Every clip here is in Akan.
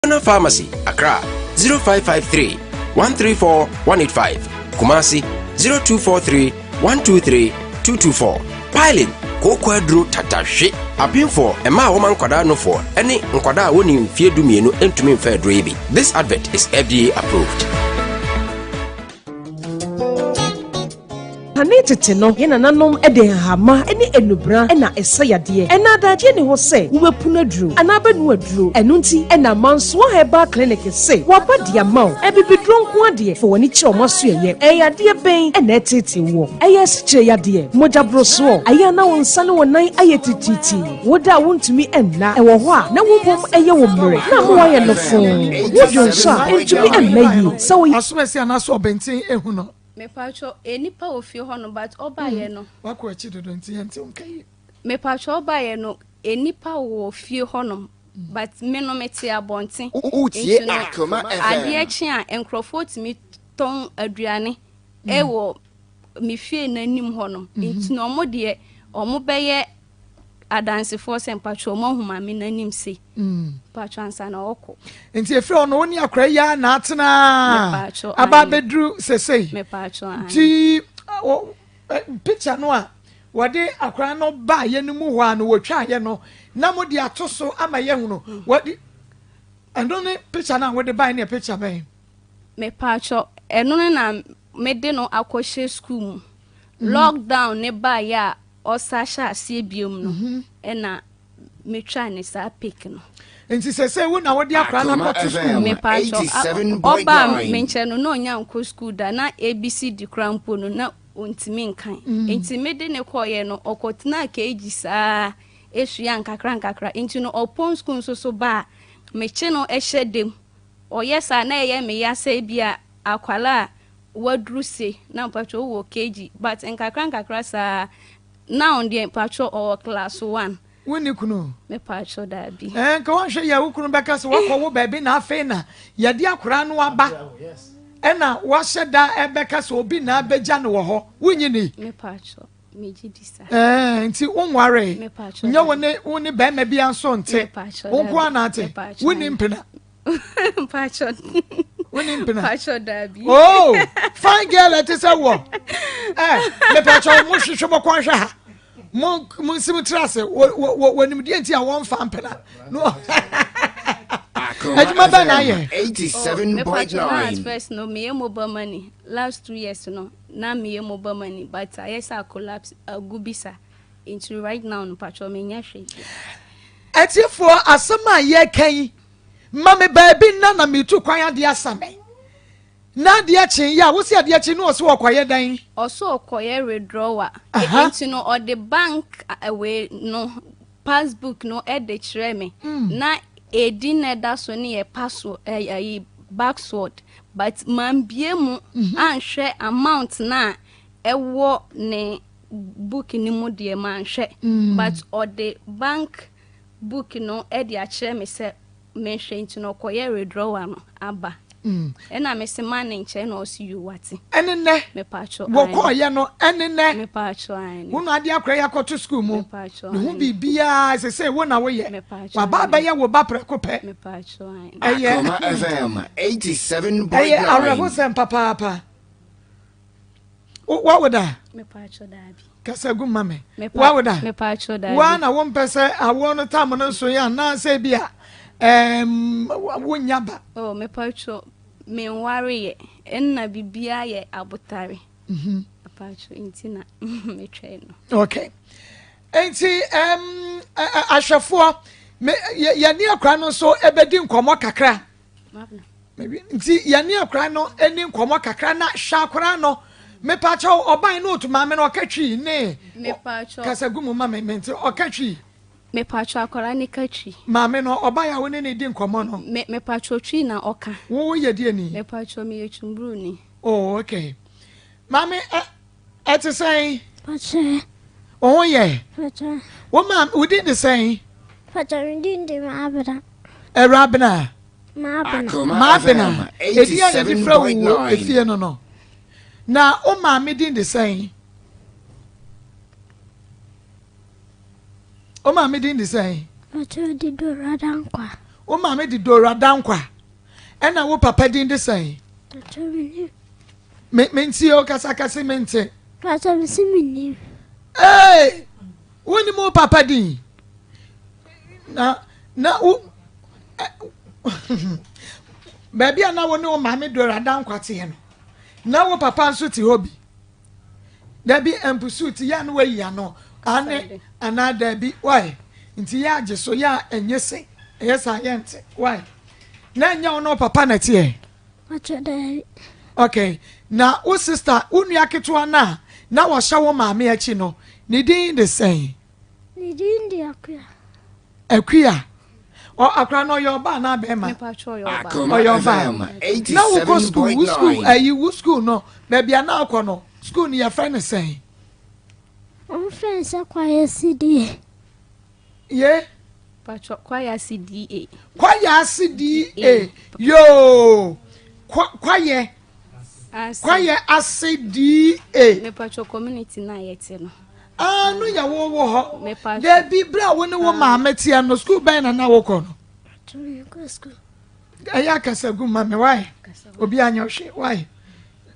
Ghana Pharmacy, Accra, 0553 134 185, Kumasi, 0243 123 224. Pilin, kooko aduro tatahwe. Apemfoɔ, mmaa a wɔma nkwadaa nofoɔ ne nkwadaa a wɔnni mfeɛ 12 ntumi mfa aduro yi bi. This advert is FDA approved. Kane tete no, yɛn nananom de nhahama ne nnubra na ɛsa yadeɛ. Ɛnnɛ adagyeɛ nni hɔ sɛ wobɛpunu aduro anaa bɛnoa aduro. Ɛno nti na Mansoa Herbal Clinic se wɔaba de ama wo. Abibiduro nko ara deɛ, fa w'ani kyerɛ wɔn asoɛeɛ. Ɛyɛ yadeɛ bɛn na ɛreteetee woɔ? Ɛyɛ asikyire yadeɛ, mogya borosoɔ, ɛyɛ a na wo nsa ne wo nan ayɛ titiritii, woda a wontumi nna, ɛwɔ hɔ a na wo mmom yɛ wo mmerɛ na ama woayɛ nofoo, wodwo nso a ɛntumi mma yie. Sɛ wo. Asomasi anaasɛ ɔbɛnten ehu no. Mepaatwɔ enipa wɔ fie hɔ nom but ɔbaayɛ no. Wakɔ akyi dodo nti yɛn ti nka yie. Mepaatwɔ ɔbaayɛ no enipa wɔ fie hɔ nom but me no me te abɔnten. Nti no adeɛ kye a nkorɔfoɔ tumi tɔn aduane ɛwɔ me fie no anim hɔ nom nti no ɔmo deɛ ɔmo bɛyɛ adansefoɔ sɛ mpakyɛ ɔmo ahu maame no anim sei mpakyɛ ansa na ɔkɔ. Nti efiri hɔ no wo ne akora yi ara na atena aba abɛduru sesei. Nti picture no a wɔde akora no baayɛ no mu hɔ a no wɔtwaayɛ no na mo de ato so ama yɛhunu wɔde ɛno ne picture no a wode baeɛ ne picture bɛn? Mepatwɔ ɛno no na mede no akɔhyɛ school mu. Lockdown ne baeɛ a ɔsa hyɛ aseɛ biom no ɛna metwaa ne saa pic no. Nti sɛsɛ wo na wode akora no akɔto school mu? Mepatwɔ ɔbaa me nkyɛn no na ɔnya nkɔ school da na ABCD koraa mpo no na ɔntumi nkan. Nti mede ne kɔɔyɛ no ɔkɔtenaa KG saa esua nkakra nkakra. Nti no ɔpɔn school nso so ba a mekye no hyɛ dam. Ɔyɛ saa na ɛyɛ me ya sɛ ebia akwalaa a waduru se na mpakyɛ wowɔ KG but nkakra nkakra saa now deɛ mpakyɛ ɔwɔ class 1. Wonni kunu? Mepakyɛ daabi. Ɛɛ nka wanhwɛ yɛ wo kunu bɛka sɛ wakɔ wo baabi na afei na yɛde akwaraa no aba ɛna wahyɛ da ɛbɛka sɛ obi na abɛgya no wɔ hɔ wonyi ni? Mepakyɛ megye di saa. Ɛɛ nti wonwaree? Nyɛ wo ne wo ne bɛrima bi nso nte? Wo nko ara na ate? Wonni mpena? Mpacho. Woni mpena. Mpacho dabi. Oh, fine girl ɛte sɛ wɔ. Eh, me pacho mo hwehwɛ mo kɔn hwɛ ha. Mo mo nsim tra ase. Wɔ wɔ wɔ nimdeɛ nti a wɔn fa mpena. No. Adwuma bɛn na ayɛ? 87.9. First no, meyɛ mobile money. Last 2 years no, na meyɛ mobile money, but ayɛ sɛ collapse agu bisa. Nti right now no pacho menyɛ hwee. Atiefoɔ asɛm a yɛka yi ma me baabi nna na metu kwan adeɛ asa me na adeɛ kye yɛ a wosi adeɛ kye no ɔso ɔkɔyɛ dɛn. Ɔso ɔkɔyɛ withdrawal. Nti no ɔde bank away no passbook no ɛde kyerɛ me na edin na ɛda so no yɛ password ɛyi backsword but mambie mu anhwɛ amount na ɛwɔ ne book no mu deɛ manhwɛ but ɔde bank book no ɛde akyerɛ me sɛ mehwɛ nti no ɔkɔyɛ withdrawal no aba ɛna mese ma ne nkyɛn na ɔsi yu wate. Ɛne nnɛ mepatwo wɔkɔɔyɛ no ɛne nnɛ mepatwo ayi wo na adeɛ akora yɛ akɔto sukuu mu mepatwo ne ho biribiara sɛ sɛ wo na woyɛ mepatwo waba abɛyɛ wo ba prɛko pɛ. Mepatwo ayi. Ɛyɛ Akoma FM 87.9. Ɛyɛ awerɛhosɛm papaapa. Wawo da? Mepatwo daabi. Kasa gu ma me. Wawo da? Mepatwo daabi. Waa na wompɛ sɛ awoɔ no tam no nso yɛ anaasɛ bi a wonya ba? Oh, mepatwo menwareyɛ ɛnna biribiara yɛ abotare. Mepatwo nti na metwɛn no. Okay, nti ahwɛfoɔ yɛne akora no nso ɛbɛdi nkɔmmɔ kakra nti yɛne akora no ani nkɔmmɔ kakra na hwɛ akora no. Mepakyɛw ɔban no otu maame no ɔka twi ne kasa gu mu ma me mente ɔka twi. Mepatwo akora ne ka twi. Maame no ɔban a wo ne ne di nkɔmmɔ no. Me mepatwo twi na ɔka. Wo yɛ deɛ ni? Mepatwo meyɛ Twumbruni. Oh, okay. Maame ɛ ɛte sɛn? Pakyɛ. Wo ho yɛ? Pakyɛ. Wo maame wo din de sɛn? Pakyɛ me din de Maabena. Awurabena. Maabena. Maabena. Edi a yɛde frɛ wo wɔ efie no. Na wo maame din de sɛn? Wo maame din de sɛn? Pakyɛ ɔde Dora Dankwa. Wo maame de Dora Dankwa. Ɛna wo papa din de sɛn? Pacho menim. Me mente o kasa kɛse mente. Pacho mese menim. Ee, wonim wo papa din? Na na wo baabi a na wo ne wo maame Dora Dankwa teɛ no, na wo papa nso te hɔ bi. Dabi mpusu ti yɛ a na wayi ano ane anaa dabi why nti yɛ agye so yɛ a ɛnyɛ se ɛyɛ saa yɛ nte why na ɛnyɛ wo ne wo papa na ɛteɛ. Ɔkyɛ dabi. Okay na wo sister wo nua ketewa no a na wɔhyɛ wo maame akyi no ne din de sɛn? Ne din de Akua. Akua. Ɔ akora no ɔyɛ ɔbaa anaa bɛrima? Ɔyɛ ɔbaa. Na wokɔ sukuu wo sukuu ayi wo sukuu no baabi a na akɔ no sukuu no yɛfrɛ no sɛn? Wɔfrɛ no sɛ Kwayase DA. Ye? Patro Kwayase DA. Kwayase DA yoo kwayɛ Kwayɛ ase DA. Mepatro community na yɛte no. Ah, no yɛ wo wɔ hɔ. Dabi, bere a wo ne wo maame teɛ no, sukuu bɛn na na wokɔ no? Ɛyɛ akasa gu ma me, wae? Obi anyɛ hwee, wae?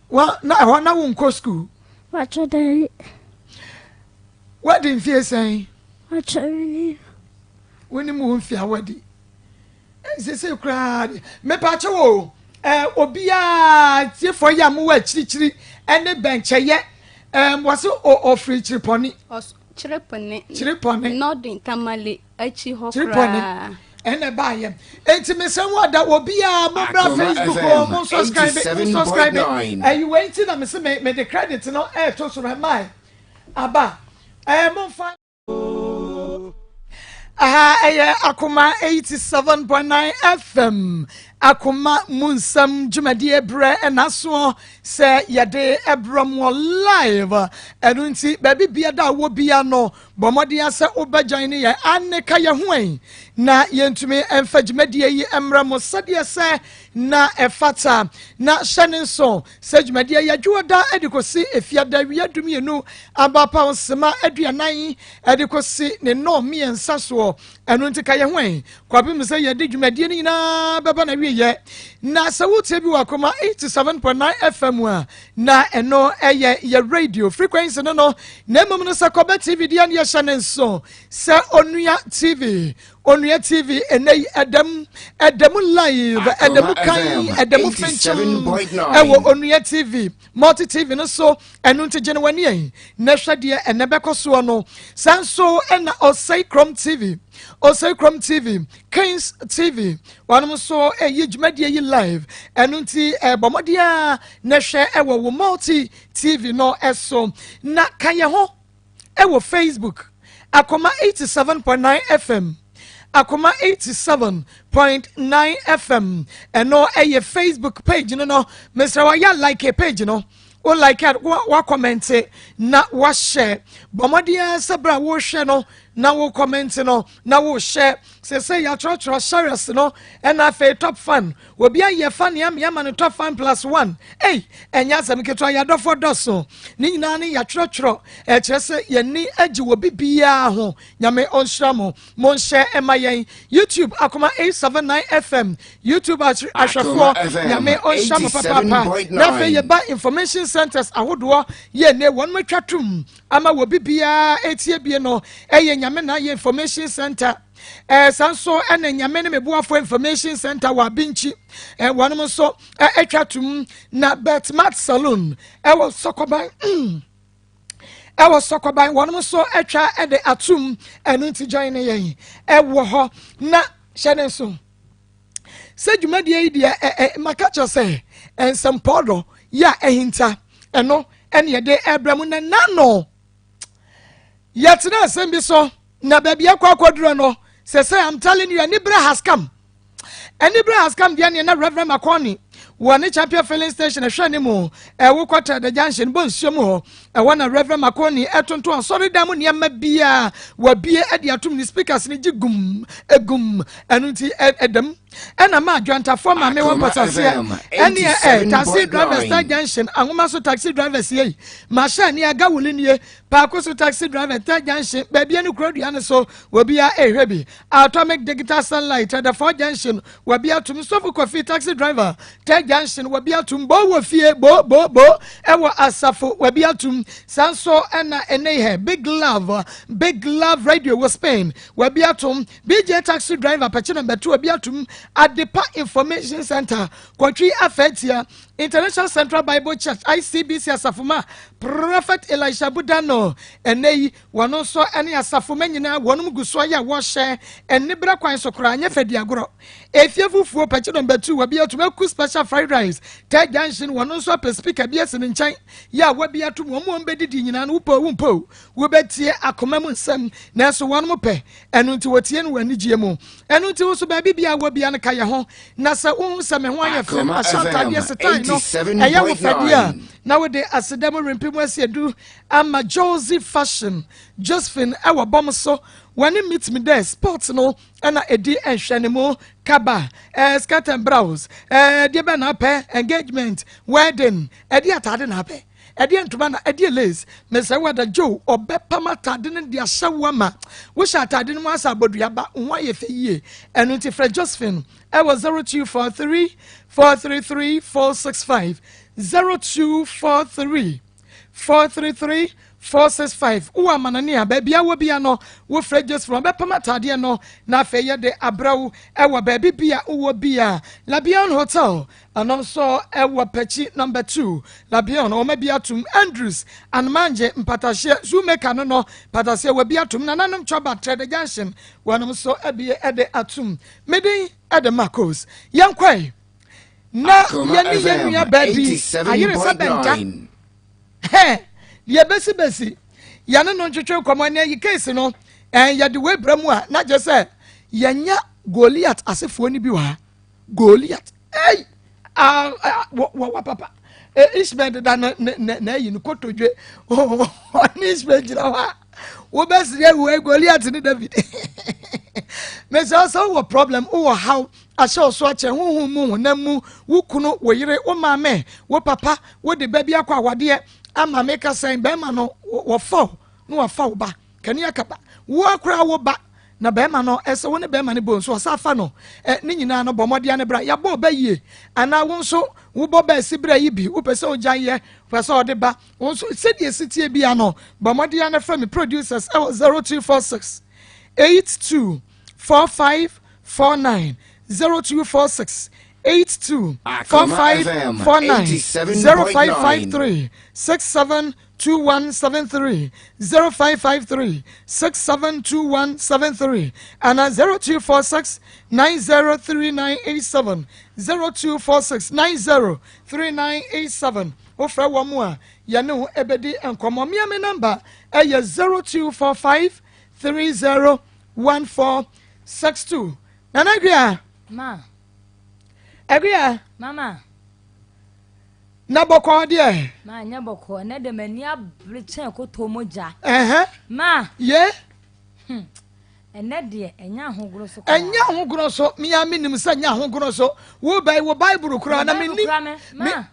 Wa, na ɛhɔ na wonkɔ sukuu? Patro dabi. Wadi mfie sɛn? Patro menim. Wonim wo mfie a wadi? Sese koraa deɛ mepaakyɛ o ɛɛ obiara tiefoɔ yi a mowɔ akyirikyiri ɛne bɛnkyɛyɛ ɛɛm wɔse ɔfiri kyiripɔne. Kyiripɔne. Kyiripɔne. Northern Tamale akyi hɔ koraa. Kyiripɔne ɛna ɛbaayɛ enti mesɛ mo ada obiara mo bra Facebook o mo subscribe mo subscribe ɛyi wei nti na mese me mede credit no ɛɛto so no ɛmae aba ɛɛ mo nfa. Aha ɛyɛ Akoma 87.9 FM Akoma mu nsɛm dwumadie berɛ ɛna soɔ sɛ yɛde ɛbrɛ mo live ɛno nti baabi bia da wɔ bia no bɔ mmɔden sɛ wobɛgyan ne yɛn ane ka yɛ ho ɛn na yɛntumi ɛmfa dwumadie yi mmerɛ mo sɛdeɛ sɛ na ɛfata na hyɛ ne nso Sɛ dwumadie yi adwoɔda de kɔsi efiada awia dumienu abapaw nsema aduanan de kɔsi ne nnɔn mmiɛnsa soɔ. Ɛno nti ka yɛn ho ɛ kɔpem sɛ yɛde dwumadie no nyinaa bɛba n'awieɛ. Na sɛ wotie bi wɔ Akoma 87.9 FM a, na ɛno ɛyɛ yɛ radio frequency no no. Na mmom no sɛ kɔbɛ TV deɛ no yɛhyɛ ne nso sɛ Onua TV Onua TV ɛnɛ yi ɛdɛm ɛdɛm live ɛdɛm kan ɛdɛm fɛnkyɛm ɛwɔ Onua TV Multi TV no so ɛno nti gyene w'ani ɛyi na hwɛ deɛ ɛnɛ bɛkɔ soɔ no saa nso ɛna Ɔsɛe Krom TV Ɔsɛe Krom TV Kings TV wɔnom nso ɛyi dwumadie yi live ɛno nti ɛbɔ mmɔden a na hwɛ ɛwɔ wo Multi TV no ɛso na ka yɛ ho ɛwɔ Facebook, Akoma 87.9 FM, Akoma 87.9 FM, ɛno ɛyɛ Facebook page no no, mesrɛ wayɛ like page no, wo like a wa comment na wahyɛ, bɔ mmɔden ara sɛ berɛ a wohwɛ no na wo comment no na wohyɛ, sɛ sɛ yɛatwerɛtwerɛ shares no ɛna afei top fan Obi ayɛ fa nea me ama no top fan plus one. Ei, ɛnyɛ asɛm ketewa, yɛn adɔfoɔ dɔso. Ne nyinaa ne yɛatwerɛtwerɛ, ɛkyerɛ sɛ yɛn ani agye wɔ bibiara ho. Nyame ɔnhyira mo. Monhyɛ ɛma yɛn. YouTube Akoma 879 FM, YouTube ahwɛfoɔ, Nyame ɔnhyira mo papaapa. Na afei yɛba information centers ahodoɔ yɛ ne wɔn atwa tom ama wɔ bibiara ɛtie bie no, ɛyɛ Nyame na ayɛ information center. Ɛɛ saa nso ɛna Nyame ne me boafo information center wɔ Abinkyi. Ɛɛ wɔnom nso ɛtwa tum na Betmat Saloon ɛwɔ Sɔkɔban ɛwɔ Sɔkɔban wɔnom nso atwa ɛde atum ɛno nti join ne yɛn ɛwɔ hɔ na hyɛ ne nso sɛ dwumadie yi deɛ ɛ ɛ maka kyerɛ sɛ nsɛmpɔɔ dɔ yɛ a ɛhinta ɛno ɛne yɛde ɛbrɛ mu na nano Yɛtena asɛm bi so na baabi akɔ akɔduro no sɛ sɛ I'm telling you anibere has come. Anibere has come deɛ neɛ na Reverend Makɔni wɔ ne Champion filling station ɛhwɛ ne mu ɛwo kɔtɛ the junction bɔ nsuo mu hɔ ɛwɔ na Reverend Makɔni ɛtonto asɔredan mu nneɛma biara wabie ɛde atum ne speakers ne gye gum egum ɛno nti ɛdɛm. Ɛna ma adwantafoɔ maame wɔ mpɔtaseɛ ɛneɛ ɛ taxi drivers ta junction anwoma so taxi drivers yei mahyɛ ne aga wuli nie paako so taxi driver ta junction baabi ne kuro dua ne so wɔbia ɛhwɛ bi atomic digital sunlight ɛdɛfɔ junction wɔbi atum sɔfo kofi taxi driver ta junction wɔbi atum bo wɔ fie bo bo bo ɛwɔ asafo wɔbi atum saa nso ɛna ɛnɛ yɛ big love big love radio wɔ Spain wɔbi atum BJ taxi driver pɛkyi number 2 wɔbi atum Adepa Information Center Kɔtwi Afɛtia International Central Bible Church ICBC Asafoma Prophet Elisha Budano ɛnɛ yi wɔn nso ɛne asafoma nyinaa wɔn gu so ayɛ a wɔhyɛ ɛne bere kwan so koraa nyɛ fɛ di agorɔ efie fufuo pɛkyi number 2 wɔbi atum aku special fried rice Third Junction wɔn nso apɛ speaker bi asi ne nkyɛn yɛ a wɔbi atum wɔn wɔn bɛdidi nyinaa no wopɔ wumpɔ wobɛtie akoma mu nsɛm nanso wɔn mo pɛ ɛno nti wɔtie no wɔ anigyeɛ mu ɛno nti wo so baabi bia wɔ bia no ka yɛ ho na sɛ wohu sɛ me ho ayɛ fɛ ahyɛ atadeɛ setae no ɛyɛ wo fɛdeɛ a na wode aseda mu rempe mu asi adu ama Josie Fashion Josephine ɛwɔ bɔm so wɔne meet me there sport no ɛna ɛdi nhwɛ ne mu kaba skirt and blouse deɛ bɛ na apɛ engagement wedding ɛde atade na apɛ ɛdeɛ ntoma na ɛdeɛ lace mesɛ wada Joe ɔbɛpam atade no de ahyɛ wo ama wohyɛ atade no mu asa aboduaba ho ayɛ fɛ yie ɛno nti frɛ Josephine ɛwɔ 0243 433 465 0243 433 465 wowɔ amanane a baabi a wɔ bia no wofrɛ Josephine ɔbɛpam atadeɛ no na afei yɛde abrɛ wo ɛwɔ baabi bia wowɔ bia Labion Hotel ɛno nso ɛwɔ pɛkyi number 2 Labion ɔma bi atum Andrews Anomangye mpatahyeɛ Zoomeka no mpatahyeɛ wɔ bi atum nananom twaba Trede Junction wɔnom nso ɛbi ɛde atum medin ɛde Marcos yɛnkɔe na yɛne yɛn nua baabi ayere sɛ bɛnta hɛ deɛ bɛsi yɛne no ntwetwe nkɔmmɔ ɛnɛ yi case no yɛde wei brɛ mu a na gye sɛ yɛnya Goliath asefoɔ no bi wɔ ha Goliath ei wɔ papa Ishmael deda na ayi no kotodwe ɔne Ishmael gyina hɔ a wobɛsere awu Goliath ne David mesɛ sɛ wowɔ problem wowɔ haw ahyɛ wo so akyɛ honhom mu honam mu wo kunu wo yere wo maame wo papa wode ba bi akɔ awadeɛ ama meka sɛn bɛrima no wɔfa wo na wafa wo ba kani akaba wo akora wo ba na bɛrima no ɛsɛ wo ne bɛrima no bɔ nso ɔsa afa no ne nyinaa no bɔ mmɔden ne bra yɛabɔ ɔba yie anaa wo nso wobɔ ba asi berɛ yi bi wopɛ sɛ wogya yɛ wopɛ sɛ ɔde ba wo nso sɛdeɛ sitie bia no bɔ mmɔden ne frɛ me producers ɛwɔ 0246 82 45 49 0246 82 45 49 0553 67 2173 0553 672173 and 0246 903987 0246 903987 wofrɛ wɔ mu a yɛne ho ɛbɛdi nkɔmmɔ mmea me number ɛyɛ 0245 301462 Nana Akua Ma. Akua Mama. Na bɔkɔɔ deɛ Ma nyɛ bɔkɔɔ ne de m'ani abere kyɛn koto mogya. Ɛhɛ. Ma. Ye. Ɛnɛ deɛ ɛnyɛ ahogoro so. Ɛnyɛ ahogoro so mea menim sɛ nyɛ ahogoro so wo bɛyi wo Bible koraa na menni Ma.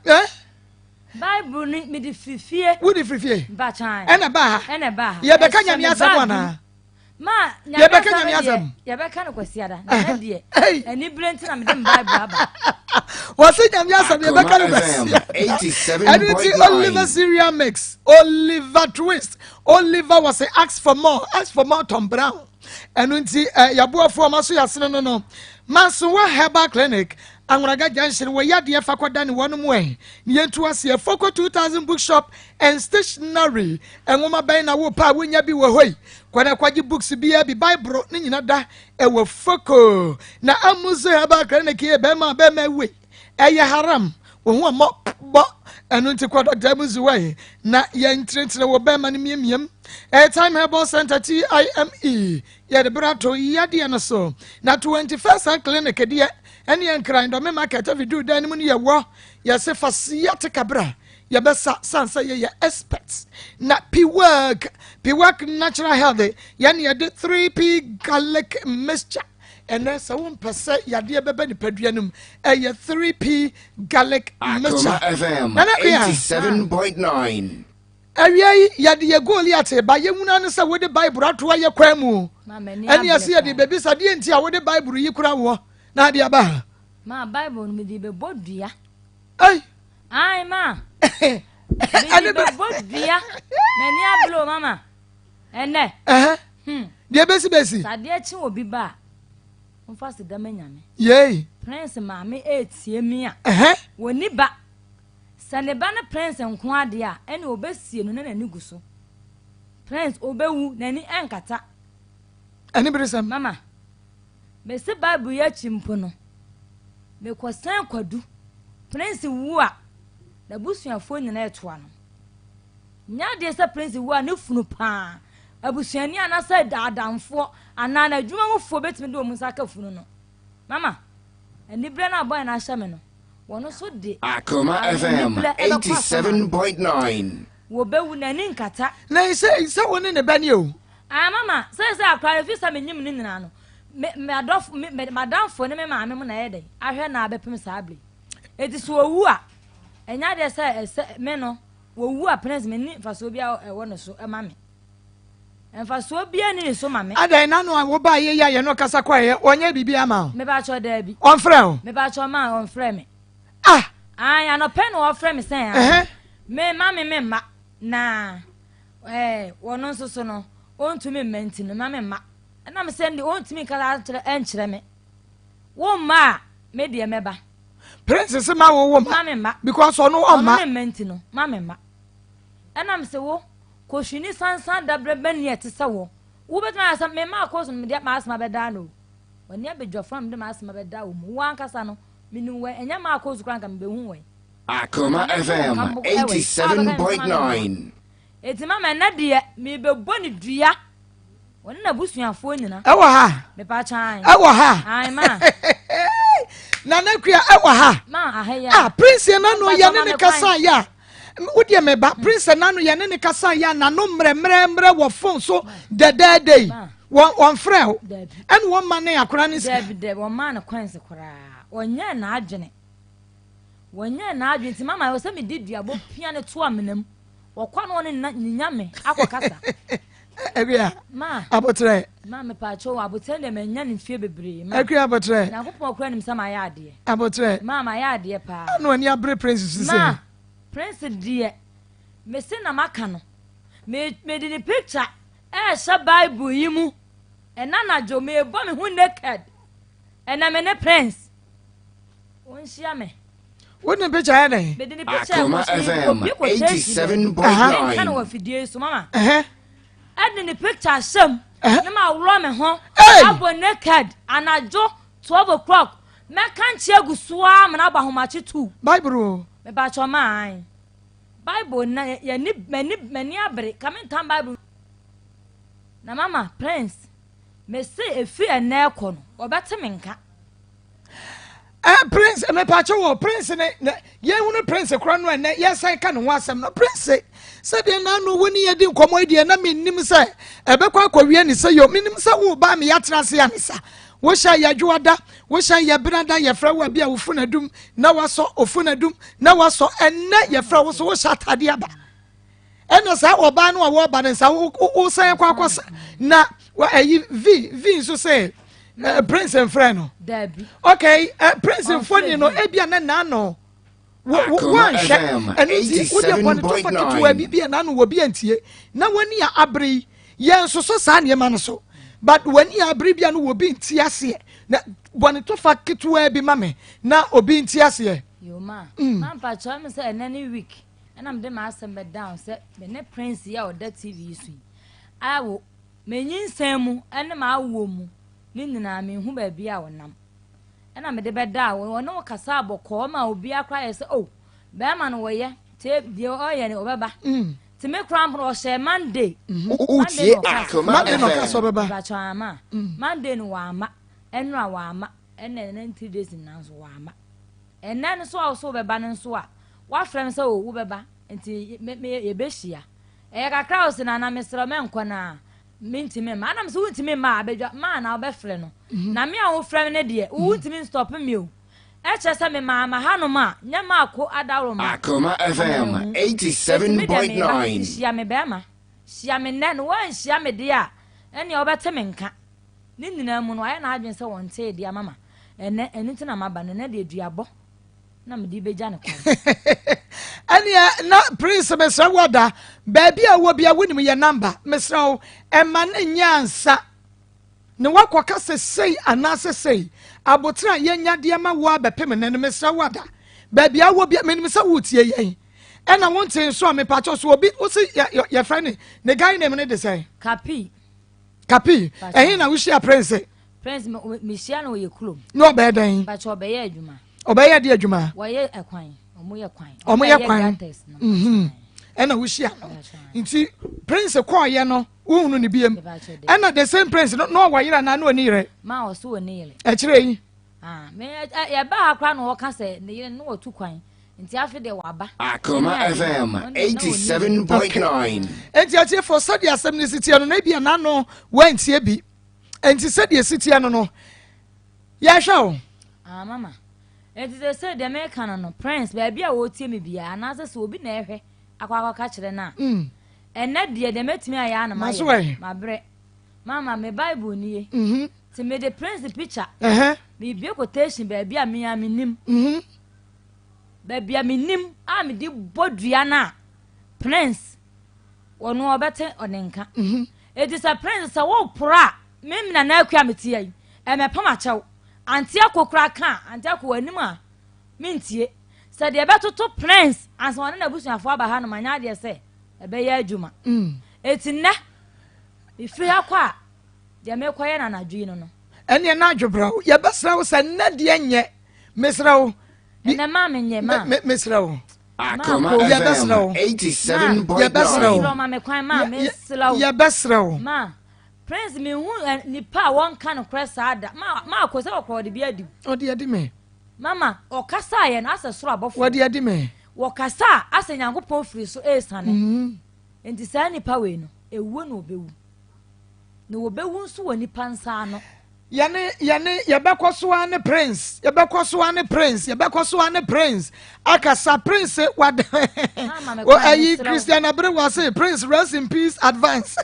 Bible ni mede firi fie. Wode firi fie? Mpakyan. Ɛna baa ha. Ɛna baa ha. Yɛbɛka Nyame asɛm anaa? Ma yɛbɛka Nyame asɛm. Yɛbɛka no Kwasiada. Na ɛnɛ deɛ ani bere nti na mede me Bible aba. Wɔse Nyame asɛm yɛbɛka no Kwasiada. Ɛno nti Oliver Syria mix, Oliver twist, Oliver wɔse ask for more, ask for more Tom Brown. Ɛno nti yɛaboafoɔ ma so yɛasene no. Mansowa Herbal Clinic, Anwaraga Junction, wɔ yadeɛ fa kɔda ne wɔn mu ɛ. Ne yɛntu aseɛ Foko 2000 Bookshop and Stationery. Nwoma bɛn na wo pa a wonya bi wɔ hɔ yi? Kwana kwagye books biara bi Bible ne nyina da ɛwɔ Foko. Na Amuzu Herbal Clinic yɛ bɛrima bɛrima wei. Ɛyɛ haram. Wo ho ɔmɔ bɔ. Ɛno nti kɔ Dr. Amuzu wɔ na yɛntenetene wɔ bɛrima no miamiam. Time Herbal Center TIME yɛde bere ato yadeɛ no so. Na 21st Clinic deɛ ɛne yɛn nkran dɔme market afidu dan no mu no yɛwɔ yɛse fa sciatica bra yɛbɛsa sansa yɛyɛ experts. Na P-Work Natural Health yɛne yɛde 3P garlic mixture. Ɛnɛ sɛ wompɛ sɛ yadeɛ bɛba nipadua no mu, ɛyɛ 3P garlic mixture. Akoma FM Nana Akua. 87.9. Awia yi yɛde yɛ Goliat ba yɛhunu ne sɛ wode Bible ato ayɛ kwan mu. Ma m'ani Ɛne abere ɛsɛ yɛde paa. bɛbisa deɛ nti a wode Bible yi kura woɔ na ade aba ha. Ma Bible no mede bɛbɔ dua. Ei! Ai ma. Ɛne Mede bɛ bɛbɔ dua. M'ani abere o mama. Ɛnɛ. Ɛhɛ. Deɛ bɛsi bɛsi. Sɛ adeɛ kye obi ba a, momfa aseda ma Nyame. Yei. Prince maame ɛretie me a. Ɛhɛ. Wɔnni ba. Sɛ ne ba ne Prince nko adeɛ a, ɛne ɔbɛsie no na n'ani gu so. Prince ɔbɛwu, n'ani ɛnkata. Ɛne bere sɛm. Mama, mese Bible yi akyi mpo no, mekɔsɛn kwadu. Prince wu a, n'abusuafoɔ nyinaa ɛtoa no. Nyɛ adeɛ sɛ Prince wu a ne funu paa, abusuani anaasɛ adamfoɔ anaa n'adwumamufoɔ bɛtumi de wɔn nsa aka funu no. Mama, aniberɛ no a bɔyɛ no ahyɛ me no, wɔn nso de Akoma FM aniberɛ ɛbɛkɔ asama. 87.9. Wɔbɛwu n'ani nkata. Na sɛ sɛ wo ne ne ba ni o. Ah mama, sɛ sɛ akora efi sɛ menyim ne nyinaa no, me me adɔfo me me madamfo ne me maame mo na ɛyɛ dɛ ahwɛ na abɛpem saa abere. Eti so owu a, ɛnyɛ adeɛ sɛ ɛsɛ me no wɔwu a Prince me ni mfasoɔ bi a ɛwɔ ne so ɛma me. Mfasoɔ bi ani ne so ma me. Adan n'ano a wo ba yɛ yɛ yɛ no kasa kɔ yɛ ɔnyɛ biribi ama o. Mepa kyɛw daabi. Ɔnfrɛ o. Mepa kyɛw ma ɔnfrɛ me. Ah. Ayi anɔpɛ na ɔfrɛ me sɛn. Ɛhɛn. Me ma me me mma na ɛɛ wɔn nso so no ɔntumi mma nti no ma me mma. Ɛna me sɛ ɔntumi nkasa nkyerɛ ɛnkyerɛ me. Wo mma a me deɛ mɛba. Prince sɛ ma wo wo ma. Ma me mma. Because ɔno ɔmma. Ɔno me mma nti no ma me mma. Ɛna me sɛ wo kɔhwini sansan dabrɛ bɛni ɛte sɛ wɔ. Wo bɛtumi ayɛ sɛ me mma akɔ so no mede m'asɛm abɛdaa no o. W'ani abɛdwafo a mede m'asɛm abɛdaa wo mu. Wo ankasa no menim wɔ ɛnyɛ ma akɔ so koraa nka mebɛhu wɔ. Akoma FM 87.9. Eti mama ɛnɛ deɛ mebɛbɔ ne dua. Wɔne n'abusuafoɔ nyina. Ɛwɔ ha. Mepa kyan. Ɛwɔ ha. Ayi ma. Nana Kuya ɛwɔ ha. Ma aha ya. Ah Prince yɛn nanu yɛ ne ne kasa yɛ a. Wo deɛ meba Prince nanu yɛ ne ne kasa yɛ a nanu mmerɛ mmerɛ mmerɛ wɔ phone so dɛdɛɛdɛ yi. Wɔn wɔn frɛ o. Ɛna wɔn ma ne akora ne sika. Dɛbi dɛbi wɔn maa no coins koraa. Wɔnyɛ n'adwene. Wɔnyɛ n'adwene ti mama ɛwɔ sɛ mi di duabɔ pia ne to amena mu. Wɔkɔ no wɔne ne nyame akɔ kasa. Akua Ma. abotrɛ. Ma mepaakyɛw abotrɛ deɛ manya ne mfie bebree. Ma. Akua abotrɛ. Nyankopɔn kura nim sɛ mayɛ adeɛ. Abotrɛ. Ma mayɛ adeɛ paa. Ɛna w'ani abere Prince so sɛ. Ma Prince deɛ mese na maka no. Me mede ne picture ɛɛhyɛ Bible yi mu. Ɛna anadwo mebɔ me ho naked. Ɛna me ne Prince. Wonhyia me. Wo ne picture yɛ dɛn? Mede ne picture Akoma ɛkɔ FM obi quotation baabi. Menka no 87.9. wɔ afidie yi so mama. Ɛhɛ. Ɛde ne picture hyɛ mu. Ne ma worɔ me ho. Hey! Abɔ naked anadwo 12 o'clock. Mɛka nkyia gu so ara ma no abɔ ahomakye 2. Bible o. Mepakyɛw ma an. Bible na yɛni m'ani m'ani abere ka mentam Bible. Na mama Prince mese efi ɛnɛ kɔ no wɔbɛte me nka. Eh, Prince mepakye wɔ Prince ne ne yɛhunu Prince kora no ɛnɛ yɛsan ka ne ho asɛm no Prince sɛdeɛ n'ano wo ne yɛdi nkɔmmɔ yi deɛ na mennim sɛ ɛbɛkɔ akɔwie ne sɛ yɛ menim sɛ wo ba me yɛatena ase ansa wohyɛ yɛ adwoada wohyɛ yɛ benada yɛfrɛ wo abi a wo fon adum na wasɔ ofon adum na wasɔ ɛnɛ yɛfrɛ wo so wohyɛ atadeɛ aba ɛna saa ɔbaa no a wɔba no nsa wosan kɔ akɔsa na ɛyi v v nso sɛ prince mfrɛ no okay prince mfoni no ebia ne naano woanhwɛ ɛno nti wodeɛ bɔne tɔfa ketewa bi bia naano wɔ bi antie na wani a abere yi yɛnsoso saa nneɛma no so but wani a abere bia no wɔ bi nti aseɛ na bɔne tɔfa ketewa bi ma me na obi nti aseɛ. Yoma, mm. Mampa kyerɛ me sɛ ɛnɛ ne week ɛna mede m'asɛm bɛda ho sɛ me ne Prince yi a ɔda TV yi so yi awo menyinsɛn mu ɛne m'awoɔ mu ne nyinaa menhu baabi a ɔnam ɛna mede bɛda a ɔne wo kasa abɔkɔɔ ma obiara koraa yɛ sɛ oh bɛrima no wɔyɛ te deɛ ɔyɛ no ɔbɛba te me koraa mpo ɔhyɛ Monday Wotie Akoma Monday na ɔka FM. sɛ ɔbɛba. Mpakyɛ ama Monday no wama ɛnora wama ɛna ɛnɛ 3 days nyinaa nso wama ɛnɛ no so a ɔso wobɛba no nso a wafrɛ me sɛ o wobɛba nti me me yɛbɛhyia ɛyɛ kakra o sɛ nana mesrɛ mɛnkɔ naa. Mentumi mma. Ɛna mese wontumi mma a abadwa maa na wobɛfrɛ no. Mhm. Na me a wofrɛ me no deɛ, wo wontumi nstɔpe me o. Ɛkyerɛ sɛ memaa ma hanom a, nyɛ maako adaworo ma. Akoma FM 87.9. Hyia me bɛrima. Hyia me nnɛ na woanhyia me deɛ a, ɛnneɛ wobɛte me nka. Ne nyinaa mu no, wayɛ n'adwene sɛ wɔntee deɛ ama ma. Ɛnnɛ, ɛno nti na maba no, ɛnnɛ deɛ duabɔ na mede bɛgya no kwan. Ɛneɛ na Prince mesrɛ wo ada baabi a wɔ bia wonim yɛ number mesrɛ wo ɛma no nyɛ ansa na wakɔka sɛ sei anaasɛ sei abotere a yɛnya deɛ ma wo abɛpem nnɛ no mesrɛ wo ada baabi a wɔ bia menim sɛ woretie yɛn ɛna wo nte nso a mepakyɛ so obi wo se yɛfrɛ ne ne guy name ne de sɛn? Kapi. Kapi ɛhe na wohyia Prince? Prince mehyia no wɔ yɛ kurom. Na ɔbɛyɛ dɛn? Mpakyɛ ɔbɛyɛ adwuma. Ɔbɛyɛ de adwuma? Wɔyɛ ɛkwan. Ɔmo yɛ kwan. Ɔmo yɛ kwan. Mhm. Ɛna wohyia no. Nti Prince kɔɔyɛ no wohunu ne biem. Ɛna the same Prince no na ɔwɔ yere anaa na ɔni yere? Ma ɔso ɔni yere. Ɛkyerɛ yi. Ah, me yɛba ha koraa na ɔka sɛ ne yere no wɔtu kwan. Nti afe deɛ waba. Akoma FM 87.9. Nti atiefo sɛdeɛ asɛm no si teɛ no na ebia n'ano wantie bi. Enti sɛdeɛ ɛsi teɛ no no, yɛhwɛ o. Ah, mama. Enti sɛ sɛ deɛ meka no no, Prince, baabi a wɔretie me biara, anaasɛ sɛ obi na ɛhwɛ akɔ akɔka kyerɛ no a, mm. ɛnɛ deɛ deɛ mɛtumi ayɛ a na mayɛ. Mabrɛ. Mama, me Bible nie. Mm -hmm. Nti mede Prince picture. Uh -huh. Mebie quotation baabi a mea menim. Mm -hmm. Baabi a menim a mede bɔ dua no a, Prince, ɔno ɔbɛte ɔne nka. Mm -hmm. Enti sɛ Prince sɛ wo poro a, me me Nana Akua a mete ha yi, ɛmɛpam akyɛ wo. Auntie Ako koraa ka a, Auntie Ako w'anim a, mentie. Sɛ deɛ ɛbɛtoto Prince ansa ɔne n'abusuafoɔ aba hanom anyɛ adeɛ sɛ ɛbɛyɛ adwuma. Enti nnɛ, mefiri ha kɔ a, deɛ merekɔyɛ no anadwo yi no no. Ɛnneɛ na adwobrɛ wo. Yɛbɛsrɛ wo sɛ nnɛ deɛ nyɛ. Mesrɛ wo. Ɛnɛ maa menyɛ maa. Mesrɛ wo. Akoma FM 87.9. Yɛbɛsrɛ wo. Yɛbɛsrɛ wo. Ma Prince mi hu eh, nipa a wɔnka nokorɛ saa da. Ma ma akɔ sɛ ɔkɔ ɔde bi adi. Ɔde adi me. Mama ɔkasa yɛ no asɛ soro abɔfo. Wɔde adi me. Wɔkasa asɛ Nyankopɔn firi so esane. Mm. Nti saa nipa wei no ewuo na ɔbɛwu. Na wɔbɛwu nso wɔ nipa nsa ano. Yɛne yɛne yɛbɛkɔ so ara ne prince yɛbɛkɔ so ara ne prince yɛbɛkɔ so ara ne prince akasa prince wada ayi christian abere wase prince rest in peace advance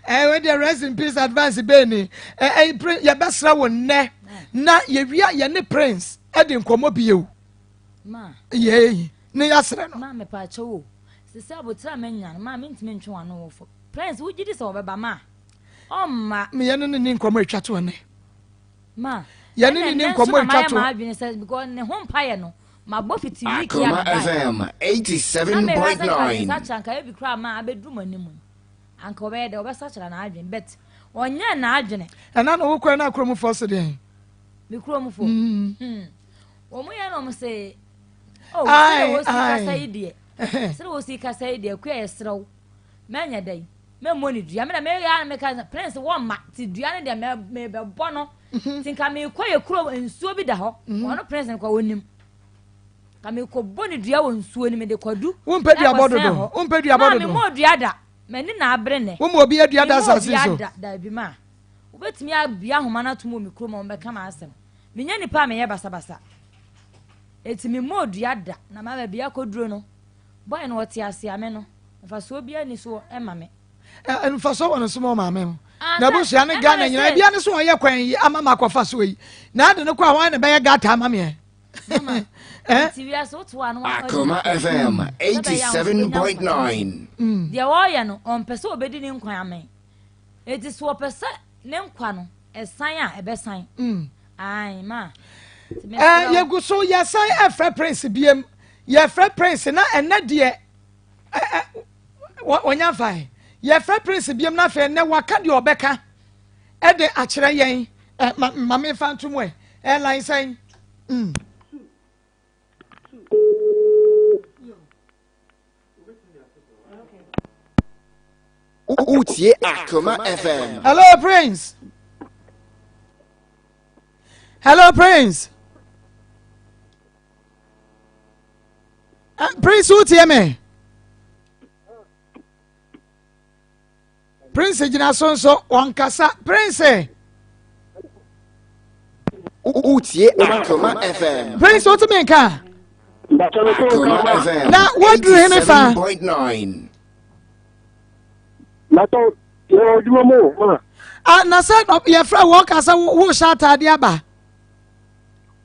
ɛwɛ deɛ rest in peace advance bɛɛ ni ɛɛ prince yɛbɛsrɛ wo nnɛ na yɛwia yɛne prince ɛde nkɔmɔ bio yɛyi ne yɛasrɛ no. Maa mepɛ akyɛw o sisi abotire a manya no maa mentumi ntwe w'ano wɔ fam prince wogye di sɛ ɔbɛba maa. Ɔmma. Me yɛne no ni nkɔmmɔ atwa toɔ nnɛ. Ma. Yɛne no ni nkɔmmɔ atwa toɔ. Ɛna m'adwene sɛ because ne ho mpaeɛ no mabɔ fiti week yi a Akoma mebaeɛ. FM Na mehwɛ sɛ nka 87.9. mensakyera nka ebi koraa ma abɛduru m'anim yi anka ɔbɛyɛ dɛ ɔbɛsakyera n'adwene but ɔnyɛɛ n'adwene. Ɛna na wokɔɛ na kuromfoɔ se deɛn? Me kuromfoɔ? Mm. Hmm. Wɔn yɛ na wɔn se oh sɛdeɛ wɔsi kasa yi deɛ sɛdeɛ wɔsi kasa yi deɛ akua yɛ serɛw mɛnyɛ dɛ mɛmmɔ ne dua me na meyɛ ara meka sɛ prince wɔmma te dua no deɛ mebɛbɔ no mhm. nti nka mekɔ yɛ kurom nsuo bi da hɔ mhm. ɔno prince no kɔ wɔnim ka mekɔbɔ ne dua wɔ nsuo no mede kwadu wompɛ dua bɔ dodo wompɛ dua bɔ dodo memmɔ dua da m'ani na abere nɛ woma obi adua da asase so da daabi ma wobɛtumi abua ahoma no atom wɔ me kurom a wɔbɛka m'asɛm menyɛ nipa a meyɛ basabasa ɛti memmɔ dua da na ma baabi akɔduro no bɔe no ɔte ase ame no Mfasoɔ biara nni soɔ ɛma me. Ɛ mfasoɔ wɔ ne so ma ɔmaame ho. N'abusua ne Ghana nyinaa ebia ne so ɔyɛ kwan yi ama ma akɔfa so yi. Na ade no kɔ a wɔn na bɛyɛ gata ama meɛ. Akoma FM 87.9. Deɛ ɔreyɛ no ɔmpɛ sɛ ɔbɛdi ne nkwa amɛn. Eti so ɔpɛ sɛ ne nkwa no ɛsan a ɛbɛsan. Ae ma. Ɛ yɛgu so yɛsan ɛfrɛ Prince biem. Yɛfrɛ Prince na ɛnɛ deɛ wɔnya mfae yɛfrɛ prince biam na afei nnɛ waka deɛ ɔbɛka ɛde akyerɛ yɛn ɛ ma ma mefa nto mu ɛ ɛlan sɛn mm. Wotie Akoma FM. Hello Prince. Hello Prince. Eh, Prince wotie me? Prince gyina so nso ɔnkasa. Prince. Wotie Akoma FM. Prince wotumi nka. Akoma FM. Na waduru hene fa. 87.9. Ah, na sɛ yɛfrɛ wɔ ka sɛ wohyɛ ataade aba.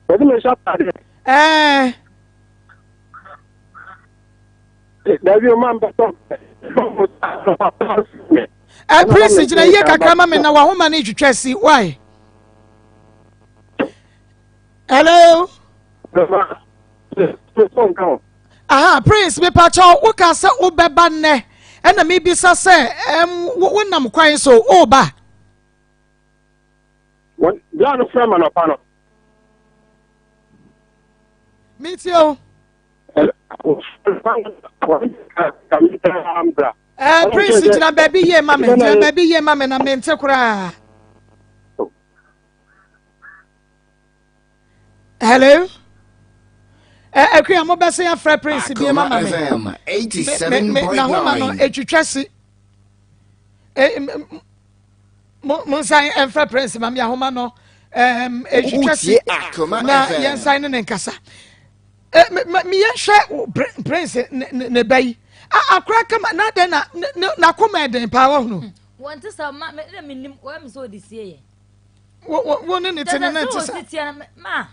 Wɔde me hyɛ ataade. Ɛɛ. Dabi o ma mpɛtɔ. Ɛ Prince gyina yie kakra ma me na wahoma no twitwa si why? Hello. Aha Prince mepakyɛw woka sɛ wobɛba nnɛ ɛna mebisa sɛ ɛm wonam kwan so woba. Wɔn bia no frɛ ma nɔpa no. Metie o. Eh, Prince gyina baabi yie ma me gyina baabi yie ma me na mente koraa. Hello. Eh, akua mo bɛsɛ afrɛ Prince bi ma ma me. Me na homa no etwitwa si. Eh, mo nsan mfrɛ Prince ma me ahoma no etwitwa si na yɛnsan ne ne nkasa. Eh, meyɛhwɛ prince ne ba yi akora kama na adɛn na n'akoma ɛden paa wahunu hmm, wɔn te sɛ ma me na menim wɔn mi sɛ ɔde sie yɛ wo ne ne te ne ne te sa ma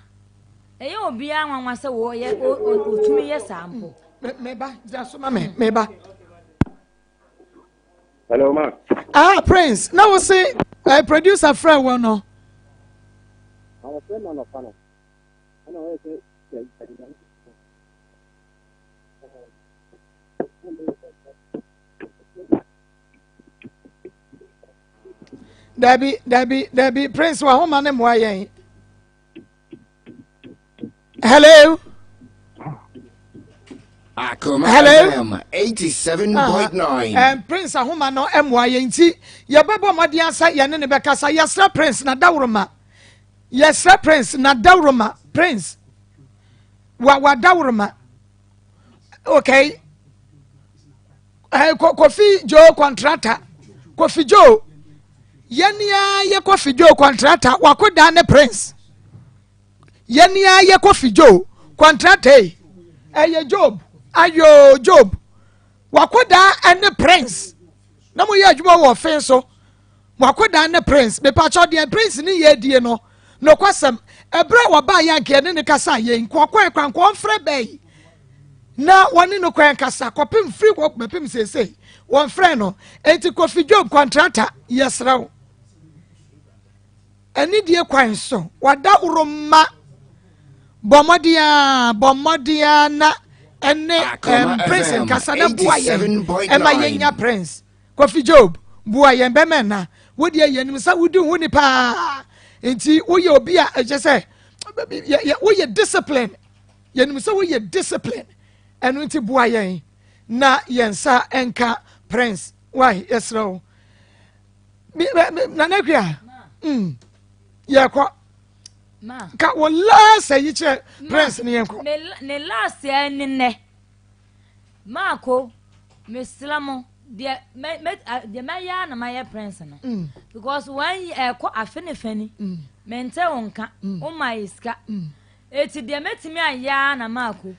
ɛyɛ obiara nwanwa sɛ wɔyɛ ɔtumi yɛ saa mpo hmm, meba gyina so ma me meba Hello, ma. Ah, Prince, na wo se eh, producer frɛ wɔ no. Awɔfrɛ ma nɔpa no. Dabi, dabi, dabi, Prince wahoma ne mmoa yɛn. Hello. Akoma Hello? FM 87.9. Um, Prince ahoma no mmoa yɛn nti yɛbɛbɔ mmɔden asa yɛne ne bɛkasa yɛsrɛ Prince na dawuroma Yɛsrɛ prince na dawuroma prince wa wa dawuroma okay eh, kofi joe contractor kofi joe yɛnea yɛ kofi joe contractor wakoda ne prince yɛnea yɛ kofi joe contractor yi ɛyɛ job ayo job wakoda ne prince na mo yɛ adwuma wɔ ɔfen so. Mo akwadaa ne Prince. Mepakyɛw deɛ Prince ne yɛ adie no, nokwasɛm, ɛberɛ a wɔbaa yɛ anka yɛne no kasa yei, nka ɔkɔɛ koraa nka ɔmfrɛ bɛɛ yi na wɔne no kɔɛ nkasa kɔpem firi hɔ bɛpem seesei wɔmfrɛ no. Enti Kofi Job kɔntrata yɛsrɛ wo anidie kwan so wada woroma bɔ mmɔden a bɔ mmɔden a na ɛne um, Prince nkasa na boa yɛn ɛma yɛnya Prince. Kofi Job, boa yɛn bɛma ɛna. Wo deɛ yɛnim sɛ wodi ho ni paa. Nti woyɛ obi a ɛkyɛ sɛ woyɛ discipline. Yɛnim sɛ woyɛ discipline. Ɛno nti boa yɛn na yɛn nsa nka Prince. Why yɛsrɛ wo. Nana Akua, mm, yɛkɔ. Ka wo last ayi kyerɛ Prince ne yɛnkɔ. Ne last ɛne nnɛ. Maako, mesrɛ mo, deɛ mɛ mɛ deɛ mɛyɛ ara na mayɛ prince no. Mm. Because wɔn ɛkɔ afe ne fɛ ni. Mm. Mente wo nka, mm. wo ma yɛ sika. Mm. Eti deɛ mɛtumi ayɛ ara na maako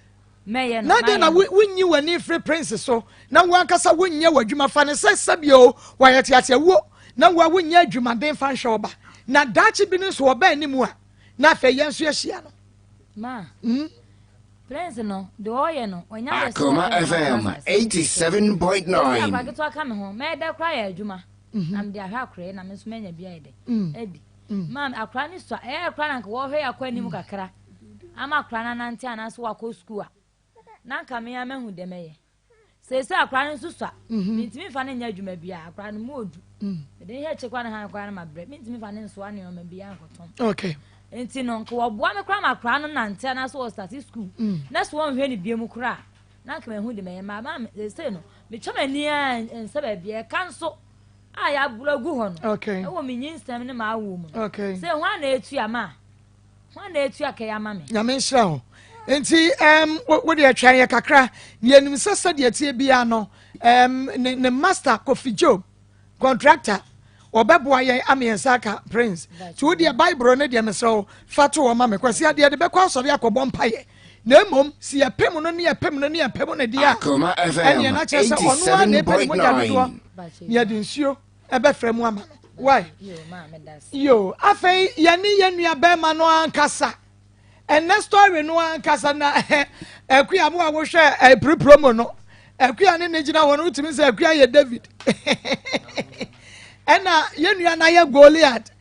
mɛyɛ no. Na deɛ na wonyi w'ani firi prince so na wo ankasa wonyɛ w'adwuma fa ne sɛ sɛbio wɔayɛ teateawuo na wo a wonyɛ adwumaden fa nhwɛ ɔba na daakye bi no nso ɔba anim a na afei yɛn nso yɛahyia no. Ma. Mm. Prince no, deɛ ɔyɛ no, ɔnya deɛ sɛ Akoma FM 87.9. Akora ketewa ka me ho, mɛyɛ dɛ koraa yɛ adwuma. Mhm. Na mede ahwɛ akora yi na me nso manya bi ayɛ dɛ. Mm. Adi. Mm. Maame, akora no sua, ɛyɛ koraa na nka wɔhwɛ yɛ akɔ anim mm. kakra. Ama akora no anante anaasɛ wakɔ sukuu a. Na nka me ara mahu deɛ mɛyɛ. Seesei akora no nso sua. Mhm. Mentumi mfa no nyɛ adwuma biara. Akora no mu odu. Mm. Mede no hwɛ akyi koraa ne han koraa no mabrɛ. Mentumi mfa no nsoa nneɛma biara nkɔtɔn. Okay. Nti no, nka wɔboa me koraa ma akora no nante anaasɛ wɔ start school. Mm. Na sɛ wɔnhwɛ no bio mu koraa na nka mahu de mɛyɛ. Ma ma seesei no, metwa m'ani a nsɛ baabi a ɛka nso a yɛaboro agu hɔ no. Okay. Ɛwɔ me nyinsɛm ne m'awoɔ mu no. Okay. Sɛ hwan na etua ma a? Hwan na etua kɛyɛ ama me? Nyame nhyira wo. Nti um, wo deɛ twɛn yɛ kakra. Yɛnim sɛ sɛdeɛ tie biara no, um, ne, ne master Kofi Job, Contractor, wɔbɛboa yɛn ama yɛn nsa aka Prince. Nti wo deɛ Bible no deɛ mesrɛ wo fa to hɔ ma me. Kwasi adeɛ de bɛkɔ asɔre akɔbɔ mpaeɛ. Na mmom sɛ yɛpem no ne yɛpem no ne yɛpem no deɛ a, Akoma FM ɛneɛ na kyerɛ sɛ ɔno ara na ɛpɛ ne mogya dodoɔ 87.9. na yɛde nsuo ɛbɛfrɛ mu ama no. Why? Yo, afei yɛne yɛn nua bɛrima no ankasa. Ɛnɛ story no ankasa na Akua mo a wohwɛ ɛpere promo no, Akua ne ne gyina hɔ no wotumi sɛ Akua yɛ David. Ɛna yɛn nua no ayɛ Goliath.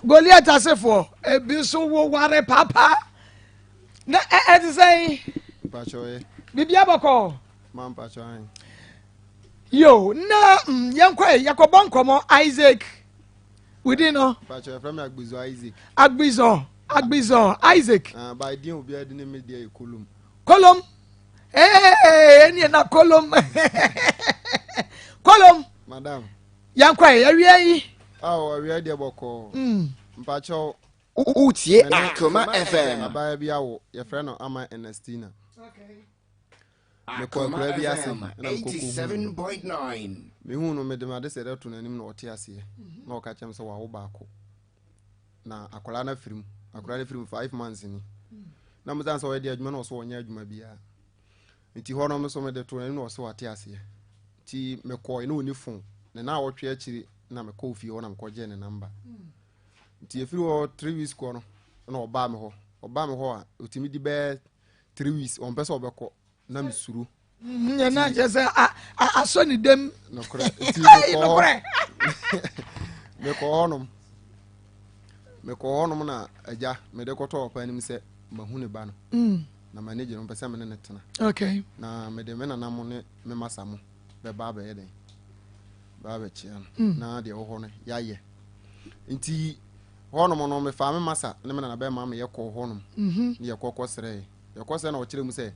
Goliath asefoɔ ebi nso wo ware papa. Na ɛte sɛn? Biribi abɔkɔ. Yo, na mm, yɛnkɔ yɛkɔbɔ nkɔmmɔ Isaac. Within no. Mpatsɔ yɛfrɛ me Agbizɔ Isaac. Agbizɔ Agbizɔ Isaac. Ah, by din obiara di ne me deɛ yɛ Kolom. Kolom. Ee, ɛni na Kolom. Kolom. Madam. Yɛnkɔ yɛ awia yi. Awo awia deɛ bɔkɔɔ. Mm. Mpatsɔ. Wotie Akoma FM. Abaayewa bi awo yɛfrɛ no Ama Ernestina. Okay. Mekɔɔ Akoma akuraa bi ase FM na mekɔkɔhuu no. 87.9. Mehuu no, mede m'adesrɛ too n'anim na ɔte aseɛ. Na ɔka kyerɛ me sɛ wawo baako. Na akwadaa no afiri mu. Akwadaa no afiri mu 5 months ni. Na mesan sɛ ɔyɛ deɛ adwuma na ɔsɛ ɔnyɛ adwuma biara. Nti hɔ no me so mede too n'anim na ɔsɛ wate aseɛ. Nti mekɔe na ɔni phone. Ne na awɔtwe akyiri na mekɔɔ fie hɔ na mekɔgyee ne number. Nti ɛfiri hɔ 3 weeks kɔ no na ɔbaa me hɔ. Ɔbaa me hɔ a ɔtumi di bɛyɛ 3 weeks ɔmpɛ sɛ ɔbɛkɔ na mesuro. Nyɛ na kyerɛ sɛ asɔ ne dɛm. Nokorɛ nti mekɔ hɔ mekɔ hɔnom mekɔ hɔnom na agya mede kɔtɔ ɔpa anim sɛ mahu ne ba no na m'ani gye no mpɛ sɛ me ne ne tena. Na mede me nana mo ne me masa mo bɛba abɛyɛ dɛn bɛba abɛkyea no na deɛ ɛwɔ hɔ no yɛayɛ nti hɔnom no mefaa me masa ne me nana bɛma me yɛkɔɔ hɔnom ne yɛkɔ kɔsrɛɛ yɛkɔ sɛ na ɔkyerɛ mu sɛ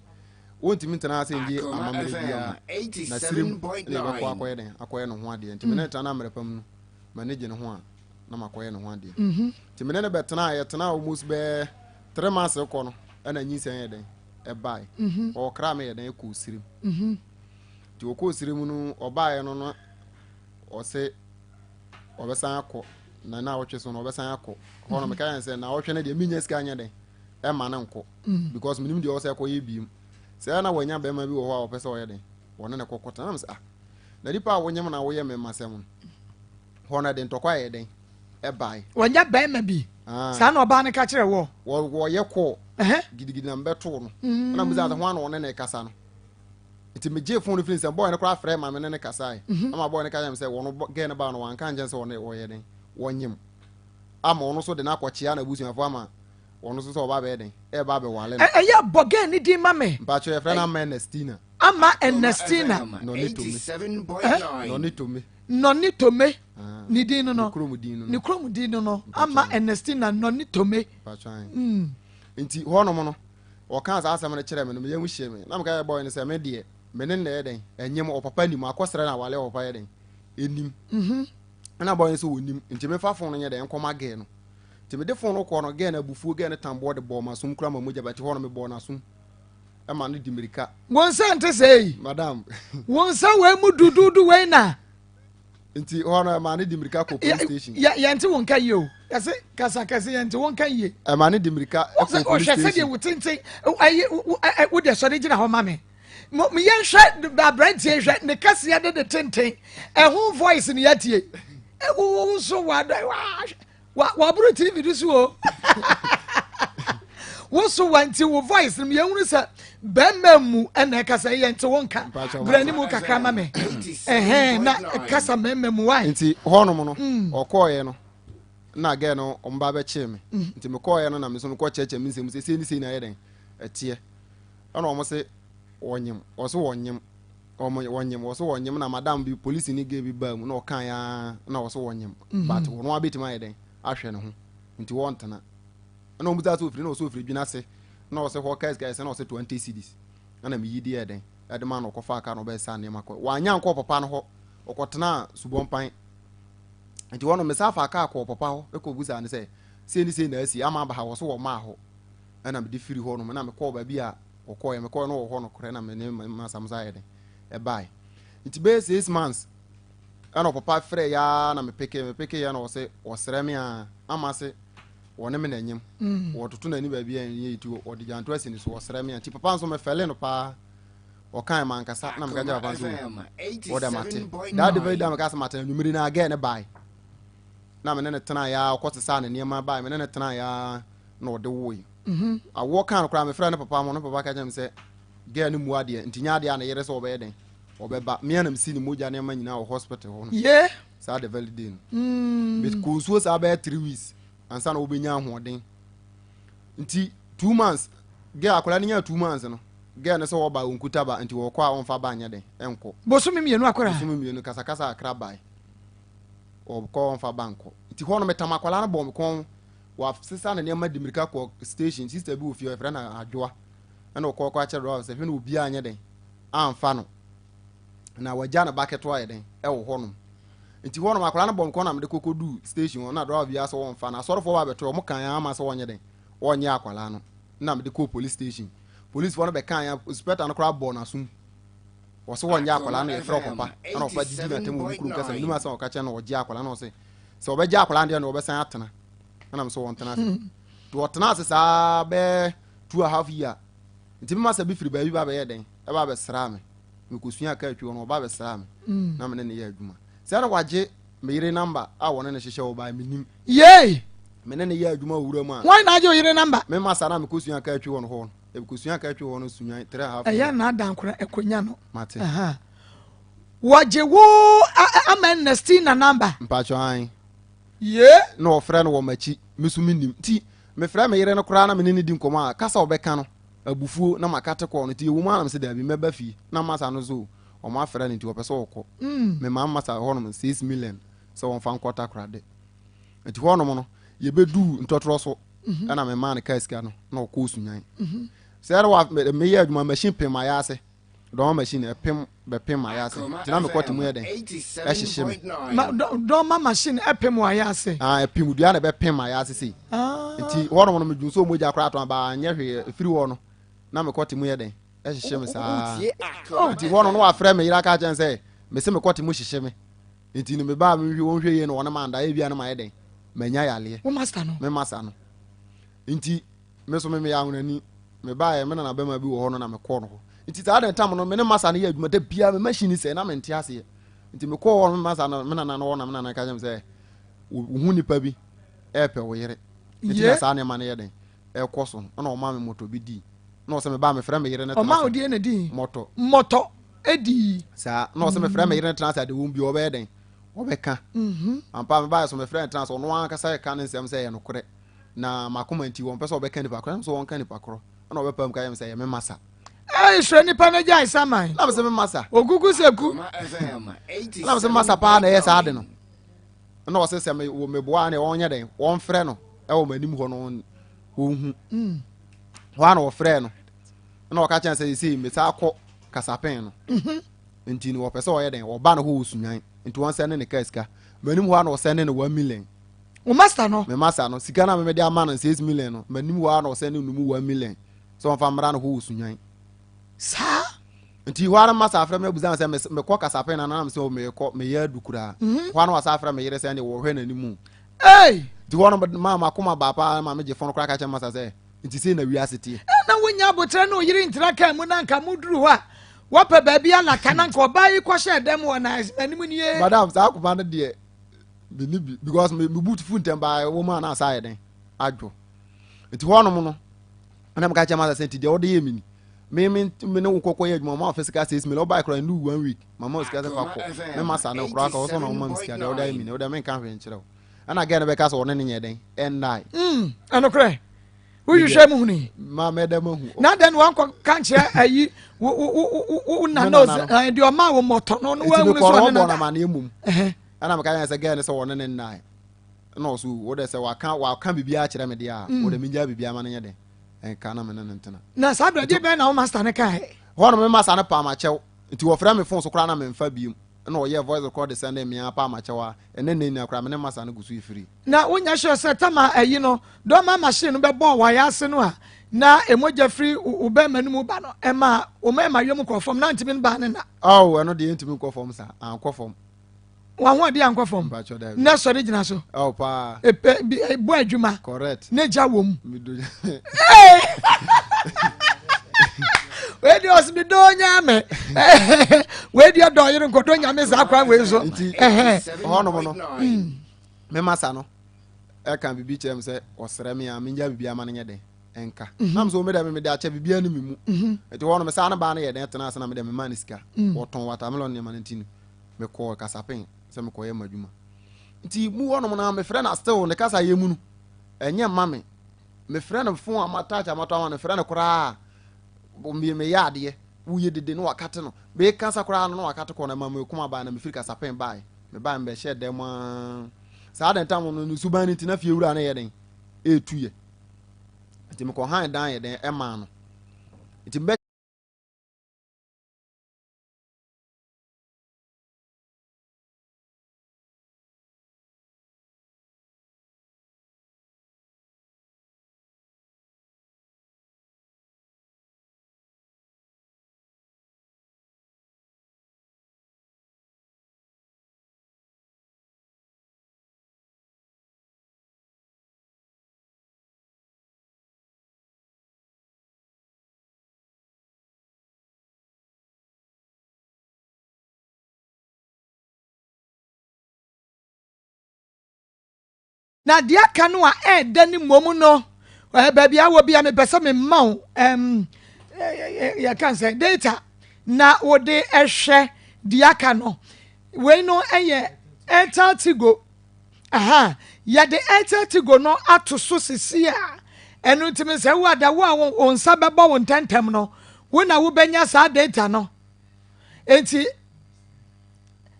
wɔntumi ntena ase ngye Akoma amammerɛ FM biara na serem na yɛbɛkɔ akɔyɛ dɛn akɔyɛ ne ho adeɛ nti me ne tena no ammerɛ pam no m'ani gye ne ho a na makɔyɛ ne ho adeɛ nti me ne no bɛtena a yɛtena almost bɛɛ 3 months kɔ no ɛna nyinsɛn yɛ dɛn ɛbae ɔkra me yɛ dɛn kɔɔ serem nti ɔkɔɔ serem no ɔbaeɛ no no ɔse ɔbɛsan akɔ na na awɔtwe so no ɔbɛsan akɔ hɔ no meka yɛn sɛ na awɔtwe no deɛ menya sika nyɛ dɛn ɛma no nkɔ because menim deɛ ɔsɛ ɛkɔyɛ biem sɛ na wanya bɛrima bi wɔ hɔ a ɔpɛ sɛ ɔyɛ dɛn wɔne ne kɔkɔ tena nam sɛ ah na nipa a wonyem na woyɛ mmarima sɛm no hɔ no ɛde ntɔkwa yɛ dɛn ɛbae. Wɔnyɛ bɛrima bi Ah. saa na ɔbaa no ka kyerɛ wɔ. Wɔyɛ kɔɔ gidigidi na mbɛtoo no ɛna mbisa sɛ ho ana ɔne ne kasa no nti megye phone no firi nsɛm bɔɔ ne koraa frɛ ma me ne ne kasae ama bɔɔ ne ka kyerɛ me sɛ wɔn gɛɛ no baa no wanka nkyɛn sɛ ɔne ɔyɛ dɛn wɔnyem ama ɔno so de no akɔkyea n'abusuafoɔ ama ɔno so sɛ ɔba bɛyɛ dɛn ɛba abɛwale no. Ɛyɛ bɔ gɛɛ ne din ma me. Mpakyɛ yɛfrɛ no Ama Ernestina. Ama Ernestina. Nɔne Tome. Nɔne Tome. Nɔne Tome. Ne din no no. Ne kurom din no no. Ne kurom din no no. Ama Ernestina Nɔne Tome. Mpakyɛ nti hɔnom no ɔkaa saa asɛm no kyerɛ me no meyam hyee me na meka yɛ bɔɔ no sɛ me deɛ me ne nnɛ yɛ dɛn ɛnyem ɔpapa nim akɔsrɛ no awale ɔpapa yɛ dɛn ɛnim ɛna bɔɔ no sɛ ɔnim nti mefa phone no nyɛ dɛn nkɔma gɛɛ no nti mede phone no kɔɔ no gɛɛ no abufuo gɛɛ no tamboɔ de bɔɔ m'asom kura ma mogya bɛte hɔ no mebɔɔ n'asom ɛma no di mirika. Wo nsa nte sɛ yi. Madam. Wo nsa wei mu duduudu wei na. Nti hɔ no ɛma ne di mirika kɔ police station. Yɛ yɛnte wo nka yie o. Yɛse kasa kɛse yɛnte wo nka yie. Ɛma ne di mirika kɔ police station. Ɔhwɛ sɛdeɛ wo tenten ɛyi wo deɛ sɔre gyina hɔ ma me. Mo yɛnhwɛ aberanteɛ hwɛ ne kɛseɛ de ne tenten ɛho voice ne yɛatie. Wo nso wa wa waboro tv no so o. Wo so wa nti wo voice no yɛhunu sɛ bɛrima mu ɛna ɛkasa yɛ nti wo nka brɛ ne mu kakra ma me ɛhɛn na kasa mmarima mu wae. Nti hɔnom no ɔkɔɔyɛ no na gɛɛ no ɔmo ba bɛkyee me nti mekɔɔyɛ no na me nso mekɔ kyerɛkyerɛ me nsɛm sɛ sei ne sei na ayɛ dɛn ɛteɛ ɛna ɔmo se wɔnyem ɔse wɔnyem ɔmo wɔnyem ɔse wɔnyem na madam bi polisi ne gɛɛ bi baa mu na ɔkaa ya na ɔse wɔnyem but wɔn abɛtumi ayɛ dɛn ahwɛ ne ho nti wɔntena ɛna ɔmo sɛ ofiri na ɔsɛ ofiri dwena ase na ɔsɛ hɔ kaa sika ɛsɛ na ɔsɛ 20 cedis ɛna meyi deɛ ɛdɛn ɛde ma no ɔkɔfa aka na ɔbɛsa nneɛma kɔ wanya nkɔ papa no hɔ ɔkɔtena subɔmpan nti hɔ no mesa fa kaa kɔɔ papa hɔ ɛkɔ busa ne sɛ sei ne sei na asi ama aba ha wɔ so wɔ maa hɔ ɛna mede firi hɔ nom ɛna mekɔɔ baabi a ɔkɔɔyɛ mekɔɔ no wɔ hɔ no korɛ na me ne masam sa yɛ den ɛbae nti bɛyɛ 6 months. Ɛna ɔpapa frɛ yaa na mepeke mepeke yɛ na ɔsɛ ɔsrɛ me a ama se wɔne me na nyem. Mm. Wɔtoto n'ani baabi a ɛnyɛ ti ɔde gyanto asi ne so ɔsrɛ me a nti papa nso mefɛle no paa. Ɔkae mankasa na meka kyerɛ papa nso wɔde mate. That the very day meka sɛ mate anwummere na agɛ ne bae. Na me ne ne tena ya ɔkɔ sesaa ne nneɛma bae me ne ne tena ya na ɔde woe. Mhm. Awoɔ kaa no koraa mefrɛ ne papa mo ne papa ka kyerɛ me sɛ girl no mu adeɛ nti nyɛ adeɛ a ne yere sɛ ɔbɛyɛ dɛn ɔbɛba me anam si ne mogya nneɛma nyinaa wɔ hospital hɔ no yeah. saa the very day no mm. mekɔ nsuo saa bɛyɛ 3 weeks ansa na wobɛnya ahoɔden nti 2 months girl akwadaa no nya 2 months no girl no sɛ wɔba ɔnkuta ba nti wɔkɔ a ɔmfa ba nyɛ dɛn ɛnkɔ bosome mmienu akwadaa bosome mmienu kasakasa akra bae ɔkɔ ɔmfa ba nkɔ nti hɔ no metam akwadaa no bɔ me kɔn wasesa ne nneɛma di mirika kɔ station sister bi wɔ fie ɔfrɛ no adwoa ɛna ɔkɔ kɔ akyerɛ driver sɛ hwɛ na obiara nyɛ dɛn amfa no na wagya ne ba ketewa yɛ dɛn ɛwɔ hɔnom nti hɔnom akwadaa no bɔ nkɔn na mede kɔkɔ du station hɔ na driver biara sɛ wɔmfa no asɔrefoɔ ba bɛto wɔn kan ama sɛ wɔnyɛ dɛn wɔnyɛ akwadaa no na mede kɔɔ police station policefoɔ no bɛka ya inspector no koraa bɔɔ n'asom wɔsɛ wɔnyɛ akwadaa no yɛfrɛ ɔpapa ɛna ɔpa didi n'atam wɔ ne kurom kasa menim asɛm a ɔka kyerɛ no ɔgye akwadaa no ɔsɛ sɛ ɔbɛgye akwadaa no deɛ no ɔbɛsan atena ɛna sɛ wɔntena ase nti wɔtena ase saa bɛɛ 2½ year nti mema sɛ bi firi baabi ba bɛyɛ dɛn ɛba bɛsraa me mekɔsua kaa twi hɔ no ɔba bɛsraa me na mene ne yɛ adwuma sɛ na wagye me yere number a wɔne ne hyehyɛ wɔ baa menim yei mene ne yɛ adwuma wɔ wura mu a wɔn na agye wo yere number? Mema saa na mekɔsua kaa twi hɔ no hɔ no mekɔsua kaa twi hɔ no sua 3½ ɛyɛ year na adankora ɛkonya no mate. Wɔgye wo ama Ernestina number? Mpakyɛ an ye na ɔfrɛ no wɔ m'akyi me so menim nti mefrɛ me yere no koraa na mene ne di nkɔmmɔ a kasa ɔbɛka no abufuo na makate kɔɔ no nti ɛwɔ mu a na mesɛ daabi mɛba fie na masa no so ɔmo afrɛ no nti ɔpɛ sɛ ɔkɔ mema masa hɔnom 6 million sɛ wɔmfa nkɔ Takoradi nti hɔnom no yɛbɛduu ntɔtorɔ so ɛna memaa no kaa sika no na ɔkɔɔ Sunyan sɛ ɛna wa meyɛ adwuma machine pem ayɛ ase dɔma machine ɛpem bɛpem ayɛ ase nti na mekɔ te mu yɛ dɛn ɛhyehye me. Ma dɔma machine ɛpem wɔ ayɛ ase? Ah, ɛpem dua na ɛbɛpem ayɛ ase sei. Ah. Nti hɔnom no medwum sɛ ɔmogya koraa atɔn abaa anyɛ hwee ɛfiri hɔ no na mekɔ te mu yɛ dɛn ɛhyehye me saa nti hɔ no na wafrɛ me yere aka kyɛn sɛ mese mekɔ te mu hyehye me nti no mebaa mehwɛ wɔnhwɛ yie no wɔne manda ebia no mayɛ dɛn manya yaleɛ. Wo master no? Me master no nti me so me meyɛ ahonani mebaeɛ me nana bɛma bi wɔ hɔ no na mekɔɔ no hɔ nti saa de tam no me ne masa no yɛ adwuma da biara me machine sɛ na mente aseɛ nti mekɔɔ hɔ no me masa no me nana no hɔ na me nana ka kyerɛ me sɛ wohu nipa bi ɛɛpɛ wo yere nti na saa nneɛma no yɛ dɛn ɛkɔ so no ɛna ɔma me mɔtɔ bi dii na ɔsɛ mebaa mefrɛ me yere no tena ɔma wo deɛ na dii? Mɔtɔ. Mɔtɔ ɛdii. Saa na ɔsɛ mefrɛ me yere no tena ase ade wɔm bi ɔbɛyɛ dɛn ɔbɛka ampa mebaeɛ so mefrɛ no tena ase ɔno ankasa ɛka ne nsɛm sɛ ɛyɛ nokorɛ na makoma nti wɔmpɛ sɛ ɔbɛka nipa korɔ ɛna sɛ wɔnka nipa korɔ ɛna ɔbɛpa mu ka yɛ me sɛ ɛyɛ me masa. Ɛyi srɛ nipa no gyae saman. Na mesɛ me masa. Ogugu sɛ ku. Na mesɛ masa paa na ɛyɛ saa de no ɛna ɔsɛ sɛ me wɔ meboa ne ɔnyɛ dɛn wɔmfrɛ no ɛwɔ m'anim hɔ no ɔnhu hɔ a na wɔfrɛ no ɛna ɔka kyɛn sɛ sɛ mesa akɔ kasapɛn no nti no wɔpɛ sɛ ɔyɛ dɛn ɔba no hɔ wɔ Sunyan nti wɔn sɛ ne ne kaa sika m'anim hɔ a na ɔsɛ ne ne 1 million. Wo master no? Me master no sika na mede ama no 6 million no m'anim hɔ a na ɔsɛ ne no mu 1 million sɛ wɔmfa mmra no hɔ wɔ Sunyan. Saa. Nti hɔ ara masa afrɛ me abusa sɛ mekɔ kasapɛn na nanam sɛ mekɔ meyɛ adu koraa hɔ ara na wasa afrɛ me yere sɛ ne wɔhwɛ n'anim. Ei. Nti hɔ no ma makoma baa paa ma megye fɔn koraa ka kyerɛ masa sɛ nti sei na wiase teɛ. Ɛna wonya abotrɛ ne oyere ntena kaa mu na nka moduru hɔ a wɔpɛ baabi alaka na nka ɔbaa yi kɔhyɛ dɛm wɔ na anim nie. Madam, saa akoma no deɛ menni bi because me bu fu ntɛm baa ɛwɔ mu a na asa ayɛ dɛn adwo nti hɔnom no ɛna meka kyerɛ masa sɛ nti deɛ wode yɛ me ni me me me ne wo kɔkɔ yɛ adwuma ɔma ɔfɛ sika 6 million ɔbaa kora ndu one week mama sika sɛ fa kɔ me masa ne koraa ka ɔsɔ na ɔma me sika deɛ wode ayɛ me ni wode menka hwee nkyerɛ wo ɛna gɛ no bɛka sɛ ɔne ne nyɛ dɛn ɛnnae. Ɛnokorɛ wohwehwɛ mu huni. Ma mɛdɛ mahu. Na dɛn wankɔ ka nkyerɛ ayi wo wo wo wo nana ɔsɛ deɛ ɔma wo mmɔtɔ no no wahunu sɛ ɔne nada. Nti mekɔrɔ mmom ɛna meka yɛn sɛ gɛ no sɛ ɔne ne nnae ɛna ɔso wo dɛ sɛ waka waka biribiara kyerɛ me deɛ a wo dɛ mengyaa biribiara ma no nyɛ dɛn ɛnka na me ne no ntena. Na saa berɛ deɛ bɛn na wo master no kae? Hɔ no me master no paa makyɛw nti wɔfrɛ me phone so koraa na memfa biom ɛna ɔyɛɛ voice record sɛndee me ara paa makyɛw a ɛnɛ nnɛ nyinaa koraa me ne master no gu so yɛ free. Na wonyɛ sure sɛ tama ayi no dɔma machine no bɛbɔɔ w'ayaase no a na mogya firi wo bɛrima no mu ba no ɛmaa wo mmarima yom kɔɔ fam na antumi no baa ne nna? Oh, ɛno deɛ ɛntumi nkɔ fam saa, ankɔ fam. W'ahoɔden ankɔ fam. Na sɔre gyina so. Oh, paa. Epɛ bi bɔ adwuma. Correct. Ne gya wɔ mu. Wei deɛ ɔsi mi dɔ nyame. Wei deɛ dɔ yere nkɔdɔ nyame saa kwan wei so. Nti hɔnom no hmm. me masa no ɛka biribi kyerɛ me sɛ ɔsrɛ me a mengya biribi ama no nyɛ den nka. Mhm. Nam so me dɛ me de akyɛ biribi ani me mu. Mhm. Nti hɔnom saa no baa no yɛ den tena ase na me dɛ me ma no sika. Mm. Wɔtɔn watermelon nneɛma no nti no. mekɔɔ Kasapen sɛ mekɔyɛ m'adwuma. Nti mu hɔnom no mefrɛ no still ne kasa yɛ mu no ɛnyɛ mma me. Mefrɛ no phone a matouch a matɔ ama no frɛ no koraa meyɛ adeɛ woyɛ dede na wakate no mekasa koraa no na wakate kɔ no ɛma mekoma baa na mefiri Kasapen baeɛ mebaeɛ mebɛhyɛ dɛm aa saa den tam no ne suban no nti na fie wura no yɛ den ɛɛtu yɛ nti mekɔ han dan yɛ den ɛmaa no nti mebɛ Na deɛ aka no a ɛɛdɛ no mmom no, ɛɛ baabi a wɔ bi a mepɛ sɛ mema wo ɛm yɛka sɛ data na wode ɛhwɛ deɛ aka no. Wei no ɛyɛ Airtel Tigo. Aha, yɛde Airtel Tigo no ato so sisi a ɛno nti me sɛ wo ada wo a wo nsa bɛbɔ wo ntɛntɛm no, wo na wobɛnya saa data no. Enti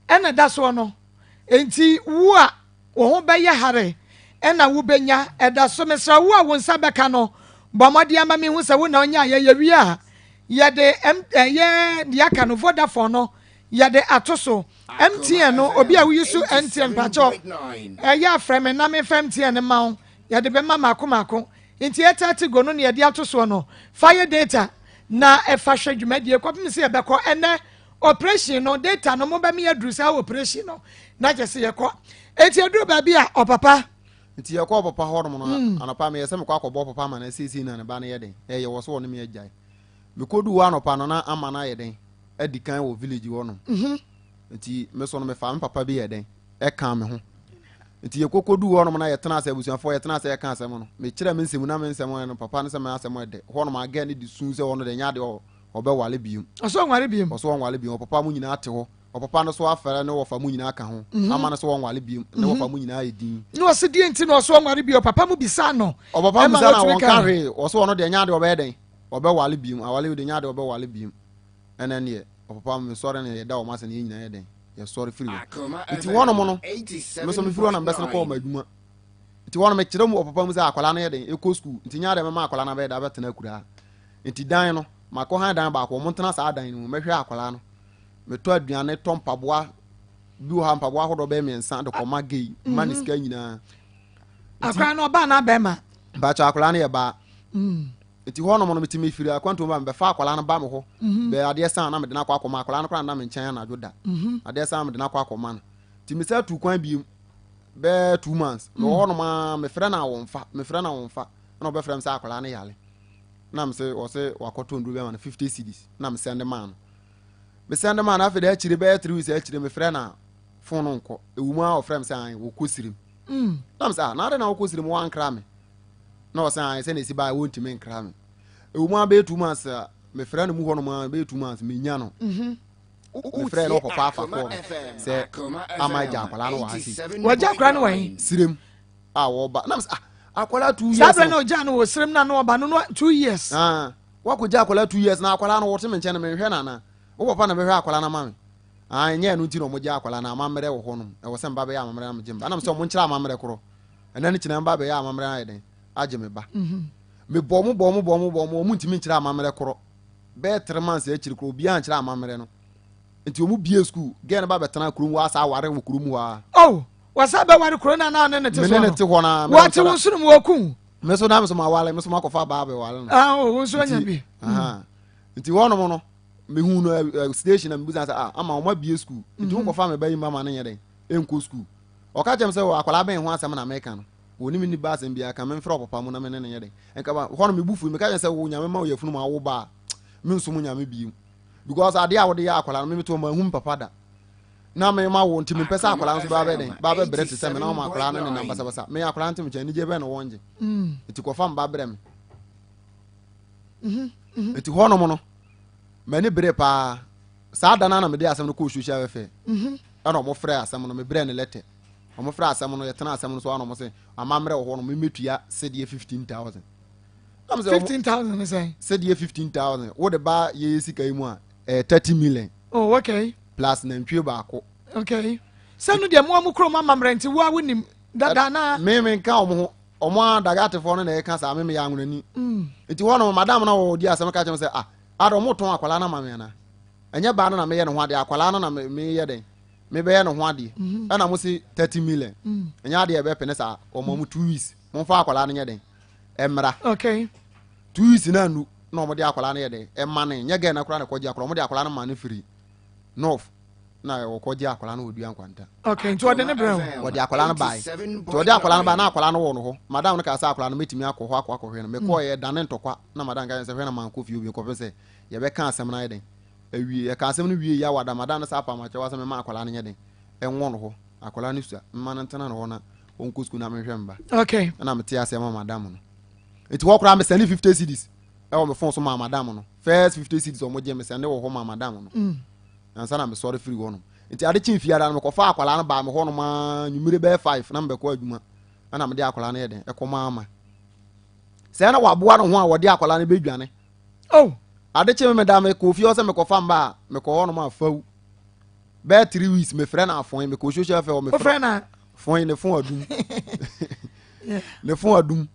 ɛna ɛda soɔ no. Enti wo a wo ho bɛyɛ hare na wobɛnya. Ɛda so. Mesrɛ wo a wo nsa bɛka no, bɔ mmɔden ama menhu sɛ wo na wonyaeɛ. Yɛwie a, yɛde M ɛyɛ deɛ aka no, Vodafone no, yɛde ato so. MTN no, obi a woyi so MTN, mpakyɛw, ɛyɛ a frɛ me na memfa MTN no mma wo. Yɛde bɛma mmaako mmaako. Nti Airtel Tigo no na yɛde ato soɔ no, fa yɛ data na fa hwɛ dwumadie kɔpem sɛ yɛbɛkɔ. Ɛnnɛ, Operation no data no mo bɛ me aduru saa operation no na kyɛ sɛ yɛkɔ eti aduru baabi a ɔpapa. Nti yɛkɔ ɔpapa hɔ nom no mm. anɔpa meyɛ sɛ mekɔ akɔbɔ ɔpapa ama no seesei na ne ba no yɛ den ɛyɛ wɔ so wɔ ne me agyae mekɔdu hɔ anɔpa no na ama no ayɛ den adi kan wɔ village hɔ nom mm -hmm. nti me so no mefa me papa bi yɛ den ɛka me ho nti yɛkɔkɔdu hɔ nom na yɛtena ase abusuafoɔ yɛtena ase yɛka asɛm no mekyerɛ me nsɛm na me nsɛm no papa no sɛ me asɛm ɛdɛ hɔ nom agɛ ne de su sɛ ɔno de nyɛ adeɛ ɔbɛwale biom. Ɔsɛ ɔnware biom. Ɔsɛ ɔnwale biom. Ɔpapa mu nyinaa te hɔ. Ɔpapa no so afɛrɛ ne wɔfa mu nyinaa ka ho. Mhm. Ama no so ɔnwale biom. Ne mhm. wɔfa mu nyinaa yɛ din. Ne ɔsɛ deɛ nti na ɔsɛ ɔnware biom. Ɔpapa mu bisa no. Ɔpapa mu bisa na wɔn ka hwee. Ɔsɛ ɔno deɛ nyɛ adeɛ ɔbɛyɛ dɛn. Ɔbɛwale biom. Awale deɛ nyɛ adeɛ ɔbɛwale biom. Ɛnɛ neɛ ɔpapa mu sɔre ne yɛda wɔn ase ne yɛn nyinaa yɛ dɛn. Yɛsɔre firi hɔ. Nti wɔnom no. Mesɔ mefiri hɔ na mbɛsene kɔɔ wɔn adwuma. Nti wɔnom mekyerɛ mu ɔpapa mu sɛ akwadaa no yɛ dɛn. Ɛkɔ sukuu. Nti nyɛ adeɛ mɛma akwadaa no abɛyɛ dɛ abɛtena akuraa. Nti dan no, makɔ han dan baako, wɔn ntena saa dan no mu, mɛhwɛ akwadaa no. Metɔ aduane, tɔ mpaboa, bi wɔ ha mpaboa ahodoɔ bɛyɛ mmiɛnsa de kɔma gay, ma ne mhm. sika nyinaa. Akwadaa no ɔbaa anaa bɛrima? Mpakyɛ akwadaa no yɛ baa. Mm. Nti hɔ nom no metumi firi akwantuo ba mebɛfa akwadaa no ba me hɔ. Mhm. Bɛyɛ adeɛ san na mede no akɔ akɔma akwadaa no koraa nna me nkyɛn anadwo da. Mhm. Adeɛ san mede no akɔ akɔma no. Nti mesɛ tu kwan biem bɛyɛ two months. Mewɔ mm. hɔ nom a mefrɛ no a wɔmfa, mefrɛ no a wɔmfa. Ɛna ɔbɛfrɛ me sɛ akwadaa no yare. na mese ɔse wakɔtɔ nduro bi ama no 50 cedis na me sɛnde maa no me sɛnde maa no afei de akyire bɛyɛ 3 weeks akyire mefrɛ na fon no nkɔ ewu mu a ɔfrɛ me sɛ an wɔkɔ sirim mm. na me sɛ ah na ade na wɔkɔ sirim wɔankra me na ɔsɛ an sɛ na esi baa wɔntumi nkra me ewu mu a bɛyɛ 2 months a mefrɛ no mu hɔ nom a bɛyɛ 2 months menya no mm-hmm. mefrɛ no ɔkɔfa afa kɔɔ no sɛ ama agya akwadaa no wɔ ha sei wɔgya akwadaa no wɔ he sirem a wɔba na sɛ ah akwadaa two years saa bɛrɛ na ɔgya no wɔ srem na na ɔba no no two years. Ah wakɔgya akwadaa two years na akwadaa no wɔte me nkyɛn no menhwɛ no anaa wo papa na bɛhwɛ akwadaa no ama me ah ɛnyɛ ɛno nti na wɔgya akwadaa no amammerɛ wɔ hɔnom ɛwɔ sɛ mba bɛyɛ amammerɛ na megye mba nam sɛ wɔn nkyerɛ amammerɛ korɔ ɛnɛ no kyerɛ mba bɛyɛ amammerɛ ayɛ dɛn agye me ba mhm. mebɔ mo bɔ mo bɔ mo bɔ mo wɔn ntumi nkyerɛ amammerɛ korɔ bɛyɛ three months akyiri korɔ obiara nkyerɛ amammerɛ no nti wɔn bie school gɛn no ba bɛtena kurom hɔ asa aware wɔ kurom hɔ a. oh Wɔsan bɛware kuro no a na ɔne ne te soɔ no. Me ne ne te hɔ no ara. Wɔte wo nsono mu wɔku wo. Me nso na me nso mawale, me nso makɔfa baa bɛware no. Ah, oh, wo nso anya bi. Nti hɔnom no, mehu no eh, eh, station na mebusa sɛ ah, ama wɔn abie school. Nti mhm. wokɔfa me ba yi ma ma no nyɛ dɛn? Ɛnkɔ sukuu. Ɔka kyerɛ me sɛ wɔ akwadaa bɛn ho asɛm na meka no. Wɔne me nni ba asɛm biara ka memfrɛ ɔpapa mu na me ne no nyɛ dɛn. Nka ba hɔ no me bo fui meka kyerɛ sɛ wo nyame ma wo yafunu mu awo ba a mensom nyame bio. Because adeɛ a wode yɛ akwadaa no me meto manhu me papa da. Na me ma wo nti mempɛ sɛ akwadaa nso ba bɛ dɛn ba bɛbrɛ te sɛ me na wɔma akwadaa no nenam basabasa. Me akwadaa nte me kyɛn anigye bɛn na wɔngye. Mm. Nti kɔfa mba brɛ me. Mm-hmm. Mm-hmm. Nti hɔnom no m'ani bere paa. Saa da no ara na mede asɛm no kɔɔ social welfare. Mhm. Ɛna wɔn frɛ asɛm no, mebrɛɛ no lɛtɛ. Wɔn frɛ asɛm no, yɛtena asɛm no so ara na wɔn sɛ amammerɛ wɔ hɔ no, memmɛtua sedeɛ 15,000. Na mesɛ wɔn 15,000 ne sɛn? sedeɛ 15,000 wode ba yɛyɛ sika yi mu a, ɛyɛ 30 million. Oh, okay. Plus nantwie baako. Okay. Sɛ no deɛ mo a mo kurom amammerɛ nti wo a wonim dada na. Me menka wɔn ho. Wɔn a Dagatefoɔ no na ɛka saa, me meyɛ anwonani. Mm. Nti hɔ no, madam na wɔdi asɛm ka kyerɛ me sɛ, ah, Ada ɔmo tɔn akwadaa no ama me anaa? Ɛnyɛ baa no na meyɛ ne ho adeɛ, akwadaa no na meyɛ dɛn? Mebɛyɛ ne ho adeɛ. Mhm. Ɛna mo se 30 million. Mm. Ɛnyɛ adeɛ ɛbɛpene saa. Ɔmo mo 2 weeks. Momfa akwadaa no nyɛ dɛn? Ɛmmra. Okay. 2 weeks na anu na ɔmo de akwadaa no yɛ dɛn? Ɛma ne. Nyɛ gɛɛ na koraa na ɛkɔgye akwadaa. Ɔmo de akwadaa no ma no firi North. Na wɔkɔgye akwadaa no wɔ Dua Nkwanta. Okay, nti ɔde ne brɛ wo? Wɔde akwadaa no bae. Nti ɔde akwadaa no bae na akwadaa no wɔ no hɔ. Madam no kaa sɛ akwadaa no mɛtumi akɔ hɔ akɔ akɔhwɛ no. Mekɔeɛ dane ntɔkwa na madam ka kyerɛ me sɛ hwɛ na mankɔ fie bio kɔpem sɛ yɛbɛka asɛm no ayɛ dɛn awie. Yɛka asɛm no wie yɛ awada madam no saa pam akyɛw sɛ mema akwadaa no nyɛ dɛn ɛnwɔ no hɔ. Akwadaa no sua mma no ntena no hɔ na ɔnkɔ sukuu na menhwɛ me ba. Okay. Ɛna mete aseɛ ma madam no. Nti hɔ koraa mesɛne 50 cedis ɛwɔ me phone so maa madam no. First 50 cedis ɔmo gye mesɛne wɔ hɔ maa madam no. Mm. Ansa na mesɔre firi hɔ nom. Nti ade kyee fiada no mekɔfaa akwadaa no baa me hɔ nom aa nwummere bɛyɛ 5 na mebɛkɔ adwuma. Ɛna mede akwadaa no yɛ dɛn ɛkɔmaa ama. Sɛ na waboa ne ho a wɔde akwadaa no bɛdwane. Oh. Ade kye me meda mekɔ fie hɔ sɛ mekɔfa mba a mekɔ hɔ nom a fawu. Bɛyɛ 3 weeks mefrɛ no afɔn mekɔ social welfare hɔ mefrɛ no fɔn ne fon adum. Ne fon adum.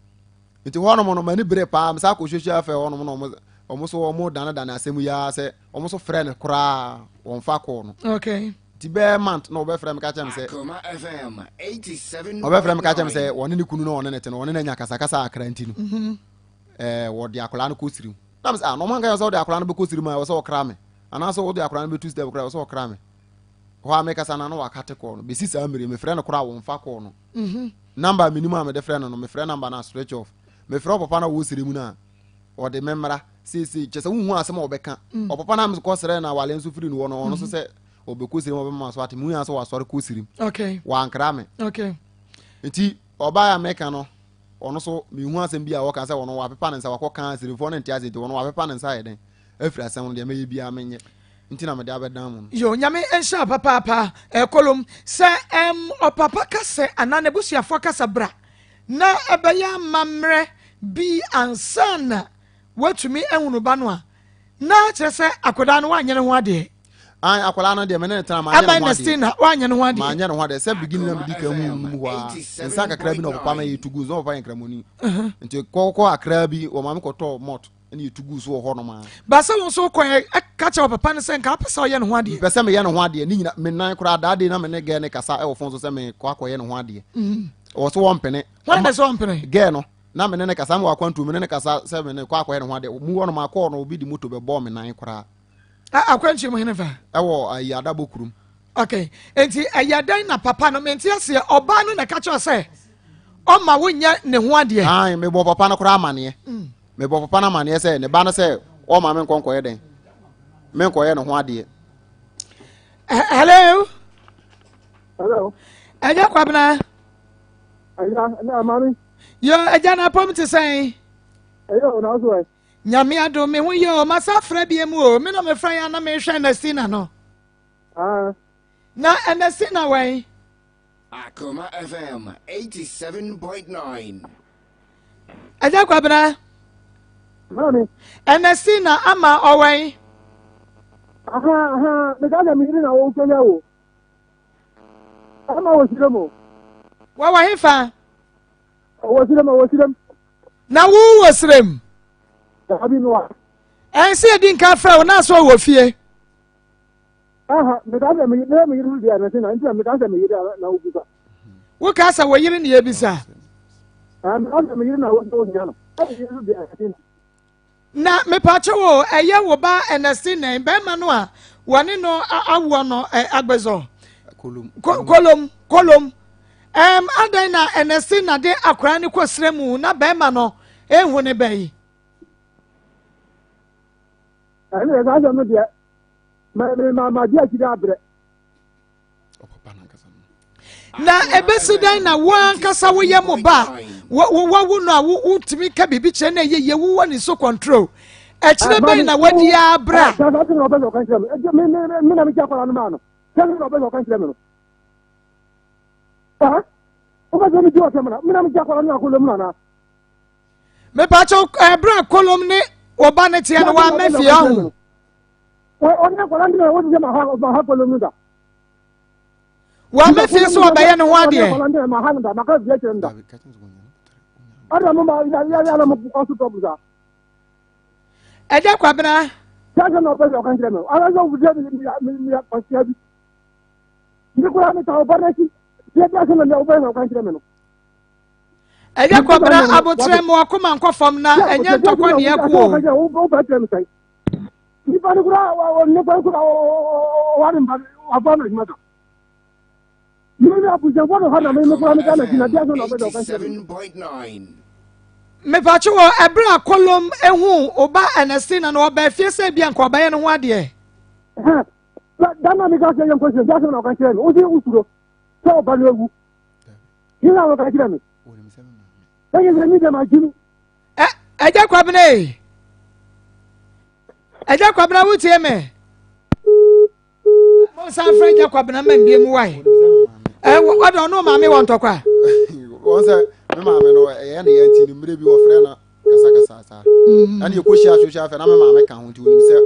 Nti hɔ nom no m'ani bere paa mesa kɔ social welfare hɔ nom na ɔmo ɔmo so ɔmo dane dane asɛm yi ara sɛ ɔmo so frɛ no koraa wɔn fa kɔɔ no. Okay. Nti bɛyɛ month na ɔbɛfrɛ me ka kyerɛ me sɛ ɔbɛfrɛ me ka kyerɛ me sɛ wɔne ne kunu na ɔne ne te no ɔne no anya kasakasa akra nti no mhm. ɛɛ wɔde akwadaa no kɔ sirim na me sɛ ah na ɔmo anka sɛ ɔde akwadaa no bɛkɔ sirim a ɛwɔ sɛ ɔkra me anaasɛ ɔde akwadaa no bɛtu step koraa ɛwɔ sɛ ɔkra me hɔ a mekasa na no wakate kɔɔ no bɛsi saa mmere mefrɛ no koraa wɔmfa kɔɔ no mhm. number menim a mede frɛ no no mefrɛ number no a switch off mefrɛ ɔpapa no a ɔwɔ sire mu no a ɔde me mmra seesei kyɛ sɛ wohu asɛm a ɔbɛka mm. ɔpapa no a mekɔsrɛ no awale nso firi no hɔ no ɔno nso mm-hmm. sɛ ɔbɛkɔ sirim ɔbɛma so ate mehu sɛ wasɔre kɔ sirim wankra me nti ɔbaa a meka no ɔno so mehu asɛm bi a ɔka sɛ ɔno wapepa ne nsa wakɔ ka sirimfoɔ no nte ase nti ɔno wapepa ne nsa yɛ dɛn afiri asɛm no deɛ mɛyɛ biara menyɛ nti na mede abɛdan mu no. Yo, Nyame nhyira wo papaapa. Eh, Kolom, sɛ ɛm ɔpapa ka sɛ anaa n'abusuafoɔ ka sɛ bra na ɛbɛyɛ amammerɛ bi ansa na woatumi ahunu ba no a, na kyerɛ sɛ akwadaa no woanyɛ ne ho adeɛ. Ae, akwadaa no deɛ me ne no tena manyɛ ne ho adeɛ. Ernestina, woanyɛ ne ho adeɛ. Manyɛ ne ho adeɛ. Sɛ beginning na medi kan hu no mu hɔ a, nsa kakra bi na ɔpapa no yɛtu gu so, na ɔpapa yɛ nkramoni. Nti kɔkɔ akra bi, wɔma me kɔtɔɔ malt. ɛna yɛtu guu so wɔ hɔnom a. Ba sɛ wo nso wokɔ ka kyerɛ papa no sɛ nka wopɛ sɛ ɔyɛ ne ho adeɛ. Mepɛ sɛ meyɛ ne ho adeɛ ne nyina me nan koraa daa de na me ne gɛɛ ne kasa ɛwɔ fon so sɛ mekɔ akɔyɛ ne ho adeɛ. Mm. Ɔwɔ so wɔmpene. Wɔn na sɛ wɔmpene. Gɛɛ no na me ne ne kasa mewɔ akwantuo me ne ne kasa sɛ me ne kɔ akɔyɛ ne ho adeɛ mu hɔnom akɔɔ no obi de moto bɛbɔɔ me nan koraa. Akwantuo mu hene fa? Ɛwɔ ayi adabɔ kurom. Okay, nti ɛyɛ dɛn na papa no mente aseɛ ɔbaa no na ɛka kyerɛ sɛ ɔma wonyɛ ne ho adeɛ. Ae mebɔ papa no koraa amaneɛ. Mm. Mebɔ papa no amaneɛ sɛ ne ba no sɛ ɔma me nkɔ nkɔyɛ dɛn me nkɔyɛ ne ho adeɛ. Hello. Hello. Ɛnyɛ kwabena. Ɛyà na maame. Yo ɛgya na apɔm te sɛn. Ɛyɛ o na so ɛ. Nyame adom me ho yɛ o masa frɛ bie mu o me na mefrɛ yɛ na mehwɛ Ernestina no. Ah. Na Ernestina wɛn. Akoma FM 87.9. Ɛgya kwabena. Maame. Ernestina ama ɔwɛn. Aha aha meka sɛ meyere na wɔwofɛ wo. Ama wɔ sirem o. Wɔwɔ hefa? Ɔwɔ sirem ɔwɔ sirem. Na wo wɔ sirem? Dabi no a. Ɛnse edi nka frɛ wo na so wɔ fie. Aha meka sɛ me yere me yere deɛ na se na nti na meka sɛ me yere na wobisa. Wo ka sɛ wo yere na yɛbisa. Ah meka sɛ me yere na wo hia no. Me yere deɛ na se na. Na mepaakyɛw o, ɛyɛ wo ba Ernestina, bɛrima no a wɔne no awoɔ no, Agbezɔ. Kolom. Kolom, kolom. Ɛm, adɛn na Ernestina de akwadaa no kɔ srɛ mu na bɛrima no ehu ne bɛ yi? Ɛne yɛ saa asɛm no deɛ, ma ma ma di akyiri abrɛ. Na ebesi dɛn na wo ankasa woyɛ mo ba a wawo no a wotumi ka biribi kyerɛ na ɛyɛ yie wowɔ ne so control ɛkyerɛ bɛn na wadi abra. Mepakyɛw ɛberɛ a kolom ne ɔba ne teɛ no wamma fie ɔho. Wama fie so ɔbɛyɛ ne ho adeɛ. Ɛgya Kwabena. Ɛgya Kwabena abotrɛ mu akoma nkɔ fam na ɛnyɛ ntɔkwa ne ɛko o. Nipa no koraa nipa no koraa ɔware mba wafa no adwuma da. Mi ni abusuafo no ha na mi mi koraa mi ka na gyina bi asɛ na ɔbɛ dɛ ɔka kyerɛ mi. Mepatwo wɔ ɛberɛ a Kolom ehu ɔba Ernestina no ɔba efie sɛ ebia nka ɔbɛyɛ ne ho adeɛ. Da na mi ka sɛ yɛn kɔ sɛ bi asɛ na ɔka kyerɛ mi o si usuro sɛ ɔba no ewu. Yi na ɔka kyerɛ mi. Ɛyɛ sɛ mi dɛ ma gyi mi. Ɛgya Kwabena ee. Ɛgya Kwabena wotie me? Monsan frɛ Agya Kwabena ma mbie mu wae. Wɔde ɔno maame wɔ ntɔkwa. Wɔn sɛ me maame no ɛyɛ ne yɛn nti no mmerɛ bi wɔfrɛ no kasakasa saa. Ɛne yɛkɔhyia social afɛ na me maame ka ho nti onim sɛ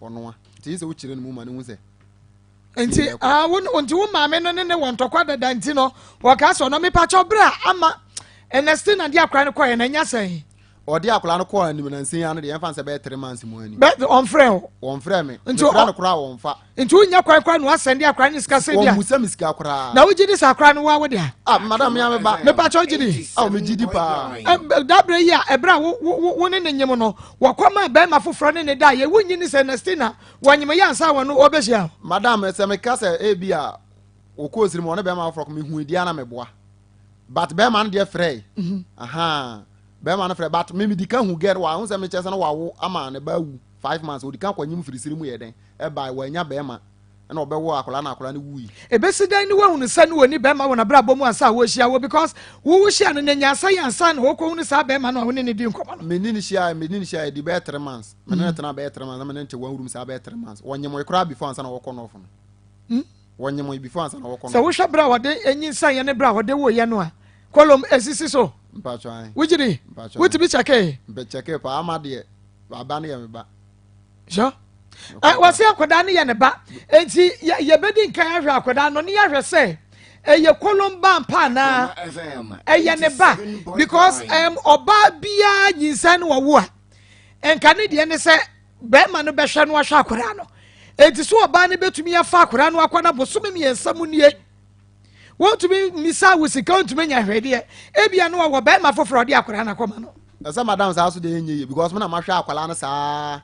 ɔnoa. Nti sɛ wokyerɛ no mu ma no hu sɛ nti ah wo nti wo maame no ne ne wɔ ntɔkwa dada nti no wɔka sɛ ɔno mepakyɛw berɛ a ama Ernestina de akora no kɔɛ na ɛnya sɛn. Ɔde akwadaa no kɔɔ anim nansa yi ano deɛ yɛmfa no sɛ bɛyɛ 3 months mu ani. Bɛ ɔnfrɛ wo. Wɔnfrɛ me. Nti mefrɛ no koraa wɔnfa. Nti wonya kwan koraa na wasɛnde akwadaa no sika sɛ bia. Wɔmmusa me sika koraa. Na wogye di sɛ akwadaa no woa wo dea? Ah madam me ara me ba. Mepakyɛ wogye di? Aw megye di paa. Da berɛ yi a ɛberɛ a wo wo wo ne ne nyem no wɔkɔ maa bɛrima foforɔ ne ne da yɛ wonnye ni sɛ Ernestina wɔnyem yɛ ansa wɔn wɔbɛhyia wo? Madam sɛ meka sɛ ebi a wɔkɔɔ siri mu wɔne bɛrima foforɔ kɔ mehu edi a na meboa. But bɛrima no deɛ frɛe. Ahaa. Bɛrima no frɛ but me medi ka hu girl wa ho sɛ mekyɛ sɛ no wawo ama ne ba awu 5 months odi ka kɔnyim firisiri mu yɛ dɛn ɛbae wanya bɛrima ɛna ɔbɛwo akwadaa na akwadaa no wui. Ebesi dɛn ne wahunu sɛ ne wɔni bɛrima wɔ n'abrabɔ mu ansa a wɔrehyia wo because wo wo hyia no na nyansa yɛ ansa na wɔkɔhunu saa bɛrima no a wo ne no di nkɔmmɔ no. Me ne no hyia me ne no hyia ɛdi bɛyɛ 3 months me ne no tena bɛyɛ 3 months na me ne no te one room saa bɛyɛ 3 months wɔnyemoe koraa before ansa na wɔkɔ nɔɔfo no wɔnyemoe before ansa na wɔkɔ Sɛ wohwɛ berɛ a wɔde nyinsɛn ne berɛ a wɔde woeɛ no a kolom esisi so. Mpatsɔ ayi. Wogye di? Mpatsɔ. Wotumi kyɛkee? Mpɛ kyɛkee paa ama deɛ aba no yɛ me ba. Sure. Wɔsi akwadaa no yɛ ne ba nti yɛbɛdi nkan ahwɛ akwadaa no ne yɛahwɛ sɛ ɛyɛ kolom ba mpa anaa ɛyɛ ne ba because ɔbaa biara nyinsɛn no wɔwo a nka ne deɛ ne sɛ bɛrima no bɛhwɛ no ahwɛ akwadaa no eti so ɔbaa no bɛtumi afa akwadaa no akɔ na bosome 3 mu nie wɔntumi mmisa wo sika wɔntumi nya hwɛdeɛ ebia no wɔwɔ bɛrima foforɔ ɔde akwadaa no akɔma no. Ɛsɛ madam saa so deɛ ɛnyɛ yie because me na mahwɛ akwadaa no saa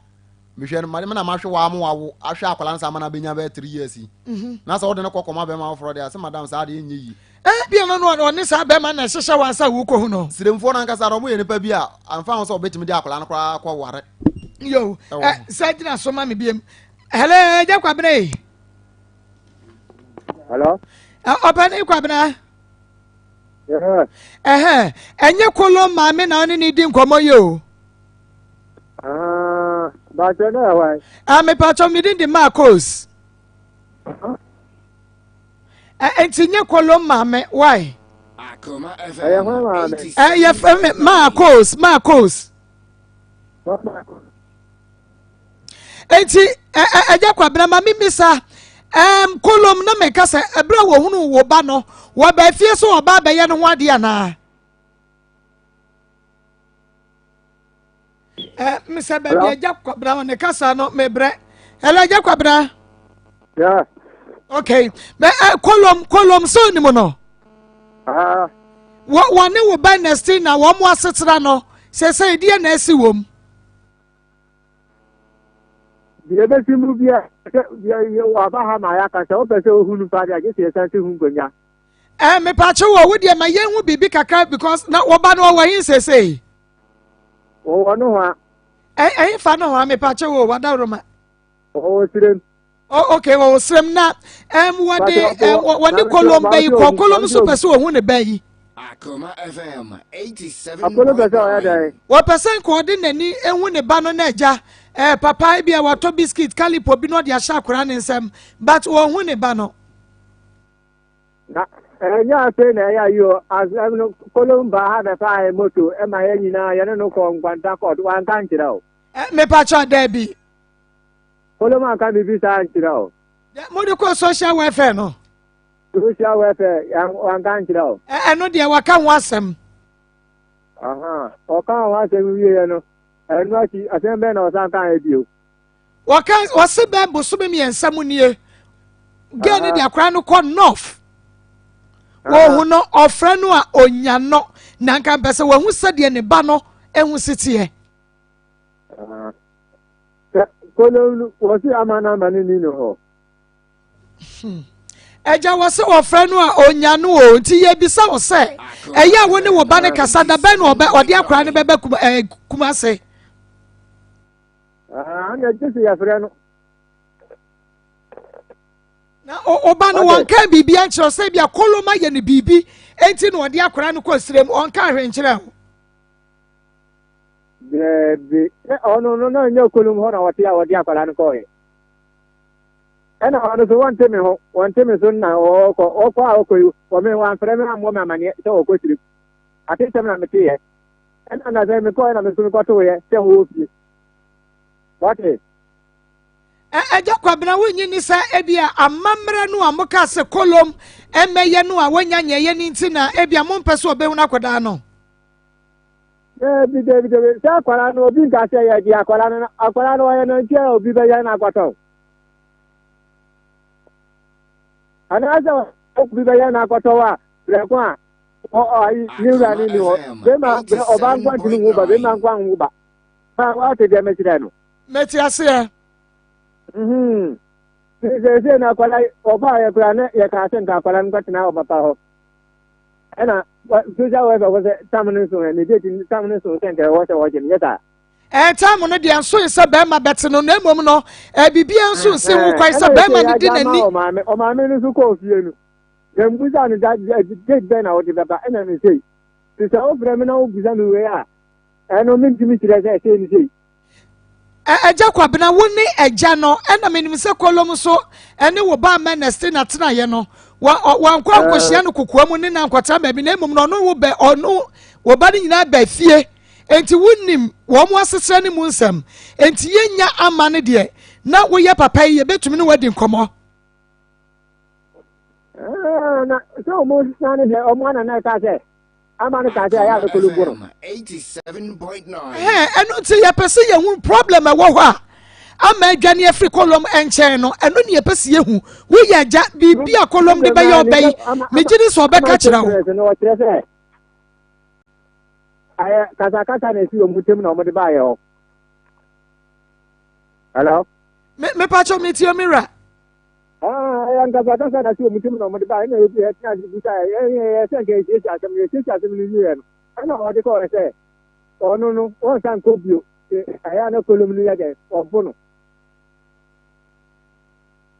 mehwɛ no me na mahwɛ waa mo wawo ahwɛ akwadaa no saa ma no abɛnya bɛyɛ 3 years yi na sɛ wode no kɔ kɔma bɛrima foforɔ deɛ sɛ madam saa deɛ ɛnyɛ yie. Ebia no no ɔne saa bɛrima na ɛhyehyɛ wɔn ansa wokɔ hu no. Siremfoɔ no ankasa no ɔmo yɛ nipa bi a amfa ho sɛ ɔbɛtumi de akwadaa no koraa kɔ ware. Yo ɛ sɛ gyina so ma me biem. Hello ɛgya Kwabena yi. Hello. Ɔpɛni Kwabena. Ɛhɛn ɛnyɛ kolo maame na ɔne ne di nkɔmɔ yi o. Bàtɛ náà wá. Mepatɔ mi din di Marcos. Nti nye kolo maame why? Ɛyɛ hwan maame? Ɛyɛ fɛ mi Marcos Marcos. Nti ɛgya Kwabena ma mi misa kolom na meka sɛ ɛberɛ a wɔhunu wo ba no wɔba fie so ɔba abɛyɛ ne ho adeɛ anaa? Mesɛ baabi agya Kwabena wɔ ne kasa no mebrɛ. Hello agya Kwabena. Yeah. Okay. Mɛ kolom kolom sɛ onim no. Wɔ wɔne wo ba Nesti na wɔn mo asetena no sɛ sɛ ɛdeɛ na asi wɔm. Deɛ ɛbɛsi mu bia sɛ waba ha ma yɛaka sɛ wopɛ sɛ wohu no paa deɛ agye sɛ yɛsan si ho nkonnwa. Eh, mepakye wɔ wo deɛ ma yɛnhu biribi kakra because na wɔba no ɔwɔ he seesei? Wɔwɔ no hɔ a. Ɛhe fa no hɔ a mepakye wɔ wadaworoma? Wɔwɔ sirem. Oh, okay, wɔwɔ sirem na um, wɔde wɔne kolom bɛyi kɔ kolom nso pɛ sɛ wɔhu ne bɛ yi. Akoma FM 87.9. Akolo pɛ sɛ ɔyɛ dɛn? Wɔpɛ sɛ nka ɔde n'ani ehu ne ba no na agya eh, papa bi a watɔ biscuit kalipo bi na ɔde ahyɛ akwadaa ne nsam but wɔnhu ne ba no. Na ɛnyɛ afei na ɛyɛ ayi o asɛm no kolom baa ha bɛfa ayɛ moto ɛma yɛn nyinaa yɛne no kɔ nkwanta kɔɔto wanka nkyerɛ o. Eh, mepakyɛ daabi. Kolom anka biribi saa nkyerɛ o. Mode kɔ social welfare no. Social welfare wanka nkyerɛ o. Ɛno deɛ waka ho asɛm. Ɔka ho asɛm wieɛ no ɛno akyi asɛm bɛn na ɔsan kaeɛ bio. Wɔka wɔse bɛn bosome mmiɛnsa mu nie. Girl no de akwadaa no kɔ north. Wɔhu no ɔfrɛ no a onya no na nka mpɛ sɛ wɔhu sɛdeɛ ne ba no ehu si teɛ. Sɛ kolo no wɔsi ama no ama no ni no hɔ. Hmm. Agya wɔ sɛ wɔfrɛ no a ɔnya no o nti yɛbisa wo sɛ ɛyɛ a wo ne wo ba no kasa da bɛn na ɔbɛ ɔde akwadaa no bɛbɛ kuma ɛɛ eh, kuma ase. Ana gye sɛ yɛfrɛ no. Na ɔba no wɔnka biribi ankyerɛ sɛ bi akoloma yɛ no biribi enti na ɔde akwadaa no kɔ srem ɔnka ahwɛ nkyerɛ ho. Daabi, ɔno no na ɔnyɛ kolom hɔ na ɔte a ɔde akwadaa no kɔɔɛ. Ɛna ɔno nso wɔnte me ho, wɔnte me so na ɔkɔ, ɔkɔ a ɔkɔ yi, wɔme wɔamfrɛ me ammɔ me amaneɛ sɛ ɔkɔ tirim. Atesɛm na meteeɛ. Ɛna na sɛ mekɔɛ na me nso mekɔtoeɛ sɛ ɔwɔ fie. Wate? Agya Kwabena, wonnye nni sɛ ebia amammerɛ no a mokaa sɛ kolom mmɛyɛ no a wɔanya nyɛeɛ no nti na ebia mompɛ sɛ ɔbɛhunu akwadaa no? Dabi, dabi, dabi. Sɛ akwadaa no, obi nka sɛ yɛgye akwadaa no, akwadaa no ɔyɛ nantwie a obi bɛyɛ no akɔtɔn. Anaasɛ obi bɛyɛ no akɔtɔn a, prɛko a, ayi, ne wura no nni hɔ. Bɛrima, ɔbaa nko ntumi nwo ba, bɛrima nko anwo ba. Ma wate deɛ mekyerɛ no. Mete aseɛ. Mhm. Seesei na akwadaa ɔbaa yɛ koraa na yɛkaa sɛ nka akwadaa no nkɔtena ɔpapa hɔ. Ɛna social welfare kɔ sɛ tam no nso ɛ ne date tam no nso sɛ nka ɛwɔ sɛ wɔgye no nyɛ saa. Ɛɛ tam no deɛ nso sɛ bɛrima bɛte no na mmom no ɛɛ biribiara nso nsi ho kwan sɛ bɛrima no di n'ani. Ɔmaame ɔmaame no nso kɔɔ fie no yɛn busa no da date bɛn na wɔde bɛba ɛna ne sei te sɛ wofrɛ me na wobusa me wei a ɛno mentumi kyerɛ sɛ sei ne sei. Agya Kwabena, wo ne agya no, ɛna menim sɛ Kolom nso ɛne wo ba Mɛnɛste na tenaeɛ no. Wankɔ ankɔhyia no kokoa mu ne na ankɔtena baabi na mmom no ɔno wo bɛ ɔno wo ba no nyinaa ba fie. Enti wonim wɔn asetra no mu nsɛm. Enti yɛnya ama no deɛ na woyɛ papa yi yɛbɛtumi ne wadi nkɔmmɔ. Na sɛ wɔn sesa no deɛ wɔn ana na ɛka sɛ ama no kaa sɛ ɛyɛ a mekɔlu mpo no. Ɛno nti yɛpɛ sɛ yɛhu problem ɛwɔ hɔ a ama adwane afiri kɔlɔm nkyɛn no ɛno ne yɛpɛ sɛ yɛhu woyɛ agya biribi a kɔlɔm de bɛyɛ ɔbɛ yi megye di sɛ ɔbɛka kyerɛ wo. Ɔkyerɛ sɛ ayɛ kasakasa na esi wɔn ntam na wɔde baayɛ hɔ. Hello. Mepa kyɛw metie me wura. Ah, ɛyɛ nkasakasa na si wɔn tirim na wɔde baeɛ na ebi ɛtena ase busa yɛ yɛ sɛ nka yɛsiesie asɛm no yɛsiesie asɛm no wieɛ no ɛna wɔde kɔɔ sɛ ɔno no wɔnsan nkɔ bio ɛyɛ a na kolom no yɛ dɛ ɔbo no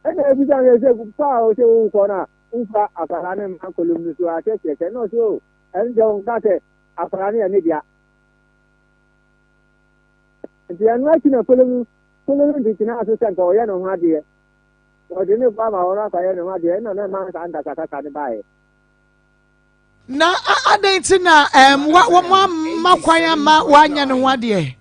ɛna ebisa yɛ sɛ fa a ɔsɛ wokɔ no a womfa akwadaa no mma kolom no so akyerɛkyerɛ sɛ na ɔsɛ o ɛno deɛ ɔnka sɛ akwadaa no yɛ ne dea nti ɛno akyi na kolom kolom no de gyinaa so sɛ nka ɔyɛ ne ho adeɛ Wɔde ne ba ma wɔn akɔyɛ ne ho adeɛ ɛna na ɛma saa nkasakasa no baeɛ. Na adɛn nti na ɛm wa wɔn amma kwan ama wanyɛ ne ho adeɛ?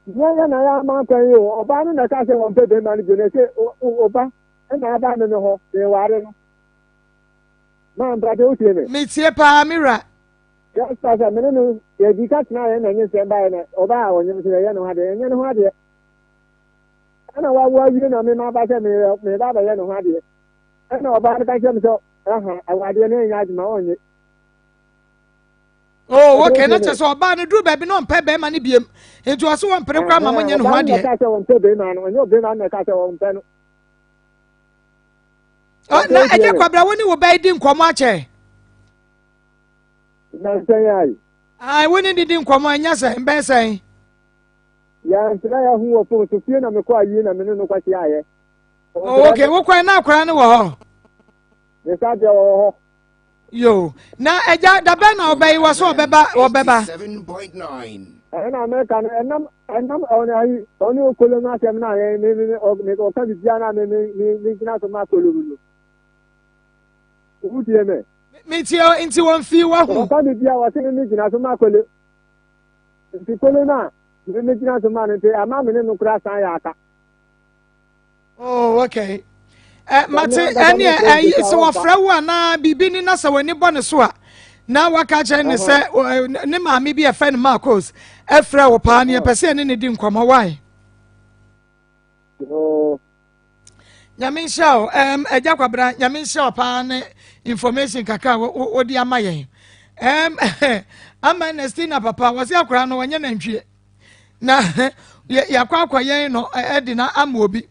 Yɛn na yɛama kwan yi o ɔbaa no na ɛka sɛ wɔmpɛ bɛrima no bio na ɛsɛ ɔba ɛna aba me no hɔ meware no maa mpate wotie me. Metie paa me wura. Yɛsa sɛ mene no yɛdi ka tena yɛn na nye nsɛm baeɛ na ɔbaa a ɔnyem so yɛyɛ ne ho adeɛ yɛnyɛ ne ho adeɛ. Ɛna wawo awie na me maba sɛ meba abɛyɛ ne ho adeɛ. Ɛna ɔbaa no ka kyerɛ me sɛ, aha, awadeɛ no ɛnyɛ adwuma, ɔnnye. Oh, okay, na kyerɛ sɛ ɔbaa no duru baabi na ɔmpɛ bɛrima no biem. Nti ɔse wɔmpere koraa ma monyɛ ne ho adeɛ. Ɔbaa no na ɛka sɛ ɔmpɛ bɛrima no, ɛnyɛ ɔbɛrima no na ɛka sɛ ɔmpɛ no. Na ɛgya kwabra wo ne wo ba yi di nkɔmmɔ akyɛ? Nansɛn ayi. Ayi, wo ne ne di nkɔmmɔ ɛnyɛ sɛ mbɛn sɛn? Yɛntena yɛho wɔ fon so fie na mekɔ ayie na me ne no kɔhyiaeɛ. Oh, okay, wokɔɛ na akwaraa no wɔ hɔ? Ne sa deɛ wɔwɔ hɔ. Yo, na agya da bɛn na ɔbɛyi wɔ so ɔbɛba ɔbɛba? Ɛna mɛka no ɛnam ɛnam ɔne ayi ɔne okolo no asɛm na yɛn me me me ɔka biribiara na me me me me gyina so ma kolo no. Wotie me? Me tie nti wɔn fi wahu. Ɔka biribiara wɔse me me gyina so ma kolo. Nti kolo no a me me gyina so ma no nti ama me ne no kora san yɛ aka. Oh, okay. Eh, mate ɛne ɛyi sɛ wɔfrɛ wo anaa biribi ni na sɛ w'ani bɔ ne so a na waka kyerɛ ne sɛ ne maame bi ɛfɛ no Marcos ɛfrɛ wo paa ne ɛpɛ sɛ ɛne ne di nkɔmmɔ wae. Nyame nhyira wo um, agya kwabena nyame nhyira wo paa ne information kakra wode ama yɛn um, ama Ernestina papa wɔse akwaraa no wɔnyɛ nantwie na yɛakɔ akɔ yɛn no ɛde na ama obi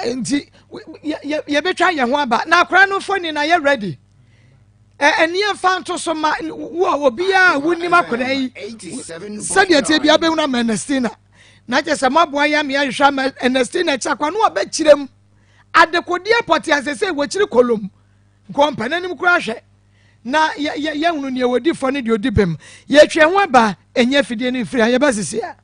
nti yɛbɛtwa yɛn ho aba na akwaraa no mfoni na yɛ ready ɛneɛ mfa nto so ma wo a obiara a wonim akwaraa yi sɛdeɛ tie bia bɛhunu ama Ernestina na kyɛ sɛ moaboa yɛ ama yɛahwehwɛ ama Ernestina akyi akwa no abɛkyerɛ mu adekodeɛ pɔte asɛ sɛ wɔkyiri kolom nkɔmpɛ n'anim koraa hwɛ na yɛhunu nea wɔdi fɔ ne deɛ ɔdi bem. Yɛtwe ho aba, ɛnyɛ afidie no mfiri ha, yɛbɛsese a.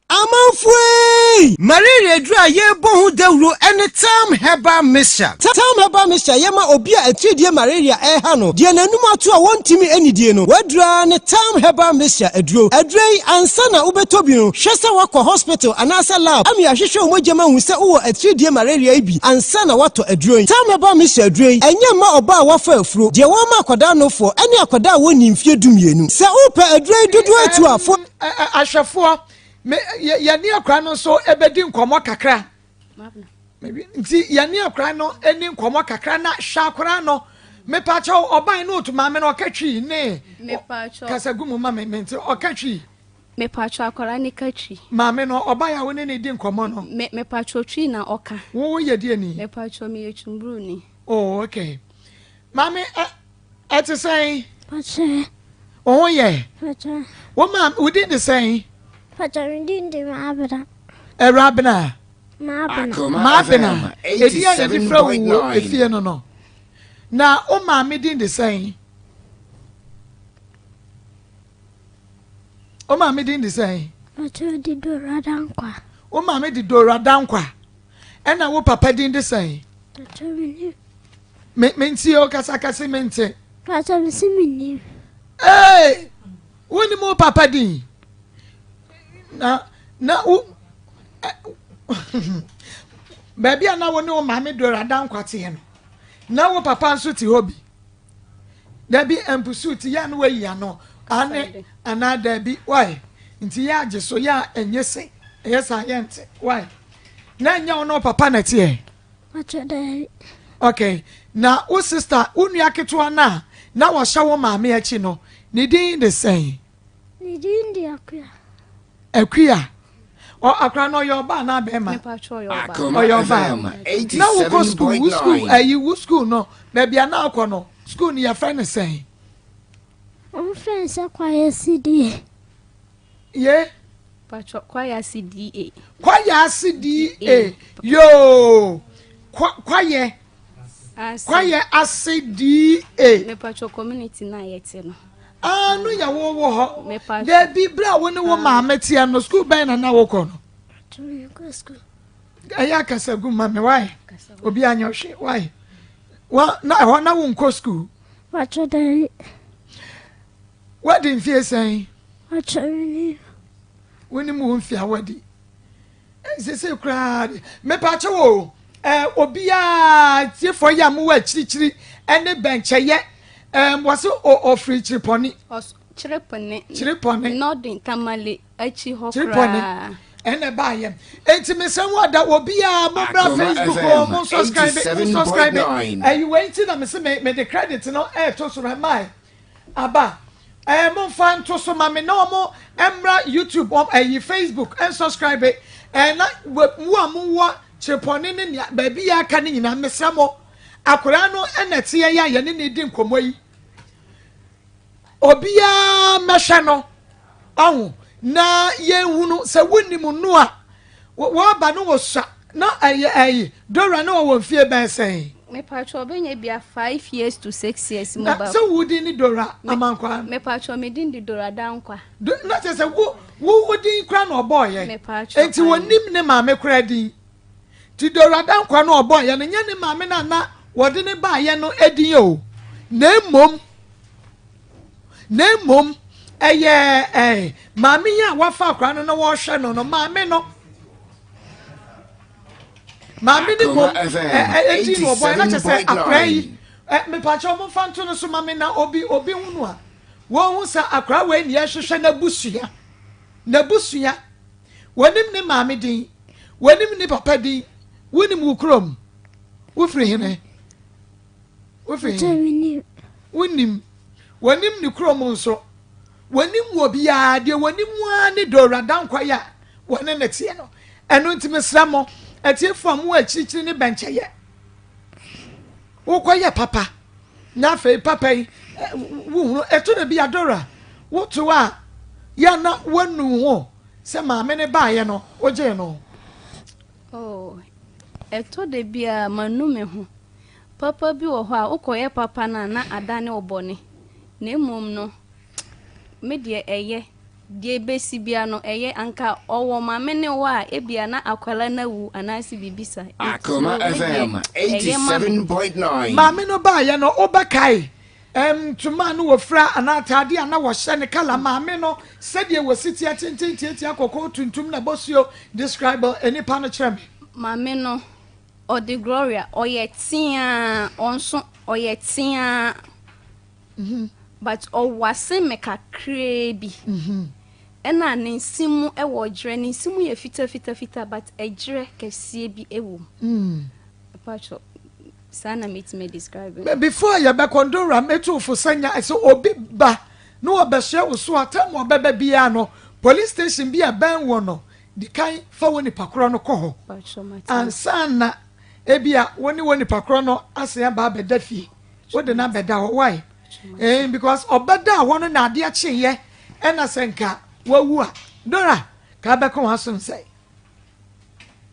Amanfoɔ ei! Malaria aduro a yɛrebɔ ho dawuro ne Tam Herbal Mixture. Tam Herbal Mixture yɛ ma obi a atiridie malaria reha no, deɛ n'anum ato a wɔntumi nnidie no, w'aduro ara ne Tam Herbal Mixture aduro. Aduro yi, ansa na wobɛtɔ bi no, hwɛ sɛ woakɔ hospital anaasɛ lab ama yɛahwehwɛ wo mogya mu ahu sɛ wowɔ atiridie malaria yi bi ansa na woatɔ aduro yi. Tam Herbal Mixture aduro yi, ɛnyɛ mma ɔbaa a wafa afuro, deɛ wɔama akwadaa nofoɔ, ɛne akwadaa a wɔnnii mfeɛ dumienu. Sɛ wopɛ aduro yi dodoɔ atu a, fo. Ahwɛfoɔ, me, yɛne akwadaa no nso bɛdi nkɔmmɔ kakra. Nti yɛne akwadaa no ni nkɔmmɔ kakra na hwɛ akwadaa no. Mepakyɛw, ɔban no otu maame no ɔka twi ne kasa gu mu ma me mente ɔka twi. Mepakyɛw akwadaa no ka twi. Maame no ɔban a wo ne ne di nkɔmmɔ no. Me mepakyɛw twi na ɔka. Wo yɛ deɛ ni? Mepakyɛw meyɛ Twumbruni. Oh okay. Maame ɛ ɛte sɛn? Pakyɛ. Wo ho yɛ? Pakyɛ. Wo maame wo din de sɛn? Pakyɛ me din de Maabena. Awurabena. Maabena. Maabena. Edin a yɛde frɛ wo wɔ efie no no. Na wo maame din de sɛn? Wo maame din de sɛn? Pakyɛ de Dora Dankwa. Wo maame de Dora Dankwa. Ɛna wo papa din de sɛn? Pakyɛ me nim. Me me nti o kasa kase me nte. Pakyɛ me si me nim. Ee, wo nim wo papa din? Na na wo baabi a na wo ne wo maame Dora Dankwa teɛ no, na wo papa nso te hɔ bi. Dabi mpusu ti yɛ a na wayi ano ane anaa dabi why nti yɛ agye so yɛ a ɛnyɛ se ɛyɛ saa yɛ nte why na ɛnyɛ wo ne wo papa na ɛteɛ. Pakyɛ dabi. Okay na wo sister wo nua ketewa no a na wɔhyɛ wo maame akyi no ne din de sɛn? Ne din de Akua. Akua. Ɔ akora no ɔyɛ ɔba anaa bɛrima? Ɔyɛ ɔba. Na wokɔ sukuu, wo sukuu ayi wo sukuu no baabi a na akɔ no sukuu no yɛfrɛ no sɛn? Wɔfrɛ no sɛ Kwayase DA. Ye? Patro Kwayase DA. Kwayase DA. Yoo. Kwayɛ. Kwayɛ ase DA. Mepatro community na yɛte no. Ah, no yɛ wo wɔ hɔ. Dabi, bere a wo ne wo maame teɛ no, sukuu bɛn na na wokɔ no? Ɛyɛ akasa gu ma me, wae? Obi anyɛ hwee, wae? Wa, na ɛhɔ na wonkɔ sukuu? Patro dabi. Wadi mfie sɛn? Patro menim. Wonim wo mfie a wadi? Sese koraa de, mepaakyɛw o, eh, obiara tiefoɔ yi a mowɔ akyirikyiri ne bɛnkyɛyɛ, eh, wɔse ɔfiri kyiripɔne. Kyiripɔne. Kyiripɔne. Northern Tamale akyi hɔ koraa. Kyiripɔne. Ɛna ɛbaayɛ. Enti mesrɛ mo ada obiara mommra Facebook o, mo subscribe, mo subscribe. Ɛyi wei nti na mese me mede credit no ɛɛto so no ɛmae. Aba. Ɛɛ momfa nto so ma me na wɔn mmra YouTube wɔn ɛyi Facebook nsubscribe ɛɛ na mo a mowɔ kyerepɔne ne nea baabi yɛ aka ne nyinaa mesrɛ mo akwadaa no ɛna ɛteɛ yɛ a yɛne ne di nkɔmmɔ yi obiara mmɛhwɛ no ɔho na yɛnhunu sɛ wonim no a wɔaba no wɔsua na ɛyɛ ɛyi Dora na ɔwɔ mfie bɛn sɛn? Mepatwɔ ɔbɛnya bia 5 years to 6 years mu ba. Na sɛ wo din ne Dora Amankwa? Mepatwɔ me din de Dora Dankwa. Na kyerɛ sɛ wo wo din kora na ɔbɔɔyɛ. Mepatwɔ. Enti wɔnim ne maame kora din. Ti Dora Dankwa no ɔbɔɔyɛ no nyɛ ne maame na na wɔde ne baayɛ no edin o. Na mmom na mmom ɛyɛ ɛɛ maame yi a wafa akora no na wɔrehwɛ no no maame no. Maame ne mmom ɛdi na ɔbɔ ɛna kyɛ sɛ akora yi mepakyɛ wɔn mfa nto no so ma me na obi obi hu no a wɔn hu sɛ akora wei ne yɛhwehwɛ n'abusua n'abusua wɔnim ne maame din wɔnim ne papa din wonim wo kurom wofiri hene wofiri hene wonim wɔnim ne kurom nso wɔnim wɔ biara deɛ wɔnim ara ne Dora Dankwa yi a wɔne ne teɛ no. Ɛno nti mesrɛ mo, atiefoɔ a mowɔ akyirikyiri ne bɛnkyɛyɛ, wokɔyɛ papa na afei papa yi wohunu ɛto da bi a Dora woto a yɛ na woanu ho sɛ maame ne baeɛ no wogyee no. Oh, ɛtɔ da bi a manu me ho. Papa bi wɔ hɔ a wokɔyɛ papa no a na adane wo bɔne. Na mmom no, me deɛ ɛyɛ. Deɛ ɛbɛsi bia no ɛyɛ anka ɔwɔ maame ne wɔ a ebia na akwala no awu anaasɛ biribi sa. Akoma FM 87.9. Maame no baayɛ no wobɛkae ntoma a no wɔfira anaa ataade a na wɔhyɛ ne kala maame no sɛdeɛ wɔsi teɛ tenten tiatia kɔkɔɔ tuntum na bɔsuo describe nipa no kyerɛ me. Maame no ɔde Gloria ɔyɛ teaa ɔnso ɔyɛ teaa but ɔwase me kakraa bi ɛna ne nsi mu ɛwɔ gyerɛ ne nsi mu yɛ fita fita fita but ɛgyerɛ kɛseɛ bi ɛwɔ mu. Patro saa na metumi describe no. Before yɛbɛkɔ Dora metu fo sɛ nya sɛ obi ba na wɔbɛhyɛ wo so a tam ɔbɛba biara no police station bi a bɛn wɔ no di kan fa wɔ nipa korɔ no kɔ hɔ Patro mate. Ansa na ebi a wo ne wɔ nipa korɔ no asen aba abɛda fie wode no abɛda hɔ why because ɔbɛda hɔ no na adeɛ kyeeɛ ɛna sɛ nka wawu a Dora ka bɛka wɔn asom sɛ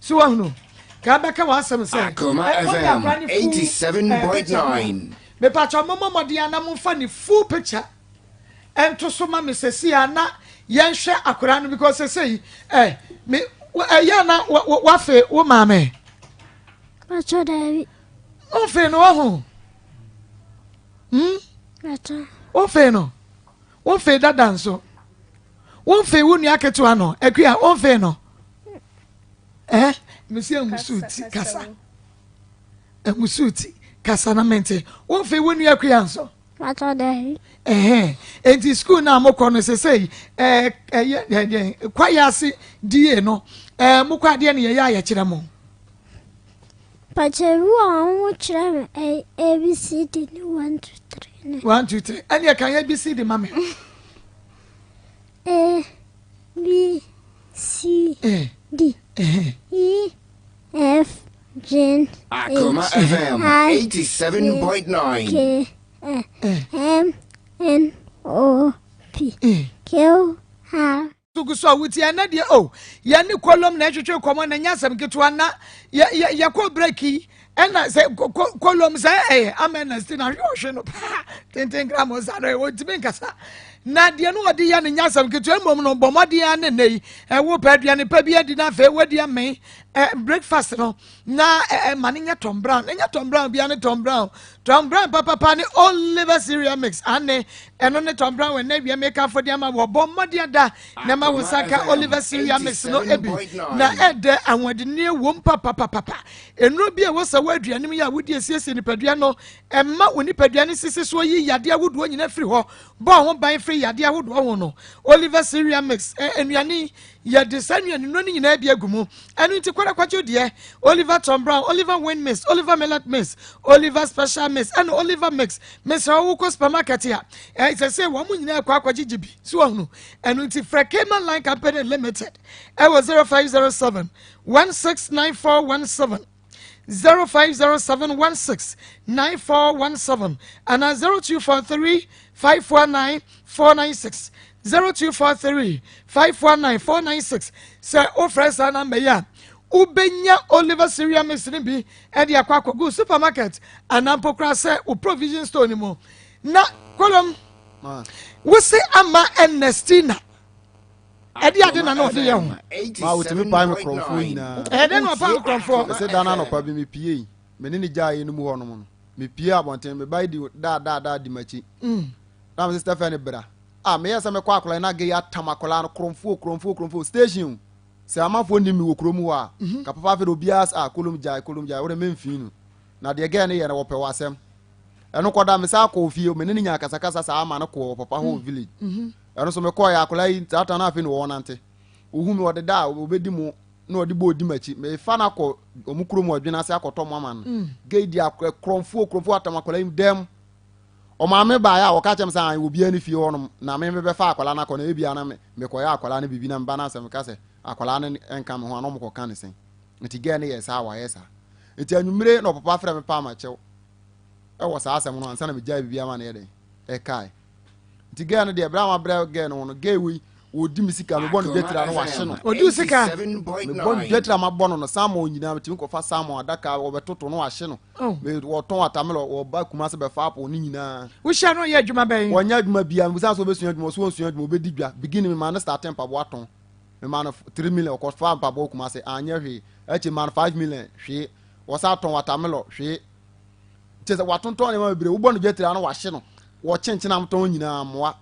so wahunu ka bɛka wɔn asɛm sɛ Akoma FM 87.9. Mepatwa mommɔ mmɔden a na momfa ne full picture ɛnto so ma me sɛsi a na yɛnhwɛ akwadaa no because sɛsɛ yi ɛ me ɛyɛ na wafe wo maame. Patro daabi. Womfe no wahu? Patro. Womfe no womfe dada nso womfe wo nua ketewa no Akua womfe no ɛ mesi ehusu ti kasa ehusu ti kasa na mente womfe wo nua Akua nso. Patro daabi. Ɛhɛn nti school na mokɔ no sɛsɛ ɛɛ ɛyɛ ɛyɛ kwaeɛ ase die no ɛɛ mokɔ adeɛ no yɛyɛ a yɛkyerɛ mo. Patro ebi wɔ hɔ wɔn kyerɛ me ɛ ABCD ne 1 2 3 ne. 1 2 3 ɛne ɛka yɛ ABCD ma me. A B C D E F G Akoma H FM I 87.9. K M N O P Q R Gu so a wotie ɛnɛ deɛ o yɛne kolom na ɛtwetwe kɔmɔ na nyɛ asɛm ketewa na yɛkɔ break yi ɛna sɛ kolom sɛ ɛyɛ amɛ na si na hwɛ ɔhwe no paa tenten kra mo nsa no wɔntumi nkasa na deɛ no ɔde yɛ no nyɛ asɛm ketewa. Mmom no bɔ mmɔden a ne nnɛ yi ɛwo pɛ aduane pa bi adi na afei wadi amee breakfast no na ma ne nyɛ Tom Brown ɛnyɛ Tom Brown bia ne Tom Brown, Tom Brown papapa ne Oliver cereal mix ane ɛno ne Tom Brown. Ɛnɛ wia meka afɔde ama wɔbɔ mmɔden ada na ma wo nsa ka Oliver cereal mix no ebi na ɛdɛ ahoɔdenneɛ wom papapapapa. Nnuro bi a ɛwɔ sɛ wɔ aduane mu yi a wodi esiesie nipadua no ɛma wo nipadua no sisi soɔ yi yadeɛ ahodoɔ nyinaa firi hɔ bɔ ho ban firi. afiri yadeɛ ahodoɔ ho no, Oliver Cereal Mix nnuane yi, yɛde saa nnuanennuro no nyinaa bi agu mu. Ɛno nti kwarakwadwo deɛ, Oliver Tom Brown, Oliver Win Mix, Oliver Millet Mix, Oliver Special Mix, ɛna Oliver Mix. Mesrɛ wo wokɔ supermarket a, ɛsɛ sɛ wɔn nyinaa kɔ akɔgyegye bi. So wahunu? Ɛno nti frɛ Cayman Line Company Limited ɛwɔ 0507 169417. 0507169417 anaa 0243 549 496 0243 549 496 sɛ wofrɛ saa namba yi a wobɛnya Oliver Cereal Mix no bi de akɔ akɔgu supermarket anaa mpo koraa sɛ wo provision store no mu na kolom wo se ama Ernestina Ɛde ade na na ɔde yɛ ho. Maa wotumi pae me korɔmfoɔ nyinaa. Ɛyɛ dɛn na ɔpae wo korɔmfoɔ? Mese da no anɔpa bi mepiei, me ne no gyaeɛ no mu hɔnom no, mepiee abɔnten, me ba yi di daadaa di m'akyi. Mm. Na mese Stephanie bra. Ah, meyɛɛ sɛ mekɔ akwadaa yi na gei atam akwadaa no korɔmfoɔ korɔmfoɔ korɔmfoɔ station o. Sɛ amanfoɔ nnim me wɔ kurom hɔ a, mhm. ka papa afei de obiara sɛ ah kolom gyae kolom gyae wode memfii no. Na deɛ gɛɛ no yɛ no wɔpɛ wɔ asɛm. Ɛno kɔda me saa kɔɔ fie me ne no nyaa kasakasa saa ama no kɔɔ papa hɔ mm. village. Mhm. Ɛno nso mekɔeɛ, akwadaa yi saa ta no afei na ɔrenante. Ɔhu me ɔdeda a ɔbɛdi mo na ɔde bɔ ɔdi m'akyi. Mefa no akɔ wɔn kurom ɔdwene ase akɔtɔ mo ama no. Mm. Gei di korɔmfoɔ korɔmfoɔ atam akwadaa yi dɛm. Ɔmaame baeɛ a ɔka kyerɛ me sɛ an obiara ne fie hɔnom na me mebɛfa akwadaa no akɔ na ebia na mekɔyɛ akwadaa no biribi na meba no asɛ meka sɛ akwadaa no nka me ho a na ɔmokɔka ne sɛn. Nti gɛɛ no yɛ saa wayɛ saa. Nti anwummere na ɔpapa frɛ me paa ma kyɛw ɛwɔ saa asɛm no ansa na megyae biribi ama no yɛ dɛn ɛkae. Nti girl no deɛ berɛ a mabrɛ girl no ho no girl wei ɔdi me sika mebɔ no dwatira no wahye no. Ɔdi wo sika? Mebɔ no dwatira mabɔ no no salmon nyinaa metumi kɔfa salmon adaka wɔbɛtoto no wahye no. Oh. Wɔtɔn watermelon wɔba Kumasi bɛfa apple ne nyinaa. Wohyia no ɔyɛ adwuma bɛn? Wɔnyɛ adwuma biara mebisa sɛ ɔbɛsua adwuma ɔso ɔnsua adwuma ɔbɛdi dwa beginning mema no starte mpaboa tɔn mema no 3 million ɔkɔfa mpaboa Kumasi anyɛ hwee akyi mema no 5 million hwee wɔsa tɔn watermelon hwee kyerɛ sɛ watontɔn nneɛma bebree wobɔ no dwatiri a na wahye no wɔkyenkyen amtɔn nyinaa mmoa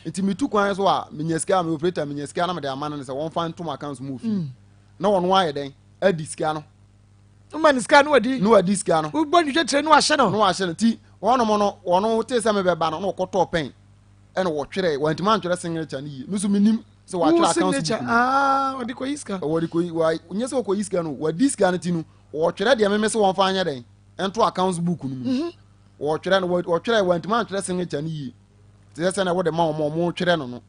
nti metu kwan so a menya sika a me operator menya sika na mede ama no ne sɛ wɔmfa ntom accounts mu ofie mm. na wɔn ayɛ dɛn adi sika no woma ne sika no wadi na wadi sika no wobɔ no dwatire no wahyɛ no na wahyɛ no ti wɔnom no wɔn te sɛ mebɛba no na wɔkɔtɔɔ pɛn ɛna wɔtwerɛ wɔntumi antwerɛ signature no yie me nso menim sɛ wɔatwerɛ accounts book mu ah, wɔde kɔyi sika wɔde kɔyi nyɛ sɛ wɔkɔyi sika no wɔadi sika no ti no wɔtwerɛ deɛ meme sɛ wɔmfa anyɛ dɛn nto accounts book no mu mhm. wɔtwerɛ no wɔtwerɛ wɔntumi antwerɛ signature no yie te sɛ sɛnea wode ma wɔn wɔn twerɛ no no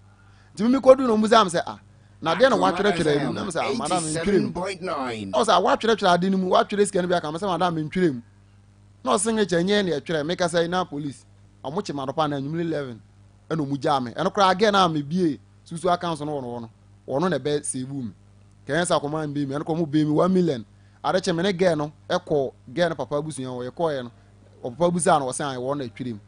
nti mimi kɔdu no ɔmusa m sɛ ah na deɛ na watwerɛtwerɛ mu na m sɛ ah madam ntwerɛ mu na ɔsɛ ah watwerɛtwerɛ ade no mu watwerɛ sika no bi aka m sɛ madam ntwerɛ mu na ɔsignature nyɛ ne ɛtwerɛ meka sɛ na police ɔmo kye madɔpa na anwumere 11 ɛna ɔmo gyaa me ɛno koraa gɛ na mebie susu accounts no wɔ no hɔ no wɔno na ɛbɛ save me kɛyɛ sɛ akɔma mbɛ mi ɛno kɔ ɔmo bɛ mi 1 million Ade kye me ne girl no kɔɔ girl no papa abusua hɔ, yɛkɔɔɛ no ɔpapa busaa no ɔsɛ ae wɔn na ɛtwerɛ mu.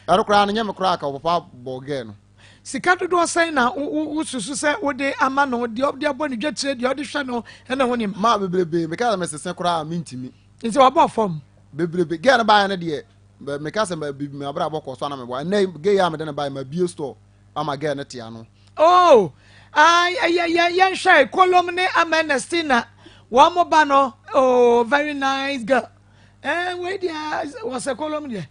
Ɛno koraa no nyɛ me koraa ka ɔpapa bɔɔ girl no. Sika dodoɔ sɛn na wosusu sɛ wode ama no, deɛ ɔde abɔ ne dwatire, deɛ ɔde hwɛ no ne ho nneɛma? Ma bebrebe, meka sɛ mesese koraa a mentumi. Nti wabɔ fam? Bebrebe, girl no baeɛ no deɛ meka sɛ m'abrabɔ kɔɔ so a na meboa. Ɛnnɛ girl yi a mede no baeɛ mabue store ama girl no te ano. Oh, ah, yɛ yɛ yɛnhwɛ Kolom ne Ama Ernestina wɔn mo ba no. Oh, very nice girl. Eh, wei deɛ wɔsɛ Kolom deɛ.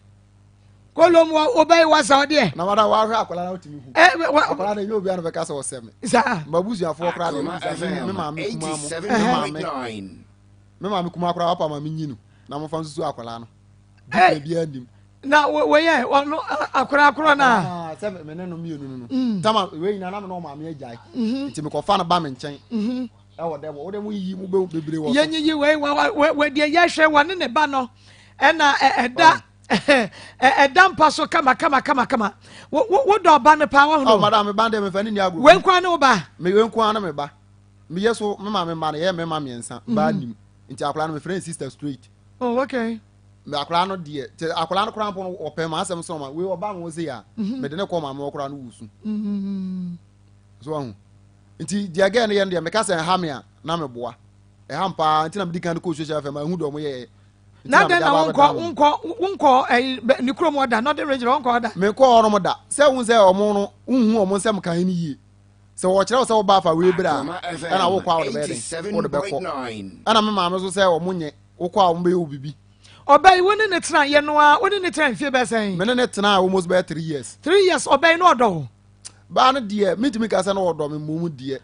Kolom wɔ wobɛyi wasa ɔdeɛ. Na wada wahwɛ akwadaa na wotumi hu. Eh, wa akwadaa na enye obi a na bɛka sɛ ɔsɛ me. Saa. Mmabusuafoɔ koraa deɛ me me maame kumaa mo me maame me maame kumaa koraa wapa maame nyi no na mo fa nsusu akwadaa no. Hey. Biara nim. Na wɔyɛ ɔno akora akora na. Ah, sɛ me ne no mmienu no no. Mm. Tama wei nyinaa na me ne ɔmaame agyae. Mm-hmm. Nti mekɔfa no ba me nkyɛn. Mm-hmm. Ɛwɔ dɛ wɔ wode mo yiyi mo bɛ bebree wɔ so. Yɛnyiyi wei wɔ wɔ deɛ yɛhwɛ wɔ ne ne ba no ɛna ɛda ɛda mpa so kama kama kama kama. Wo wo dɔ ɔba no paa wɔn ho. Ɔ madam me ba deɛ mefa ne ni agorɔ. Wei nkoa ne wo ba. Me wei nkoa ne me ba. Meyɛ so me maame mma no yɛ mmarima mmiɛnsa baa mm-hmm. nim. Nti akwadaa no mefrɛ no sister straight. Oh okay. Me akwadaa no deɛ te akwadaa no koraa mpo no ɔpɛ ma asɛm sɔn ma wei ɔba mi wɔ se ya mhm. mede ne kɔ maame wɔ koraa no wɔ su. Mhm. So ahu nti deɛ gɛɛ no yɛ no deɛ meka sɛ ɛha me a na meboa ɛha m paa nti na medi kan kɔ social fm ahu deɛ ɔmo yɛɛ. Na dɛn na wonkɔ wonkɔ wonkɔ ɛyi ne kurom ɔda northern region wonkɔ ɔda. Menkɔ hɔnom da sɛ wohu sɛ ɔmo no wonhu ɔmo nsɛm kan no yie. Sɛ wɔkyerɛ wo sɛ woba afa wei berɛ a, ɛna wokɔ a wode bɛyɛ dɛn? Wode bɛkɔ. Ɛna me maame nso sɛ wɔn nyɛ, wokɔ a wɔn bɛyɛ wo bibi. Ɔbaa yi wo ne ne tena yɛ no ara wo ne ne tena mfie bɛyɛ sɛn? Me ne ne tenaa almost bɛyɛ 3 years. 3 years ɔbaa yi na ɔdɔ wo? Baa no deɛ mentumi nka sɛ na ɔdɔ me mmom deɛ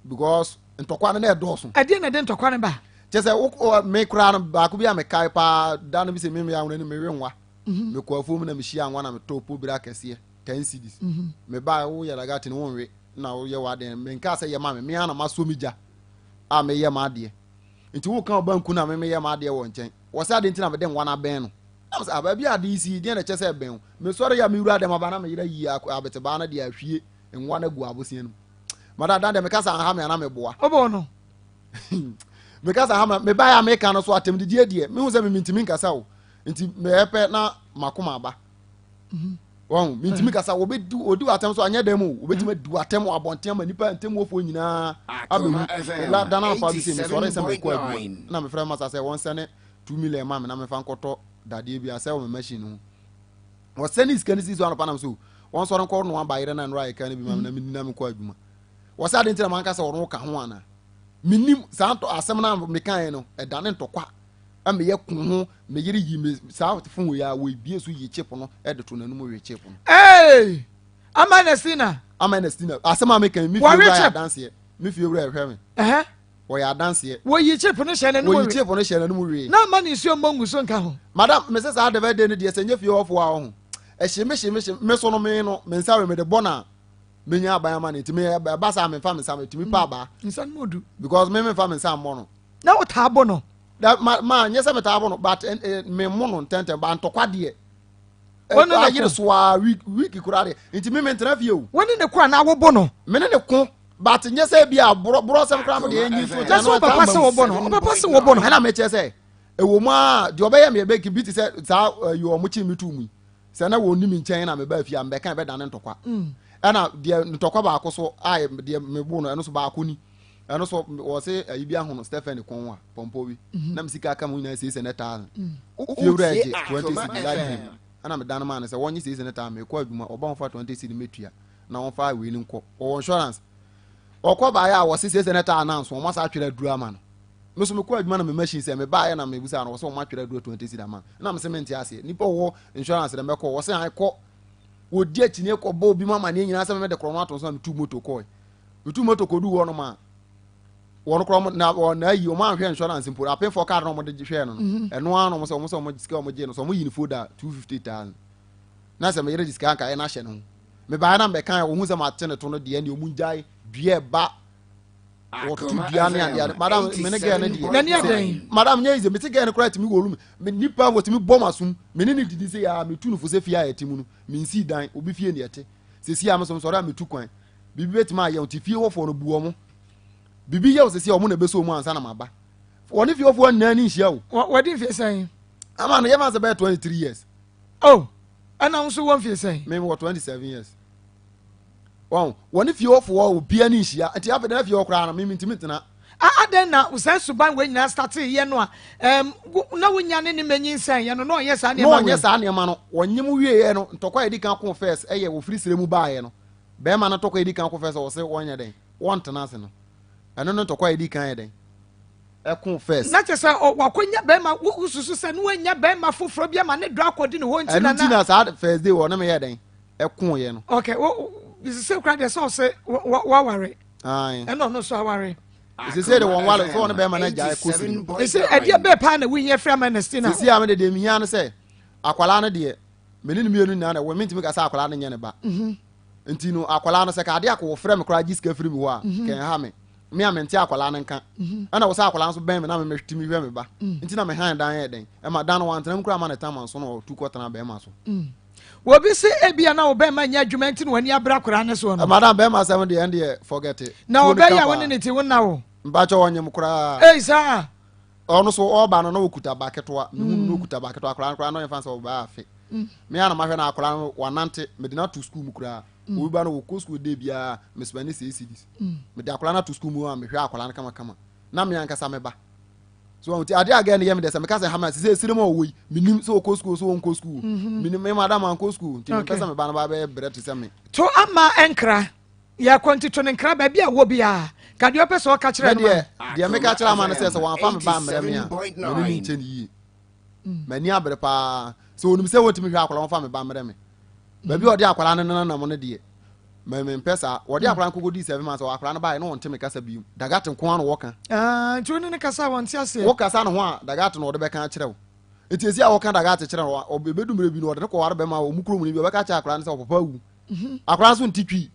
because ntɔkwa no na ɛdɔɔso. Ɛdeɛn na ɛde ntɔkwa no ba? Kyɛ sɛ wo me koraa no baako bi a mekae paa da no bi sɛ me me ahono ni mewe nwa. Mhm. Mekɔ afuom na mehyia nwa na metɔɔ pobire akɛseɛ 10 cedis. Mhm. Mebae woyɛ lagati no wonwe na woyɛ w'adeɛ menkaa sɛ yɛ ma me me ara na masɔ me gya a meyɛ m'adeɛ. Nti woka ɔbanku no a me meyɛ m'adeɛ wɔ nkyɛn. Wɔ sɛ adeɛ nti na mede nwa no abɛn no. Na mesɛ ah baabi a ade yi si yi deɛn na ɛkyɛ sɛ ɛbɛn wo. Mesɔre a mewura dɛm aba na me yere ayi abetebaa no de ahwie nwa no agu abosea no mu. Madam dan deɛ meka sɛ anha me a na meboa. Wobɔɔ no? Meka sɛ aha me mebaeɛ a meka no so atɛmdidie deɛ mehu sɛ me mentumi nkasa o. Nti meyɛ pɛ na makoma aba. Wɔn mentumi kasa wɔbɛdi ɔdi w'atɛm so anyɛ dɛm o wɔbɛtumi adi w'atɛm wɔ abɔnten ama nipa ntɛmuofoɔ nyinaa abɛhu la da no anɔpa bi sɛ mesɔre sɛ mekɔ adwuma na mefrɛ masa sɛ wɔnsɛne 2 million ma me na mefa nkɔtɔ dadeɛ bi asɛ wɔ me machine ho wɔsɛne sika no si so anɔpa nam so wɔnsɔre nkɔ noa bayerɛ na nnora yɛka no bi ma me na menni na menkɔ adwuma wɔsɛ ade nti na manka sɛ ɔno ka ho ana menim saa asɛm no a mekaeɛ no ɛdane ntɔkwa meyɛ ko ho me yere yi me saa fon wei a wɔebie so yi chip no de to n'anum we chip no. Hey! Ama Ernestina. Ama Ernestina asɛm a meka yi me fie wura yɛ adanseɛ me fie wura ɛhwɛ me. Ɛhɛ. Wɔyɛ adanseɛ. Wɔyi chip no hyɛ n'anum we. Wɔyi chip no hyɛ n'anum we. Na ama ne nsuo mmɔ ngu so nka ho. Madam me sɛ saa dɛbɛ de no deɛ sɛ nyɛ fie hɔfoɔ a ɔho ɛhye me hye me hye me so no me no me nsa we me de bɔ na menya aban ama no nti me ɛba saa memfa me nsa metumi pa abaa. Nsa no mu du. Because me memfa me nsa mmɔ no. Na wotaa bɔ no? Da ma ma nyɛ sɛ metaa bɔ no but eh, eh, me mo no ntɛntɛm ba ntɔkwa deɛ. Wɔne ne ayere so a week week koraa deɛ nti me mentena fie o. Wɔne ne ko anaa wobɔ no? Me ne ne ko but nyɛ sɛ bi a borɔ borɔ sɛm koraa mo deɛ enyi so kyɛ. Na sɛ ɔpapa sɛ wɔbɔ no ɔpapa sɛ wɔbɔ no. Ɛna mekyɛ sɛ ɛwɔ mu a deɛ ɔbɛyɛ me ɛbɛki bi te sɛ saa ɛyi ɔmo kye me tu mu yi sɛ na wɔn ni me nkyɛn na meba fie a mbɛka ɛbɛdane ntɔkwa mm. ɛna deɛ ntɔkwa baako so a deɛ mebo no ɛno so baako ni. ɛno so wɔse ayi bi ahono Stephanie kɔn a pɔmpɔ bi mhm. na me sika aka mu nyinaa siesie ne taa mm. fie wura agye 20 cedi light bill ɛna meda no maa no sɛ wɔnye siesie ne taa mekɔ adwuma ɔba wɔfa 20 cedi mɛtua na wɔmfa wei no nkɔ wɔwɔ insurance ɔkɔ baeɛ a wɔse siesie ne taa nanso wɔn asa atwerɛ aduru ama no me so mekɔ adwuma na me machine sɛ mebaeɛ na mebusa no wɔsɛ wɔn atwerɛ aduru 20 cedi ama no na mese mente aseɛ nipa wɔ insurance dɛ mɛkɔ wɔse an kɔ wɔdi akyinie kɔbɔ obi ma amaneɛ nyinaa sɛ mede korɔ no ato so na metu moto kɔe Metu moto kɔduu hɔnom a, wɔn koraa wɔn na wɔn na ayi wɔn anhwɛ insurance mpo apemfoɔ card na wɔn de hwɛɛ no no mhm. ɛno ara na wɔn sɛ wɔn sɛ wɔn sika wɔn gye no sɛ wɔn yi ne folder 250,000 na sɛ meyere de sika nka ɛna ahyɛ ne ho mebaeɛ na mbɛka wɔn ho sɛ mate ne to no deɛ ne wɔn gyae dua ɛba wɔto dua ne adeɛ madam me ne gɛɛ ne deɛ n'ani adɛn madam nyɛ yize mete gɛɛ no koraa tumi wɔ room me nipa wɔtumi bɔ ma som me ne ne didi sɛ yaa metu no fo sɛ fie a yɛte mu no mensii dan obi fie ne yɛte sɛsi a mesom sɔre a metu kwan Biribi bɛtumi ayɛ wo nti fie hɔfoɔ no bu wɔn. Biribi yɛ wo sɛsi a wɔn na ɛbɛsɔ mu ansa na maba. Wɔne fie hɔfoɔ nyinaa ni nhyia o. Wɔde mfie sɛn? Ama no yɛma sɛ bɛyɛ 23 years. Oh, ɛna wo nso wɔ mfie sɛn? Me wɔ 27 years. Wɔn wɔne fie hɔfoɔ obiara ni nhyia nti afei na fie hɔ koraa no me mentumi ntena. Adɛn na saa suban wei nyinaa startee yɛ no a um, na wonya ne ne mɛnyinsɛn yɛ no na ɔnyɛ saa nneɛma wei? Na ɔnyɛ saa nneɛma no wɔnyem wieɛ no ntɔkwa a yɛdi kan ko first ɛyɛ wɔfiri serɛ mu baeɛ no Bɛɛma no ntɔkwa a edi kan ko first a wɔse wɔnyɛ dɛn wɔntena ase no, ɛno ne ntɔkwa a edi kan yɛ dɛn ɛko first. Na kyerɛ sɛ wakɔnya bɛɛma, wosusu sɛ ne wanya bɛɛma foforɔ bi ama ne dɔ akɔdi ne hɔ nti na na. Ɛno nti na saa first day wɔne me yɛ dɛn ɛko yɛ no. Okay, wo sese kora deɛ sɛ ɔse waware. Ae. Ɛna ɔno nso aware. Sese de wɔn ware sɛ wɔne bɛɛma no agyae kɔ siri. Sese ɛdeɛ bɛɛ paa na wohia firi ama Ernestina. Sese a me de deɛ mehia no sɛ akwalaa no deɛ me ne no mmienu nyinaa na ɛwɔ mentumi ka sɛ akwadaa no nyɛ ne ba mhm. nti no akwadaa no sɛ ka adeɛ akɔ wɔfrɛ me koraa gye sika firi me hɔ a mhm. kɛn ha me me a mente akwadaa no nka mhm. ɛna wɔ sɛ akwadaa nso bɛn me na metumi hwɛ me ba mm. nti na me han dan yɛ dɛn ɛma dan no wantena mu koraa ma ne tam anso na ɔtu kɔtena bɛrima so mm. wɔbi se ebia na wo bɛrima nyɛ adwuma nti na w'ani abere akwadaa no soɔ no madam bɛrima asɛm deɛ ɛndeɛ forget it na ɔbɛyɛ a wo ne ne te wo nna wo mpakyɛ ɔnyem koraa ei saa Ɔno so ɔba no na ɔkuta ba ketewa mehu no na mm. ɔkuta ba ketewa akwadaa no koraa na ɔyɛ fa sɛ ɔbaa afe mm. me a na mahwɛ no akwadaa no wanante mede no ato sukuu mu koraa mm. obi ba no wɔkɔ sukuu de biara mesoma ne sɛ cedis mede akwadaa no ato sukuu mu a mehwɛ akwadaa no kamakama na me ankasa meba so wɔn ti adeɛ a gɛn no yɛ me dɛ sɛ meka sɛ hama sɛ esire mu a ɔwɔ yi menim sɛ ɔkɔ sukuu so ɔnkɔ sukuu mm-hmm. menim me madam ankɔ sukuu nti mepɛ sɛ me ba no ba bɛyɛ brɛ te sɛ me. To ama ɛnkra. Yɛ akwantuto no nkra baabi a wɔ biara. Ka deɛ ɔpɛ sɛ ɔka kyerɛ no ma no. Deɛ meka kyerɛ ama no sɛ sɛ wɔamfa me ba ammrɛ me a, me ne no nkyɛ no yie. M'ani abere paa. Sɛ onim sɛ wɔntumi hwɛ akwadaa wɔmfa me ba mmerɛ me. Baabi a ɔde akwadaa no nenam no deɛ, me mempɛ saa. Wɔde akwadaa no kɔkɔdii 7 months, akwadaa no baeɛ na wɔnte me kasa bio. Dagate nko ara na wɔka. Ah, nti wo ne no kasa a wɔnte aseɛ? Wokasa ne ho a, dagate na ɔde bɛka akyerɛ wo. Nti esi a wɔka dagate kyerɛ no, ɔbɛdu mmerɛ bi no ɔde no kɔware bɛma a ɔmu kurom no bi, ɔbɛka kyerɛ akwadaa no sɛ ɔpapa awu. Akwadaa nso nte Twi.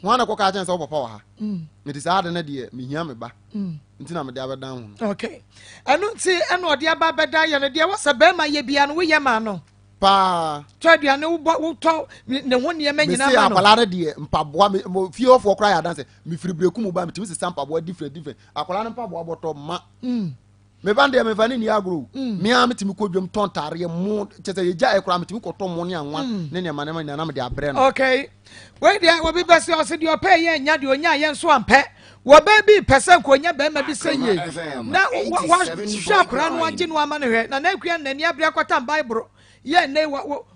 Ho ana kɔka kyerɛ sɛ ɔpapa wɔ ha. Nti saa ade no deɛ, mehia me ba. Nti na mede abɛdan ho no. Okay. Ɛno nti ɛna ɔde aba abɛdan yɛ no deɛ wɔ sɛ bɛrima yɛ bia no woyɛ ma no. Paa. Tɔ aduane wobɔ wotɔ ne ho nneɛma nyinaa ma no. Mese akwadaa no deɛ mpaboa me mo fie hɔfoɔ koraa yɛ adanse mefiri breku mu ba metumi sesa mpaboa different different akwadaa no mpaboa bɔtɔ ma. Me ba no deɛ mefa ne nni agorɔ o. Me ara metumi kɔ dwam tɔ ntaareɛ mo kyɛ sɛ yɛgya ɛ koraa metumi kɔtɔ mo ne anwa ne nneɛma nneɛma nyinaa na mede abrɛ no. Okay. Wei deɛ obi bɛ sɛ ɔse deɛ ɔpɛ yɛ nya deɛ ɔnya yɛ nso ampɛ. Wɔbaa bi pɛ sɛ nka ɔnya bɛrima bi sɛ yie na wahwɛ akwadaa no agye no ama no hwɛ na n'akua no n'ani abere akɔtam Bible yɛ nnɛ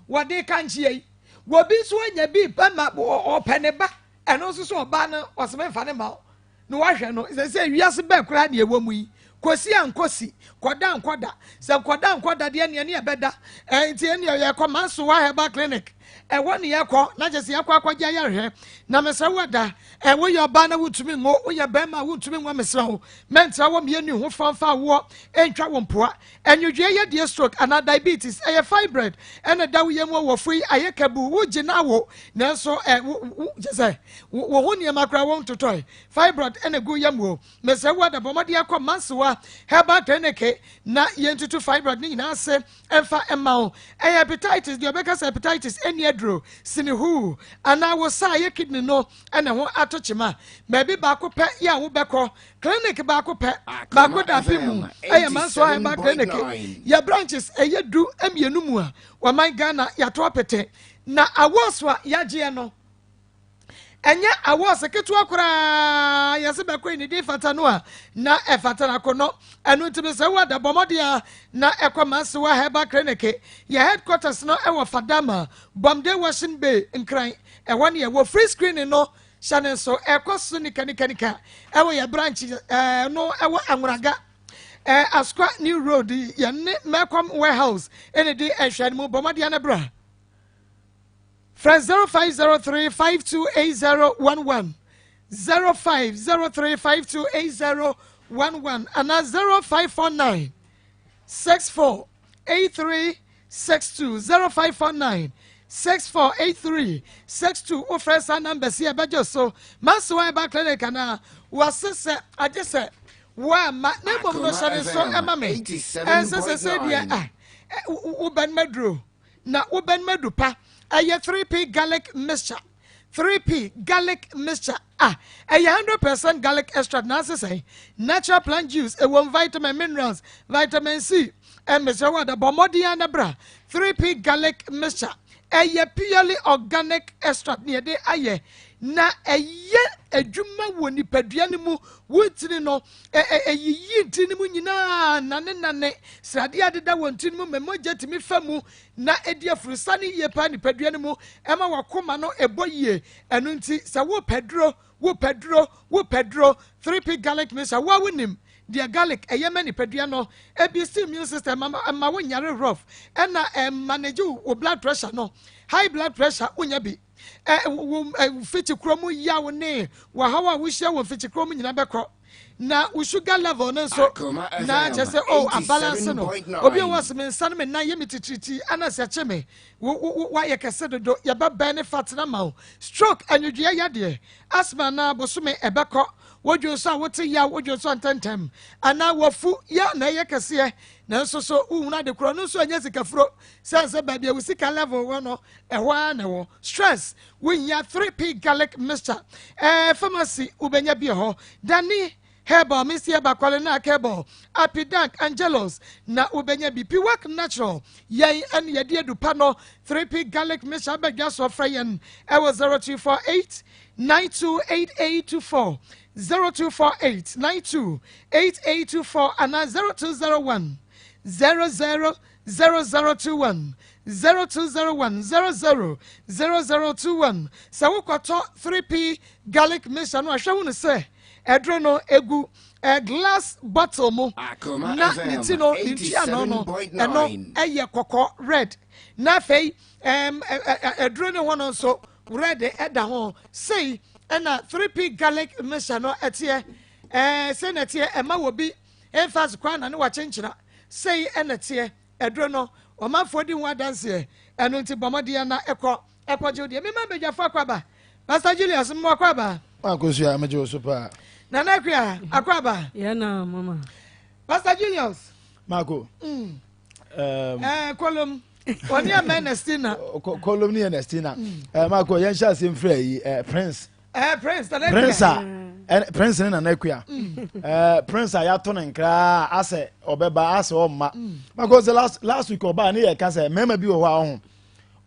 wɔde ka nkyeɛ yi. Wɔbi nso anya bi bɛma ɔpɛ ne ba ɛno nso so ɔbaa no ɔse memfa ne ma wo. Na wahwɛ no, sɛ sɛ wiase bɛn koraa na ɛwɔ mu yi, kɔsi a nkɔsi, kɔda a nkɔda, sɛ nkɔda a nkɔda deɛ neɛ ne ɛbɛda, ɛɛ nti ɛneɛ yɛkɔ Mansoa Herbal Clinic, ɛhɔ ne yɛkɔ, na kyɛ sɛ yɛkɔ akɔgye ayarehwɛ, na mesrɛ wo ɛda, ɛ woyɛ ɔbaa na wontumi nwo, woyɛ bɛrima a wontumi nwo, mesrɛ wo, mɛntra wɔ mmienu ho fa mfa awoɔ ntwa wo mpoa, ɛnwodwoeɛ yadeɛ stroke anaa diabetes, ɛyɛ fibroid ɛna ɛda wo yam wɔ wɔfo yi ayɛ kabu, wogye na awo, nanso ɛ wo wo kyɛ sɛ Wo ho nneɛma koraa wo ntotɔe. Fibroid na egu yam o. Mesrɛ wo ada bɔ mmɔden akɔ Mansoa Herbal Clinic na yɛntutu fibroid no nyinaa ase mfa mma wo. Ɛyɛ hepatitis, deɛ ɔbɛka sɛ hepatitis ɛnni aduro, sini huu, anaa wo sa a ɛyɛ kidney no na ɛho ato kyema. Baabi baako pɛ yɛ a wobɛkɔ, clinic baako pɛ, baako da ape mu, ɛyɛ Mansoa Herbal Clinic. Yɛ branches ɛyɛ 12 mu a, wɔman Ghana yɛato apete. Na awards a yɛagyeɛ no, Ɛnyɛ awɔse ketewa koraa yɛse bɛkɔ yi ne din fata no a na ɛfata no akɔnɔ. Ɛno nti mesrɛ wo ada bɔ mmɔden a na ɛkɔ Mansewa Herbal Clinic. Yɛ headquarters no ɛwɔ Fadama, Bomde Washing Bay, Nkran. Ɛhɔ ne yɛwɔ. Free screening no hyɛ ne nso ɛkɔ so nikanikanika ɛwɔ yɛ branch ɛɛ no ɛwɔ Anwuraga. Ɛɛ Asukwa New Road yɛne Melcom Warehouse ɛna di nhwɛanimu. Bɔ mmɔden a na bra. Frɛ 0503 528011, 0503 528011 anaa 0549 648362, 0549 648362. Wofrɛ saa numbers yi a ɛbɛgye so. Mansoa Herbal Clinic anaa wɔase sɛ agye sɛ woamma na mmom no hyɛ ne nso ɛma me. Ɛnsɛ sɛ sɛ deɛ ah, wobɛn maduro. Na wobɛnom adu pa. Ɛyɛ 3P garlic mixture. 3P garlic mixture a ɛyɛ 100% garlic extract na ase sɛn? Natural plant juice, ɛwom vitamin, minerals, vitamin C. Mesrɛ wo ada bɔ mmɔden ara na bra. 3P garlic mixture ɛyɛ purely organic extract na yɛde ayɛ na ɛyɛ adwuma wɔ nipadua no mu. Wo ntini no ɛyiyi ntini no mu nyinaa nanenane sradeɛ a ɛdeda wɔ ntini no mu ma mogya tumi fa mu na ɛdi afurusane yie paa nipadua no mu, ɛma wakoma no ɛbɔ yie. Ɛno nti sɛ wopɛ duro, wopɛ duro, wopɛ duro, 3P garlic mixture, wo a wonim deɛ garlic ɛyɛ ma nipadua no, ɛboost immune system, ɛma wo nyare rough, ɛna ɛmanage wo blood pressure no, high blood pressure wonya bi. Wo mfikyikuro mu yaw ne wɔhaw a wohyia wɔ mfikyikuro mu nyinaa bɛkɔ. Na wo sugar level no nso na kyerɛ sɛ oh abalance no. Obi a wɔse me nsa no me nan yɛ me titiriti ana sɛ kye me woayɛ kɛse dodo yɛbɛbɛn ne fat no ama wo. Stroke anwodwoeɛ yadeɛ, asthma anaa bosome ɛbɛkɔ. Wodwo nso a wote yaw, wodwo nso ntɛntɛm anaa wafu yɛ na ɛyɛ kɛseɛ nanso so wohunu ade korɔ no nso ɛnyɛ sikafuro sɛn sɛ baabi a wo sika level wɔ no ɛhɔ ara na ɛwɔ. Stress, wohia 3P garlic mixture. Ɛɛ pharmacy wobɛnya bi ɛhɔ. Dani herbal, Misty herbal, Kwalenak herbal, Apidank, Angelos na wobɛnya bi. Piwak natural, yɛn ɛne yɛde adu pa no. 3P garlic mixture abɛdwa so, frɛ yɛn ɛwɔ 0248 928824, 0248 928824 anaa 0201 00 0021, 0201 00 0021. Sɛ wokɔtɔ 3P garlic mixture no a, hwɛ hunu sɛ aduro no egu eh, glass bottle mu na ne ti no ne ntuano no ɛno ɛyɛ kɔkɔɔ red na afei ɛm aduro ne ho no nso red ɛda ho sei ɛna 3P garlic mixture no ɛteɛ ɛɛ sei na ɛteɛ ɛma wɔ bi ɛnfa kwan na ne wakyenkyena sei ɛna ɛteɛ aduro no ɔmanfoɔ di ho adanseɛ ɛno nti bɔ mmɔden na ɛkɔ ɛkɔgye wo deɛ mema badwafo akɔ aba Pastor Julius mmoa akɔ aba. Akosua megye wo so paa. Nana Akua akɔ aba. Yɛn na mama. Pastor Julius. Mako. Um, eh, kolom ɔne ama Ernestina. Kolom ne Ernestina. Mm. Eh, Mako yɛn hyɛ ase mfrɛ yi eh, Prince. Eh, Prince Nana Akua. Prince a eh, Prince ne Nana Akua. Mm. Eh, Prince a yɛato ne nkraa asɛ ɔbɛba asɛ ɔmma. Mm. Mako sɛ last last week ɔbaa ne yɛ ka sɛ mmarima bi wɔ hɔ a ɔho.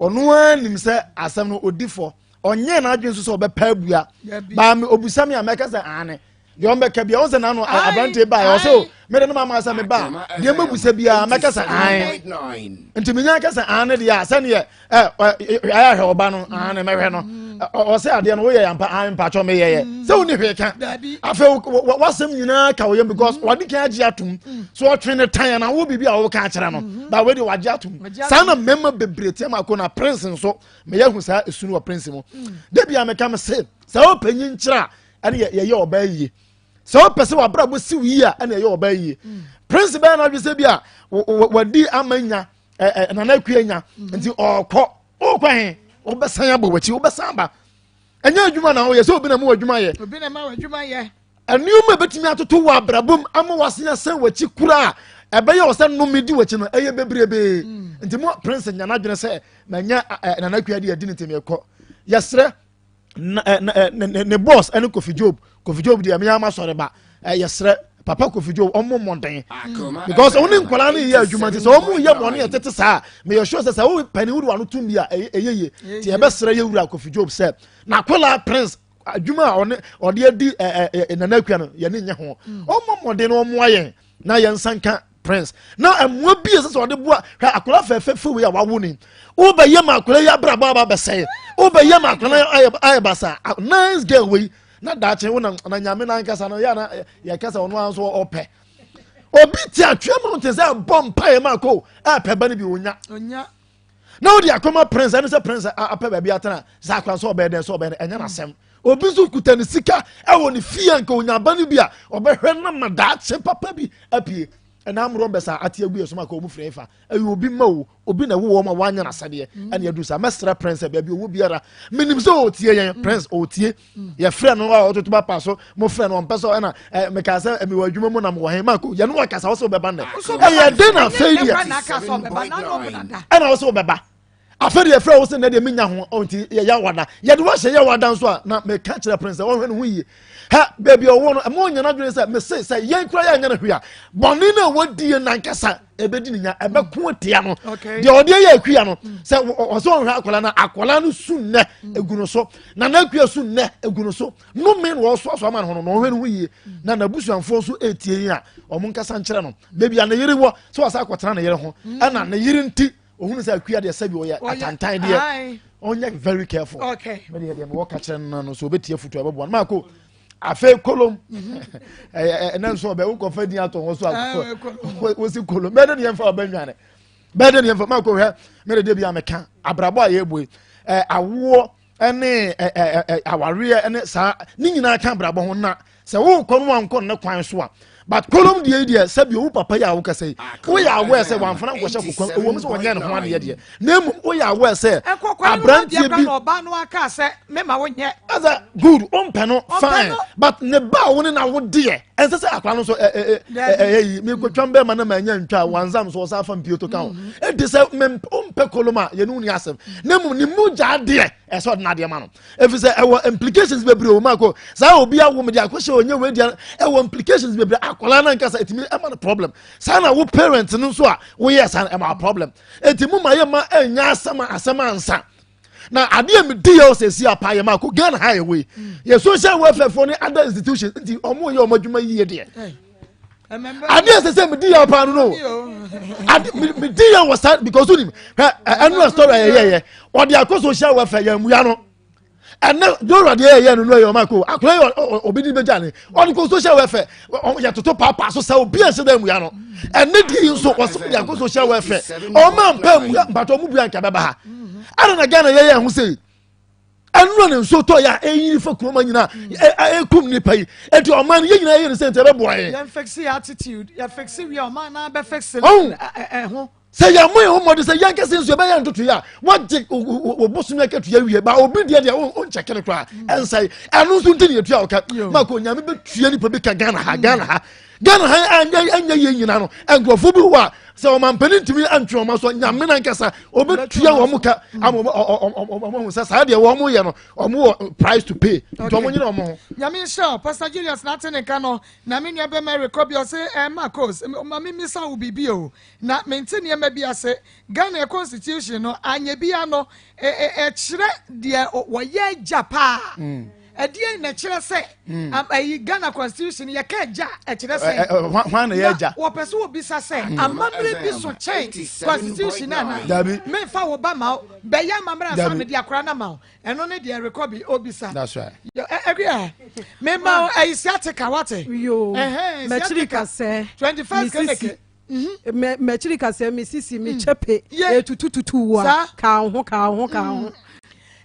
Ɔno ara nim sɛ asɛm no ɔdi fɔ. Ɔnyɛ n'adwene nso sɛ ɔbɛpa abua. Baa me obusa me a mɛka sɛ aane. Deɛ ɔmbɛka bia ɔnsɛ n'ano aberanteɛ baa ɔsɛ o mede no mama sɛ meba a deɛ mɛbusa biara mɛka sɛ aane. Nti menya ka sɛ aane deɛ a sɛneɛ ayɛ ahwɛ ɔba no aane mɛhwɛ no. Ɔsɛ adeɛ no woyɛ yampa aane mpakyɛ meyɛyɛ. Sɛ wonni hwee ka. Afei wasɛm nyinaa ka wo yam because wade kan agye atom. So ɔtwe ne tan anaa wo biribi a woka akyerɛ no mm-hmm. ba wei de wagye atom saa na mmarima bebree teɛ ma ko na prince nso meyɛ hu saa esu no wɔ prince mu mm. da bi a meka me se sɛ wopɛ nyi nkyerɛ a ɛne yɛyɛ ɔbaa yie sɛ wopɛ sɛ wabrabɔ siw yie a ɛne yɛyɛ ɔbaa yie mm. prince bɛyɛ no adwe sɛ bi a wadi ama nya nana akua nya mm. nti ɔkɔ ɔkɔ he wobɛsan abɔ w'akyi wobɛsan aba ɛnyɛ adwuma na woyɛ sɛ obi na mu wɔ adwuma yɛ obi na ma wɔ adwuma yɛ Nneɛma a ebetumi atoto wɔ abrabɔ mu ama wasen asɛn w'akyi koraa a ɛbɛyɛ wɔ sɛ nnome di w'akyi no ɛyɛ bebrebe. Mm. Nti mo prince nya n'adwene sɛ manya Nana Akua de adi ne ntɛm ɛkɔ. Yɛsrɛ ne boss ɛne Kofi Job. Kofi Job deɛ meyɛ ama sɔre ba. Yɛsrɛ papa Kofi Job ɔmo mmɔden because ɔmo ne nkwadaa no yɛ adwuma nti sɛ ɔmo yɛ bɔne ɛtete saa meyɛ sure sɛ sɛ wo panin wode wano tum bi a ɛyɛ yie. Nti yɛbɛsrɛ yɛwura Kofi Job sɛ n'akwadaa prince adwuma a ɔne ɔde adi ɛ ɛ nana akua no yɛne nyɛ ho mm. ɔmmɔ mmɔden na ɔmmoa yɛn na yɛn nsa nka prince na mmoa bi ɛsɛ sɛ ɔde boa hwɛ akwadaa fɛfɛɛfɛ wei a wawo ni wobɛyɛ ma akwadaa yi abrabɔ aba bɛsɛe wobɛyɛ ma akwadaa ayɛ ayɛ basa nice girl wei na daakye wo na na nyame nankasa no yɛ na yɛkasa ɔno ara nso ɔpɛ obi te atwea mountain sɛ bɔ mpaeɛ ma akɔ ɛpɛ ba no bi onya na wode akɔma prince ɛne sɛ prince apɛ baabi atena sɛ akora sɛ ɔbɛyɛ dɛn sɛ ɔbɛyɛ dɛn ɛnyɛ n'asɛm obi nso kuta ne sika ɛwɔ ne fie nka onya aba no bi a ɔbɛhwɛ no ma daakye papa bi apue ɛna amorɔ mbɛsa ate agu yɛ so ma ka ɔmu firi fa ɛyɛ obi ma o obi na ɛwɔ wɔn a wanyɛ n'asɛdeɛ mm. ɛna adu saa mɛsrɛ prince baabi ɔwɔ biara menim sɛ ɔtie yɛn mm. prince ɔtie yɛfrɛ no a ɔtoto ba pa so mo frɛ no ɔmpɛ sɛ ɛna ɛ meka sɛ mewɔ adwuma mu na mewɔ he mako yɛne wakasa wo sɛ wobɛba nnɛ ɛyɛ den na afei deɛ ɛna wo sɛ wobɛba afei deɛ yɛfrɛ wo sɛ nnɛ deɛ menya ho ɔnti yɛyɛ wada yɛde wahyɛ yɛ wada nso a na meka kyerɛ prince sɛ ɔhwɛ ne ho yie ha baabi a ɔwɔ no ɛma ɔnya no adwene sɛ mese sɛ yɛn kura yɛanyɛ no hwee a bɔne no a wɔdie nankasa ɛbɛdi ne nya ɛbɛko atia no deɛ ɔde yɛ akua no mm. sɛ ɔsɛ ɔhwɛ akwadaa no akwadaa no su nnɛ mm. egu no so na n'akua su nnɛ egu no so nnome na ɔsoasoa ama no ho no na ɔhwɛ ne ho yie mm. na n'abusuafoɔ nso etie yi a wɔn nkasa nkyerɛ no beebi a ne yere wɔ sɛ ɔsɛ akɔtena ne yere ho ɛna ne yere nti ohun sɛ akua deɛ sɛbi ɔyɛ atantan deɛ ɔnyɛ very careful mɛ deɛ deɛ mewɔ ka kyerɛ no no so obetie futu ɛbɛboa no maako afei kolom mhm. ɛnɛ nso ɔbɛ wokɔfa din atɔ ho so a wosi kolom bɛɛ de ne yɛmfa ɔbɛ nwane bɛɛ de ne yɛmfa maako hwɛ mɛ de deɛ bi a meka abrabɔ a yɛbɔ yi awoɔ ɛne awareɛ ɛne saa ne nyinaa ka abrabɔ ho na sɛ wokɔ no wankɔ ne kwan so a but kolom deɛ yi deɛ sɛbi owu papa yi a wokasa yi woyɛ aware sɛ wamfana nkɔhyɛ kokoam ɛwɔ mu sɛ wɔnyɛ ne ho adeɛ deɛ na mmom woyɛ aware sɛ aberanteɛ bi ɔbaa no aka sɛ mema wonyɛ ɛsɛ good wompɛ no fine but ne ba a wo ne na wo deɛ ɛnsɛ sɛ akora no nso ɛyɛ yi mekɔtwam bɛma no ma ɛnya ntwa wanzam so ɔsa afa mpio to ka ho ɛnti sɛ wompɛ kolom a yɛne wo ni asɛm na mmom ne mu gyaa deɛ ɛsɛ ɔde no adeɛ ma no ɛfiri sɛ ɛwɔ implications bebree wɔ mu akɔ saa obi awo mu de akɔhyɛ onye wei deɛ ɛwɔ implications bebree akwadaa no ankasa ɛtumi ɛma no problem saa na wo parent no nso a woyɛ saa no ɛma problem ɛti mu ma yɛ ma ɛnya asɛm asɛm ansa na adeɛ mi di yɛ ɔsɛ si apa yɛ ma akɔ Ghana ha yɛ wei yɛ social welfare foɔ ne other institutions nti ɔmo yɛ ɔmo adwuma yie deɛ adeɛ sɛ sɛ medi yɛ paa no no ade medi yɛ wɔ saa because wonim hwɛ ɛno a story a yɛyɛyɛ ɔde akɔ social welfare yɛn mmua no. Ɛnɛ dora deɛ ɛyɛ no no ɛyɛ ɔma ko akora yɛ obi de bɛgya ne ɔde kɔ social welfare, yɛtoto paapaa so sɛ obi ɛnhyɛ dɛ mmua no. Ɛnɛ deɛ yi nso wɔsɛ de akɔ social welfare, ɔma mpa mmua mpatɔ ɔmo bua nka bɛba ha. Ɛna na Ghana yɛyɛ ɛho sɛ ɛnura ne nsuo tɔ yɛ a ɛyi fa kuroma nyinaa ɛkum nipa yi, ɛti ɔman no yɛ nyinaa yɛ ne sɛ nti ɛbɛboa yɛn. Yɛn fix yɛ attitude, yɛ fix wie ɔman na bɛ fix ɛho. Sɛ yɛn mo yɛn ho mmɔden sɛ yɛn kɛse nso yɛbɛyɛ ntoto yi a wagye wɔ bosom yɛ kɛtua wie ba obi deɛ deɛ o nkyɛkɛ no koraa ɛnsɛe. Ɛno nso nti ne yɛtua ɔka mako Nyame bɛtua nipa bi ka Ghana ha, Ghana ha, Ghana ha anyɛ anyɛ yɛ nyina no. Nkurɔfoɔ bi wɔ a sɛ ɔmampanin ntumi antwe wɔn aso, Nyame nankasa ɔbɛtua wɔn ka ama wɔn ahu sɛ saa deɛ wɔn yɛ no, wɔn wɔ price to pay, nti wɔn nyina wɔn ho. Nyame nhyira wo, Pastor Julius, na ate ne nka no. Na me nua bɛma rekɔ bi ɔse ɛ Marcos, ma me misa wo biribi o, na mente nneɛma bi ase. Ghana constitution no anyɛ bia no ɛkyerɛ deɛ wɔyɛ agya paa. Ɛdeɛ na ɛkyerɛ sɛ ayi Ghana constitution yɛka agya, ɛkyerɛ sɛ hwan na yɛ agya? Wɔpɛ sɛ wɔbisa sɛ amammerɛ bi so kyɛn constitution ana? Dabi. Memfa wo ba ma wo bɛyɛ amammerɛ ansa mede akora no ma wo. Ɛno ne deɛ rekɔ bi obisa. That's right. Ɛgbea mema wo ɛyi sciatica, wate? Yo, mɛkyiri kasɛ 21st clinic. Mɛkyiri kasɛ me sisi me kyɛpe etutututu wa ka ho ka ho ka ho.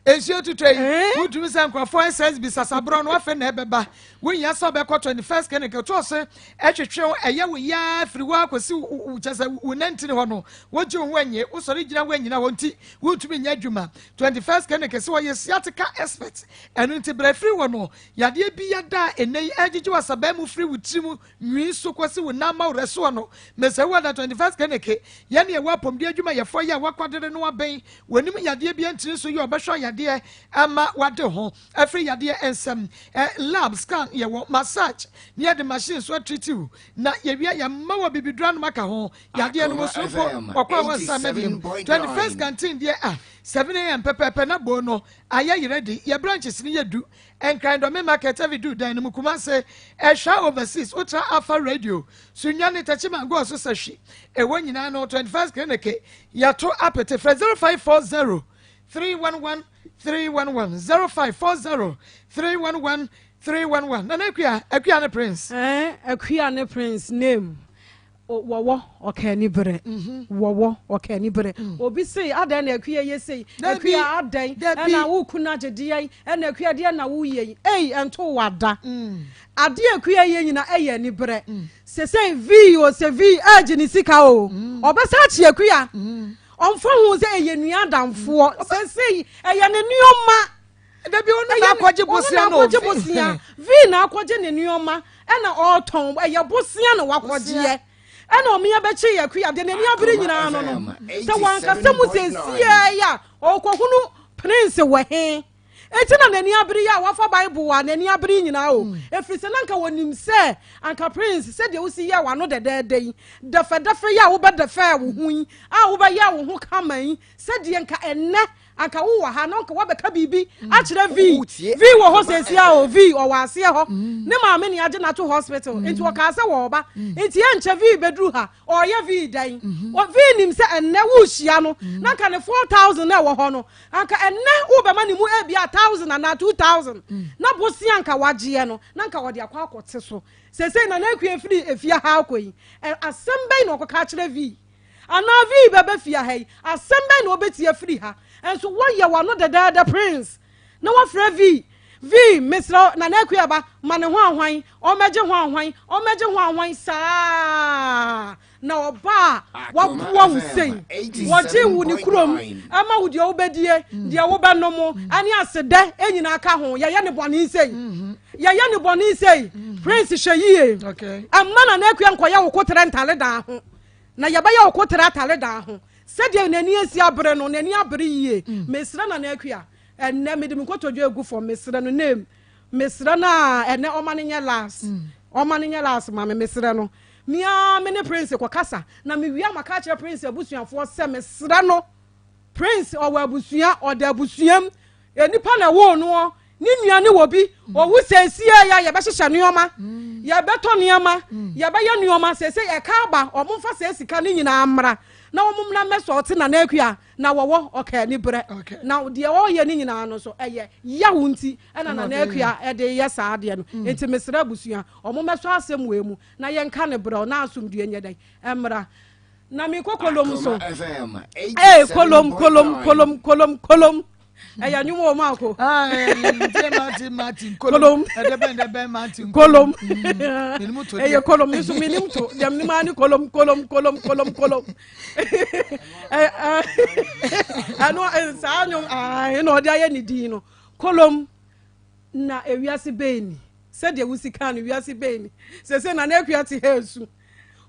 Nsuo tutɔ yi, wotumi sɛ nkurɔfoɔ ssb sasaborɔ no afei na ɛbɛba. Wohia sɛ wobɛkɔ 21st clinic toɔ so ɛtwetwe wo, ɛyɛ wo yaa firi wo akɔsi kyɛ sɛ wo nantini hɔ no, wogye wo ho anyie, wosɔre gyina hɔ anyina hɔ nti wontumi nyɛ adwuma. 21st clinic sɛ wɔyɛ sciatica expert, ɛno nti berɛ firi hɔ no yadeɛ bi yɛda a ɛnɛ yi ɛgyegye w'asabaa mu firi wo tiri mu nwi so kɔsi wo nan ma worɛ soɔ no. Mesɛ wo ada 21st clinic, yɛne ɛwɔ apɔmuden adwumayɛfoɔ yɛ a wakwadere no abɛn wɔnim yadeɛ bi ntiri so yɛ ɔbɛhwɛ yadeɛ ama wade ho afiri yadeɛ nsɛm. Lab scan yɛwɔ, massage ne yɛde machine so atritiw na yɛwia yɛma wɔ bibiduro anom aka ho yadeɛ no wɔ mpo wɔkɔ a wɔnsa ma biom. 21st canteen deɛ a 7 a.m. pɛpɛɛpɛ na bo no ayɛ yerɛ di. Yɛ branches no yɛ du: Nkran Dɔme Market avidu dan no mu, Kumase ɛhwɛ Overseas, wotra Afa Radio Sunyani, Tɛkyiman Goɔ so sɛ hwi ɛwɔ nyinaa no. 21st clinic yɛto apete. Frɛ 0540 311 311, 0540 311 311. Nana Akua, Akua ne Prince. Akua ne Prince name wɔwɔ ɔka ani berɛ, wɔwɔ ɔka ani berɛ. Obi sei adɛn na Akua yɛ sei? Akua adɛn ɛna woku no agyedeɛ yi ɛna Akua deɛ na woyɛ yi? Ei, ɛnto wada adeɛ Akua yɛ nyina ɛyɛ ani berɛ. Sesei v o sɛ v ɛgye ne sika o, ɔbɛsa akyi Akua. Ɔmfa ho sɛ ɛyɛ nua adamfoɔ, sesei ɛyɛ ne nneɔma. Dabi, ɔno na akɔgye bosia no. Ɔno na akɔgye bosia. V na akɔgye ne nneɛma ɛna ɔretɔn, ɛyɛ bosia na wakɔgyeɛ ɛna ɔmo yɛ bɛkye yɛ Akua deɛ n'ani abere nyinaa no sɛ wankasa mu sɛ esie yɛ a ɔkɔhunu Prince wɔ he eti na n'ani abere yɛ a wafa Bible a n'ani abere nyinaa o, efiri sɛ nanka wɔnim sɛ anka Prince sɛdeɛ wosi yɛ wano dɛdɛɛdɛ yi, dɛfɛdɛfɛ yi a wobɛdɛfɛ wo ho yi a wobɛyɛ wo ho kama yi, sɛdeɛ nka ɛnɛ anka wowɔ ha na nka wabɛka biribi akyerɛ v. V wɔ hɔ sɛsia o, V ɔwɔ aseɛ hɔ, ne maame ne agye n'ato hospital, nti ɔkaa sɛ wɔɔba, nti ɛnkyɛ V bɛduru ha. Ɔyɛ V dɛn? V nim sɛ ɛnnɛ worehyia no na nka ne 4000 na ɛwɔ hɔ no, anka ɛnnɛ wobɛma ne mu ebia 1000 anaa 2000 na bosia nka wagyeɛ no na nka wɔde akɔ akɔte so. Sɛsei na n'akua firi efie ha akɔ yi, asɛm bɛn na ɔkɔka akyerɛ V? Anaa V bɛbɛ fie ha yi, asɛm bɛn na ɔbɛtie afiri ha? Nso wɔyɛ w'ano dɛdɛɛdɛ, Prince, na wɔfrɛ V. V, mesrɛ na n'akua ba ma ne ho ahwan, ɔmmɛgye ho ahwan, ɔmmɛgye ho ahwan saa na ɔba a waboa wo sei, wɔgye wo ne kurom ɛma wo deɛ wobɛdie, deɛ wobɛnom ɛne asedɛ nyinaa ka ho. Yɛyɛ ne bɔne sei, yɛyɛ ne bɔne sei. Prince, hwɛ yie, ɛma na n'akua nkɔyɛ wo koterɛ ntale dan ho na yɛbɛyɛ wo koterɛ atale dan ho. Sɛdeɛ n'ani asi abere no, n'ani abere yie. Mesrɛ na n'akua ɛnɛ mede me nkotodwe egu fam, mesrɛ no name, mesrɛ no a ɛnɛ ɔma no nyɛ last, ɔma no nyɛ last ma me. Mesrɛ no, mia me ne Prince kɔkasa na mewia maka akyerɛ Prince abusuafoɔ sɛ mesrɛ no. Prince ɔwɔ abusua, ɔda abusuam, nipa na ɛwɔ noɔ, ne nua ne wɔ bi owu sɛsie ya yɛbɛhyehyɛ nneɛma, yɛbɛtɔ nneɛma, yɛbɛyɛ nneɛma. Sɛsɛ ɛka aba, ɔmo nfa sɛ sika ne nyinaa mmra. na wɔn mmra mmɛsɔɔte Nana Akua na wɔwɔ ɔka ani berɛ na deɛ ɔreyɛ no nyinaa no nso ɛyɛ yaw nti ɛna Nana Akua ɛde yɛ saa adeɛ no mm. Nti mesrɛ abusua wɔn mmɛsɔ asɛm wei mu na yɛnka ne berɛ na asomdue nyɛ dɛn ɛmmra na mekɔ kolom so ee kolom kolom kolom kolom kolom ɛyɛ nnwom wɔ mu ako kolom kolom ɛyɛ kolom nso menim to deɛ menim ara ne kolom kolom kolom kolom kolom ɛno saa nnwom na ɔde ayɛ ne din no kolom na ewiase bɛn ni sɛdeɛ wosi kan no wiase bɛn ni sese na n'akua te ha esu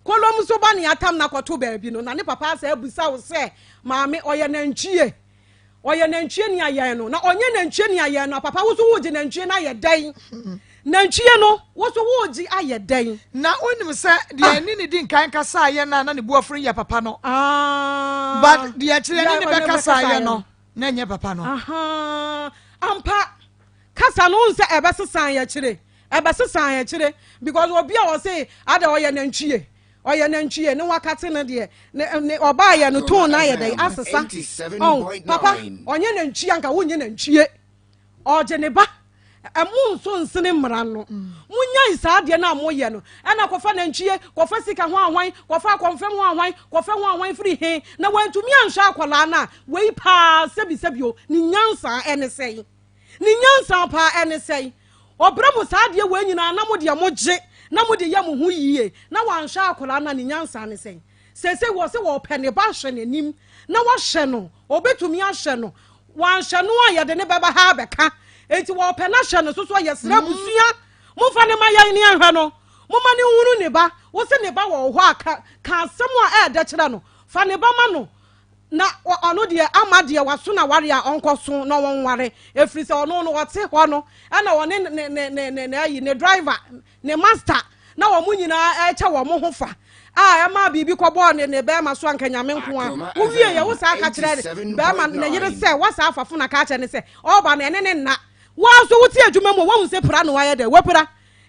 kolom nso ba ne atam na kɔto baabi no na ne papa asɛ abusa wo sɛ maame ɔyɛ nantwie Ɔyɛ nantwie ni ayɛn no na ɔnyɛ nantwie ni ayɛn no papa wo so wogye nantwie no ayɛ dɛn nantwie no wo so wogye ayɛ dɛn. Na wonim sɛ deɛ ah. ɛne ne di nkan kasaeɛ no a na ne buaforo yɛ papa no ah. but deɛ akyire ɛne ne bɛkasaeɛ no na ɛnyɛ papa no. Ampa kasa no wohu sɛ ɛbɛsesan yɛ kyere ɛbɛsesan yɛ kyere because obi a ɔse ada ɔyɛ nantwie Ɔyɛ nantwie ne wakate no deɛ ne ne ɔbaa yɛ no tone no ayɛ dɛ asesa ɔn papa ɔnyɛ nantwie anka wonyɛ nantwie ɔgye ne ba ɛmo nso nsene mmara no monyae saa adeɛ no a moyɛ no ɛna kɔfa nantwie kɔfa sika ho ahwan kɔfa akɔmfɛm ho ahwan kɔfa ho ahwan firi he na wantumi anhwɛ akwadaa no a wei paa sɛbisɛbi o ne nyansa ɛne sɛn Ne nyansa paa ɛne sɛn? Ɔbrɛ mo saa adeɛ wei nyinaa na mo deɛ mo gye na mo de yɛ mo ho yie na wanhwɛ akwadaa no a ne nyansa ne sɛn? Seesei wɔ se wɔpɛ ne ba ahwɛ n'anim na wahwɛ no, ɔbɛtumi ahwɛ no, wanhwɛ no a yɛde ne bɛba ha abɛka, enti wɔpɛ no ahwɛ no so so a yɛsrɛ abusua momfa ne ma yɛn ne yɛnhwɛ no, momma no nhunu ne ba, wo se ne ba wɔ wo hɔ a ka ka asɛm a ɛɛdɛ kyerɛ no, fa ne ba ma no Na ɔno deɛ ama deɛ waso no aware a ɔnkɔso na ɔnware ɛfiri sɛ ɔno no ɔte hɔ no ɛna ɔne ne ne ne ne ne ayi ne driver ne master na wɔn nyinaa ɛkyɛ wɔn ho fa a ɛma biribi kɔbɔɔ ne ne bɛrima so anka nyame nko a wowie yɛ wo saa ka kyerɛ ne bɛrima ne yere sɛ wasa afa fo na ka kyerɛ ne sɛ ɔba no ɛne ne nna wɔn nso wote adwuma mu wɔn sɛ pira no ayɛ dɛ wapira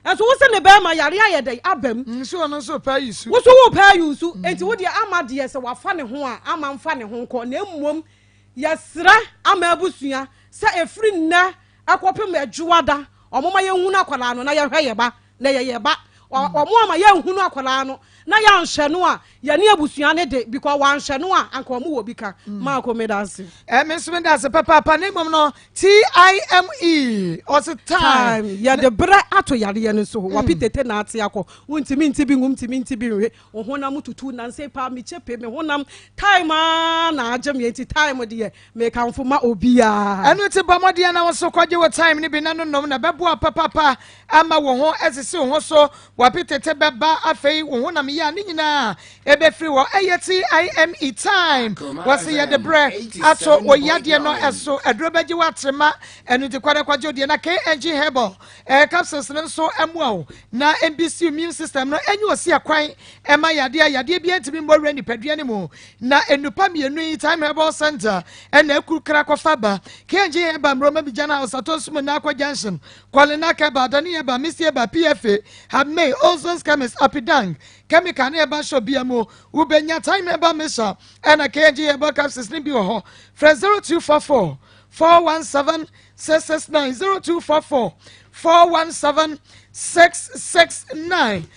Nso wo se ne bɛɛma yare ayɛ dɛn aba mu. Nso ɔno nso pɛ ayi su. Wo so wo pɛ ayi su. Enti wo deɛ ama deɛ sɛ wafa ne ho a ama nfa ne ho nkɔ na mmom yɛsrɛ ama abusua sɛ ɛfiri nnɛ ɛkɔpem adwoada ɔmo ma yɛnhunu akwadaa no na yɛhwɛ yɛ ba na ɛyɛ yɛ ba ɔmo ama yɛnhunu akwadaa no na yɛanhwɛ no a yɛne abusua no de because wanhwɛ no a anka ɔmo wɔ bi ka. Maako meda ase. Ɛmi nso meda ase papaapa na mmom no T-I-M-E, ɔse time. Time, yɛde berɛ ato yareɛ no so, wapi tete na ate akɔ, wontumi nte bi ngu, ntumi nte bi nwe, wo honam tutu, nansa yi paa mekyɛ pe, me honam, time aa na agye me, enti time deɛ mekamfo ma obiara. Ɛno nti bɔ mmɔden na wo nso kɔgye wo time no bi na nonom na ɛbɛboa wo papaapa ama wo ho asisi wo ho so, wapi tete bɛba, afei wo honam yea ne nyinaa Ɛbɛfiri hɔ, ɛyɛ TIME, time, wɔse yɛde berɛ ato wo yadeɛ no so, aduro bɛgye wo atrema, ɛno nti kɔ na kɔgye wo deɛ na KNG Herbal eh, capsules no nso mmoa wo na ɛmbisi immune system no ɛnyi osi akwan ɛma yadeɛ a yadeɛ biara ntumi mmɔ wura nipadua no mu na nnupa mmienu yi Time Herbal Center ɛna akuru kra kɔfa ba KNG Herbal Mmeroma Bijana House Atonso mu Nakɔ Junction Kɔlena Herbal Dani Herbal Misty Herbal PFA Habmay Olson's Chemist Apidang Chemical ne herbal shop bia mu wobɛnya Thyme Herbal Mixture ɛna KNG Herbal Capsules no bi wɔ hɔ. Frɛ 0244 417 669 0244 417 669.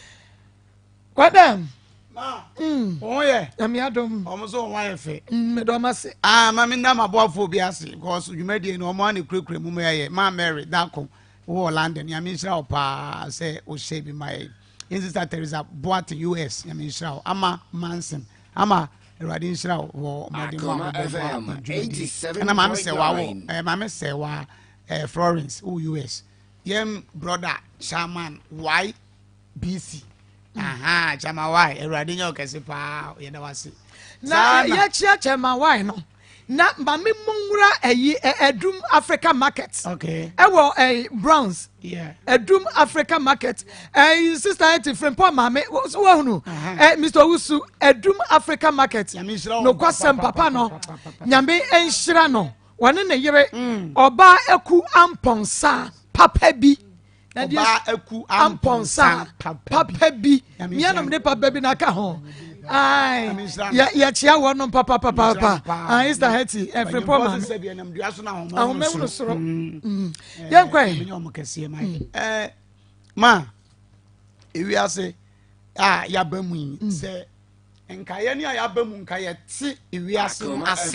Kwadam. Ma. Wɔn yɛ. Nyame adom. Wɔn nso wɔn ayɛ fɛ. Meda wɔn ase. Ah, ma me nda m'aboafoɔ bi ase because dwumadie no wɔn a na kurakura mu ma yɛyɛ. Ma Mary Darko wɔ London. Nyame nhyira wo paa sɛ wohyɛ bi ma yɛn. Yɛn sister Teresa Boateng US nyame nhyira wo. Ama Manson ama Awurade nhyira wo wɔ mmɔden mu a wobɔ ma dwumadi. Ɛna maame sɛ wa wɔ ɛɛ maame sɛ wa ɛɛ Florence wɔ US. Yɛn brother Shaman YBC. Aha Chairman Y Awurade nyɛ ɔkɛse paa yɛda wase. Na yɛkyia Chairman Y no. Na maame mu nwura ɛyi ɛdum Africa market. Okay. Ɛwɔ ɛyi Browns. Yeah. Ɛdum Africa market. Ɛyi sister ɛti Frimpong maame so wahunu. Ɛ Mr Owusu ɛdum Africa market. Nokwasɛm papa no nyame nhyira no wɔne ne yere ɔbaa aku ampɔnsa papa bi. Ɔbaa aku ampɔnsa papa bi. Mia na mede papa bi na aka ho. Yɛkyea wɔ nom papapapapa. Easter Hetty, Frimpong maame. Ahoma wunu soro. Yɛnkɔ ɛ. Ma, ewiase a yɛaba mu yi, sɛ nka yɛne a yɛaba mu nka yɛte ewiase no ase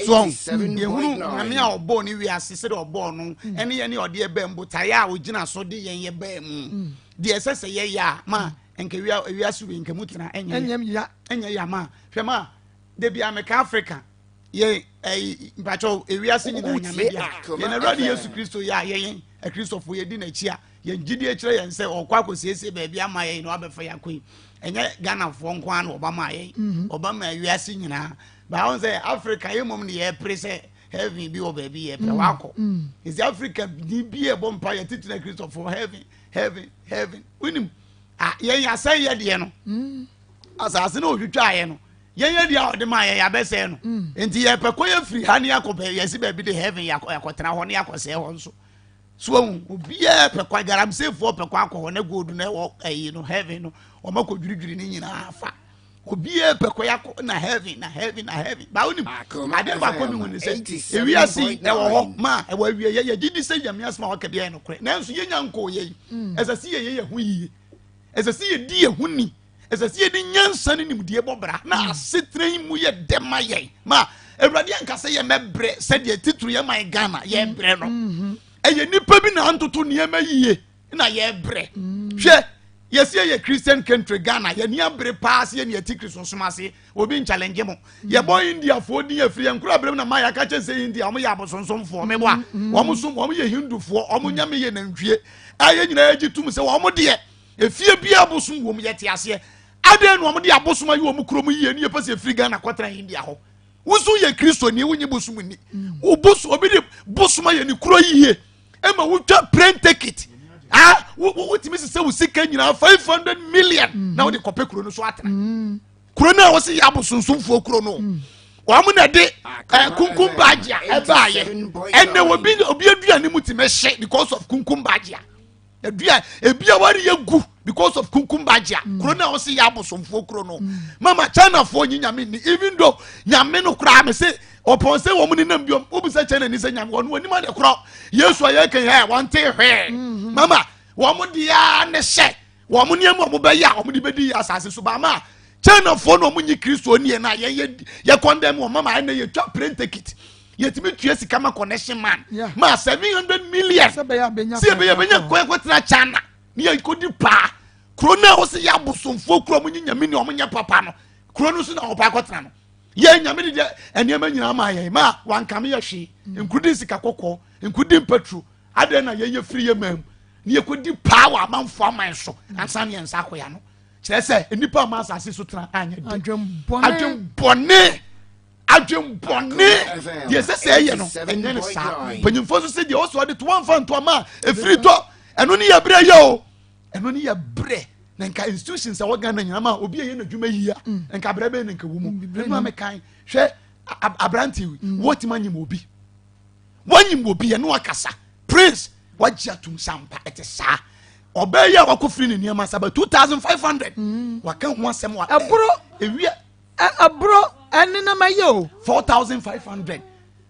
so yɛhunu Nyame a ɔbɔɔ ne wiase sɛdeɛ ɔbɔɔ no ɛne yɛne ɔde ɛbaa mu botaeɛ a ɔgyina so de yɛn yɛbaa mu deɛ ɛsɛ sɛ yɛyɛ a ma nka ewiase wei nka mu tena ɛnyɛ ɛnyɛ ya ma hwɛ ma da bia meka Africa yɛ ɛyi mpakyɛw ewiase nyinaa Nyame dea yɛn Awurade Yesu Kristo yɛ a yɛyɛn Akristofo yɛdi n'akyi a Yɛn gyidie kyerɛ yɛn sɛ ɔkɔ akɔsiesie baabi ama yɛn na wabɛfa yɛn akɔ yi. Ɛnyɛ Ghanafoɔ nko ara na ɔba maa yɛn. Mhm. Ɔba maa wiase nyinaa. Baa sɛ Africa yɛ mmom ne yɛpere sɛ heaven bi wɔ baabi yɛpɛ mm. wakɔ. Mm. Ɛsi Africa ni bi ɛbɔ mpa yɛ titiri Kristofoɔ heaven heaven heaven. Wonim yɛn asɛn yɛ deɛ no. Mm. Asase no otwitwa yɛ no. Yɛn yɛ deɛ a ɔde maa yɛn yɛabɛsɛɛ no. Nti yɛpɛ kɔ yɛ firi ha ne yɛakɔ yɛsi baabi de heaven yɛakɔtena hɔ ne yɛakɔsɛɛ hɔ nso. So wahu? Obiara pɛ kwan, galamseyfoɔ pɛ kwan akɔ hɔ na gold no ɛwɔ ɛyi no heaven no, wɔn akɔ dwiridwiri ne nyinaa fa. Obiara pɛ kwan akɔ na heaven na heaven na heaven. Baa wonim adeɛ baako mi hu ne sɛ ewiase yi ɛwɔ hɔ ma ɛwɔ awie yɛ yɛgye di sɛ Nyame asɛm a waka biara yɛ nokorɛ nanso yɛnya nkɔɔ yɛ yi mm. ɛsɛ sɛ yɛyɛ yɛn ho yie ɛsɛ sɛ yɛdi yɛn ho ni Ɛsɛ sɛ yɛde nyansa ne nimdeɛ bɔ bra na mm. asetena yi mu yɛ dɛ ma yɛn. Ma Awurade anka sɛ yɛmɛbrɛ sɛdeɛ titiri yɛ man Ghana yɛbrɛ no. Mm-hmm. Ɛyɛ nipa bi na antoto nneɛma yie na yɛbrɛ. Mm. Hwɛ yɛsi yɛ Christian country Ghana yɛn ni abere paa se yɛn ni ɛti Kristo som ase obi nkyalɛngye mo. Mm. Yɛbɔ Indiafoɔ din afiri yɛn kura abere mu na maa yɛaka kyɛn sɛ India wɔn yɛ abosonsomfoɔ meboa wɔn som wɔn yɛ Hindufoɔ wɔn nyame yɛ nantwie a yɛn nyinaa gye tum sɛ wɔn deɛ Efie biara abosom wom, yɛte aseɛ. Adɛn na wɔde abosom ayɛ wɔn kurom yie ne yɛpɛ sɛ yɛfiri Ghana kɔtena India hɔ? Wo nso yɛ Kristoni, wonye bosom nni. Wo bosom, obi de bosom ayɛ ne kuro yie ɛma wotwa plane ticket. Ah, wotumi sisɛ wo sika nyinaa 500 million mm. na wode kɔpɛ kuro no so atena. Mm. Kuro no a wɔsi yɛ abosonsomfoɔ kuro no. Mm. Wɔn na de eh, kunkum baagye a ɛbaayɛ. Ɛnna obi obi aduane mu ti mɛhyɛ because of kunkum baagye a. Edua ebi a wari yɛ gu because of kunkum bagyia. Mm. Kuro na ɔsi yɛ abosomfoɔ kuro no. Mm. Mama China foɔ nyi nyame ni even though nyame no koraa me se ɔpɔn sɛ wɔn nenam biom wobisa China ni sɛ nyame wɔn wɔn anim ade korɔ Yesu a yɛ kan yɛ wɔn te hwɛɛ. Mm-hmm. Mama wɔn deɛ ne hyɛ wɔn nneɛma wɔn bɛyɛ a wɔn de bɛdi yɛ asase so baama China foɔ na wɔn nyi Kristo nie na yɛn yɛ yɛ kɔndɛm wɔn mama ɛnna yɛ twa plane ticket yɛtumi tua sika ma connection man ma 700 million sɛ ɛbɛyɛ bɛnya kwan kɔtena China ne yɛkɔdi paa kuro no a wɔsɛ yɛ abosomfoɔ kuro ɔmo nye nyame ni ɔmo nyɛ papa no kuro no so na ɔpa akɔtena no yɛ nyame de deɛ nneɛma nyinaa ma yɛn ma wankame yɛ hwee mm. nkudi sika kɔkɔɔ nkudi mpaturo adɛn na yɛnyɛ firi yɛ man mu ne yɛkɔdi paa wɔ amanfoɔ aman so ansa ne yɛn nsa akɔya no kyerɛ sɛ nnipa ama asase so tena anyɛ den adwembɔne adwembɔne deɛ ɛsɛ sɛ ɛyɛ no ɛnyɛ no saa mpanyinfoɔ nso sɛ deɛ ɔsɔ ɔde to wɔnfa nto ama efiri tɔ ɛno ne yɛ brɛ yɛ o ɛno ne yɛ brɛ na nka institutions a wɔ Ghana nyinaa ma obi a yɛ n'adwuma yie a mm. nka brɛ bɛyɛ na nka wɔ mu mm, ɛno a mekan hwɛ aberante yi mm. wɔtumi anyim obi wɔnyim obi ɛno akasa prince wagye atum sampa ɛte saa ɔbaa yi a wakɔ firi ne nneɛma saba 2500 waka ho asɛm wa ɛboro ewia Ɛboro ɛnenam ayɛ o. 4500.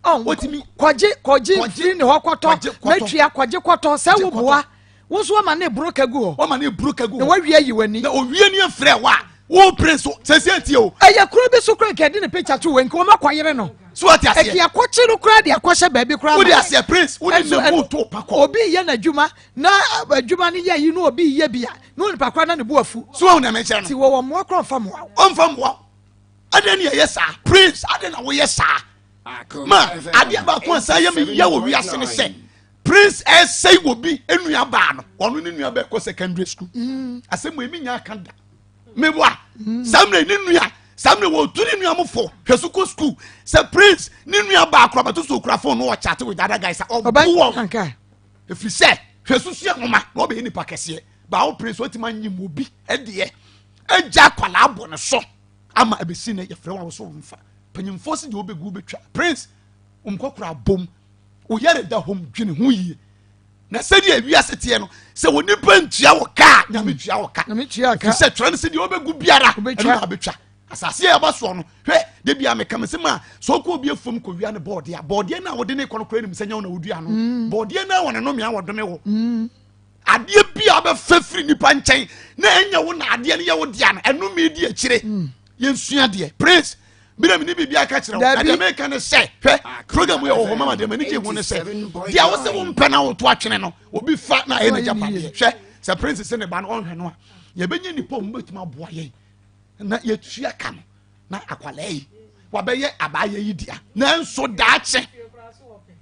Wotumi kɔgye kɔgye firi ne hɔ kɔtɔ mɛtua kɔgye kɔtɔ sɛ wo boa wo nso wama ne buro ka gu hɔ. Wama ne buro ka gu hɔ. Na wawie ayi w'ani. Na owie ni efrɛ wa wo pere so sɛsɛ etie o. Ɛyɛ kuro bi so kura nka ɛde ne picture to wɔ nka wɔn akɔyere no. So ɔte aseɛ. Ɛti akɔkye no kura de akɔhyɛ baabi kura. Wode aseɛ prince wode ne mu to pakɔ. Obi yɛ n'adwuma na adwuma no yɛ yi na obi yɛ bi a na onipa kora na ne bo afu. So wɔn na mɛkyerɛ no. Ti wɔwɔ mmoa kora ɔnfa mmoa wo. Ɔnfa mmoa wo. Adɛn ne yɛyɛ saa prince adɛn na woyɛ saa ma adeɛ baako a saa yɛ me yɛ wɔ wiase ne sɛ prince ɛsɛe wɔ bi nua baa no ɔno ne nua bɛkɔ secondary school mm. asɛm mu emi nya aka da meboa mm. saa mmerɛ ne nua saa mmerɛ wɔtu ne nua mo fo hwɛ so kɔ school sɛ prince ne nua baa kora bɛto so okura phone no ɔkyate with other guys ɔbo wɔn ɛfiri sɛ hwɛ so sua nwoma na ɔbɛyɛ nipa kɛseɛ baa wo prince watumi anyim obi ɛdeɛ agya akwadaa abɔ ne so ama ɛbɛsi nɛ yɛfrɛ wɔn so mfa panyimfoɔ si deɛ wobɛgu wobɛtwa prince nkɔkora abom woyɛre da hom dwene ho yie na sɛdeɛ wiase teɛ no sɛ wɔ nipa ntua wɔ kaa nyame tua wɔ ka ɛfiri sɛ twerɛ no sɛ deɛ wobɛgu biara ɛno na abɛtwa. Asase a yɛaba soɔ no, hwɛ, da bi a meka me se ma sɛ ɔkɔ obi afuom kɔwia ne bɔɔdeɛ a, bɔɔdeɛ no a wode ne kɔ no koraa nim sɛ nyɛ wo na wodua no. Bɔɔdeɛ no a wɔ ne nomea wɔdome wo. Adeɛ bi a wobɛfa firi nipa nkyɛn na ɛnyɛ wo na adeɛ no yɛ wo dea no, ɛnome di akyire. Yɛnsua deɛ. Prince, bi na mene biribi aka kyerɛ wo. Na deɛ meka ne sɛ, hwɛ, program yɛ wɔ hɔ mama deɛ m'ani gye ho ne sɛ, deɛ wo sɛ wompɛ na woto atwene no, obi fa na ɛyɛ n'agyapadeɛ. Hwɛ, sɛ Prince sɛ ne ba no ɔnhwɛ no a, yɛbɛnya nipa a wɔbɛtumi aboa yɛn na yɛtua ka no na akwalaa yi wabɛyɛ abaayɛ yi dea. Nanso daakye,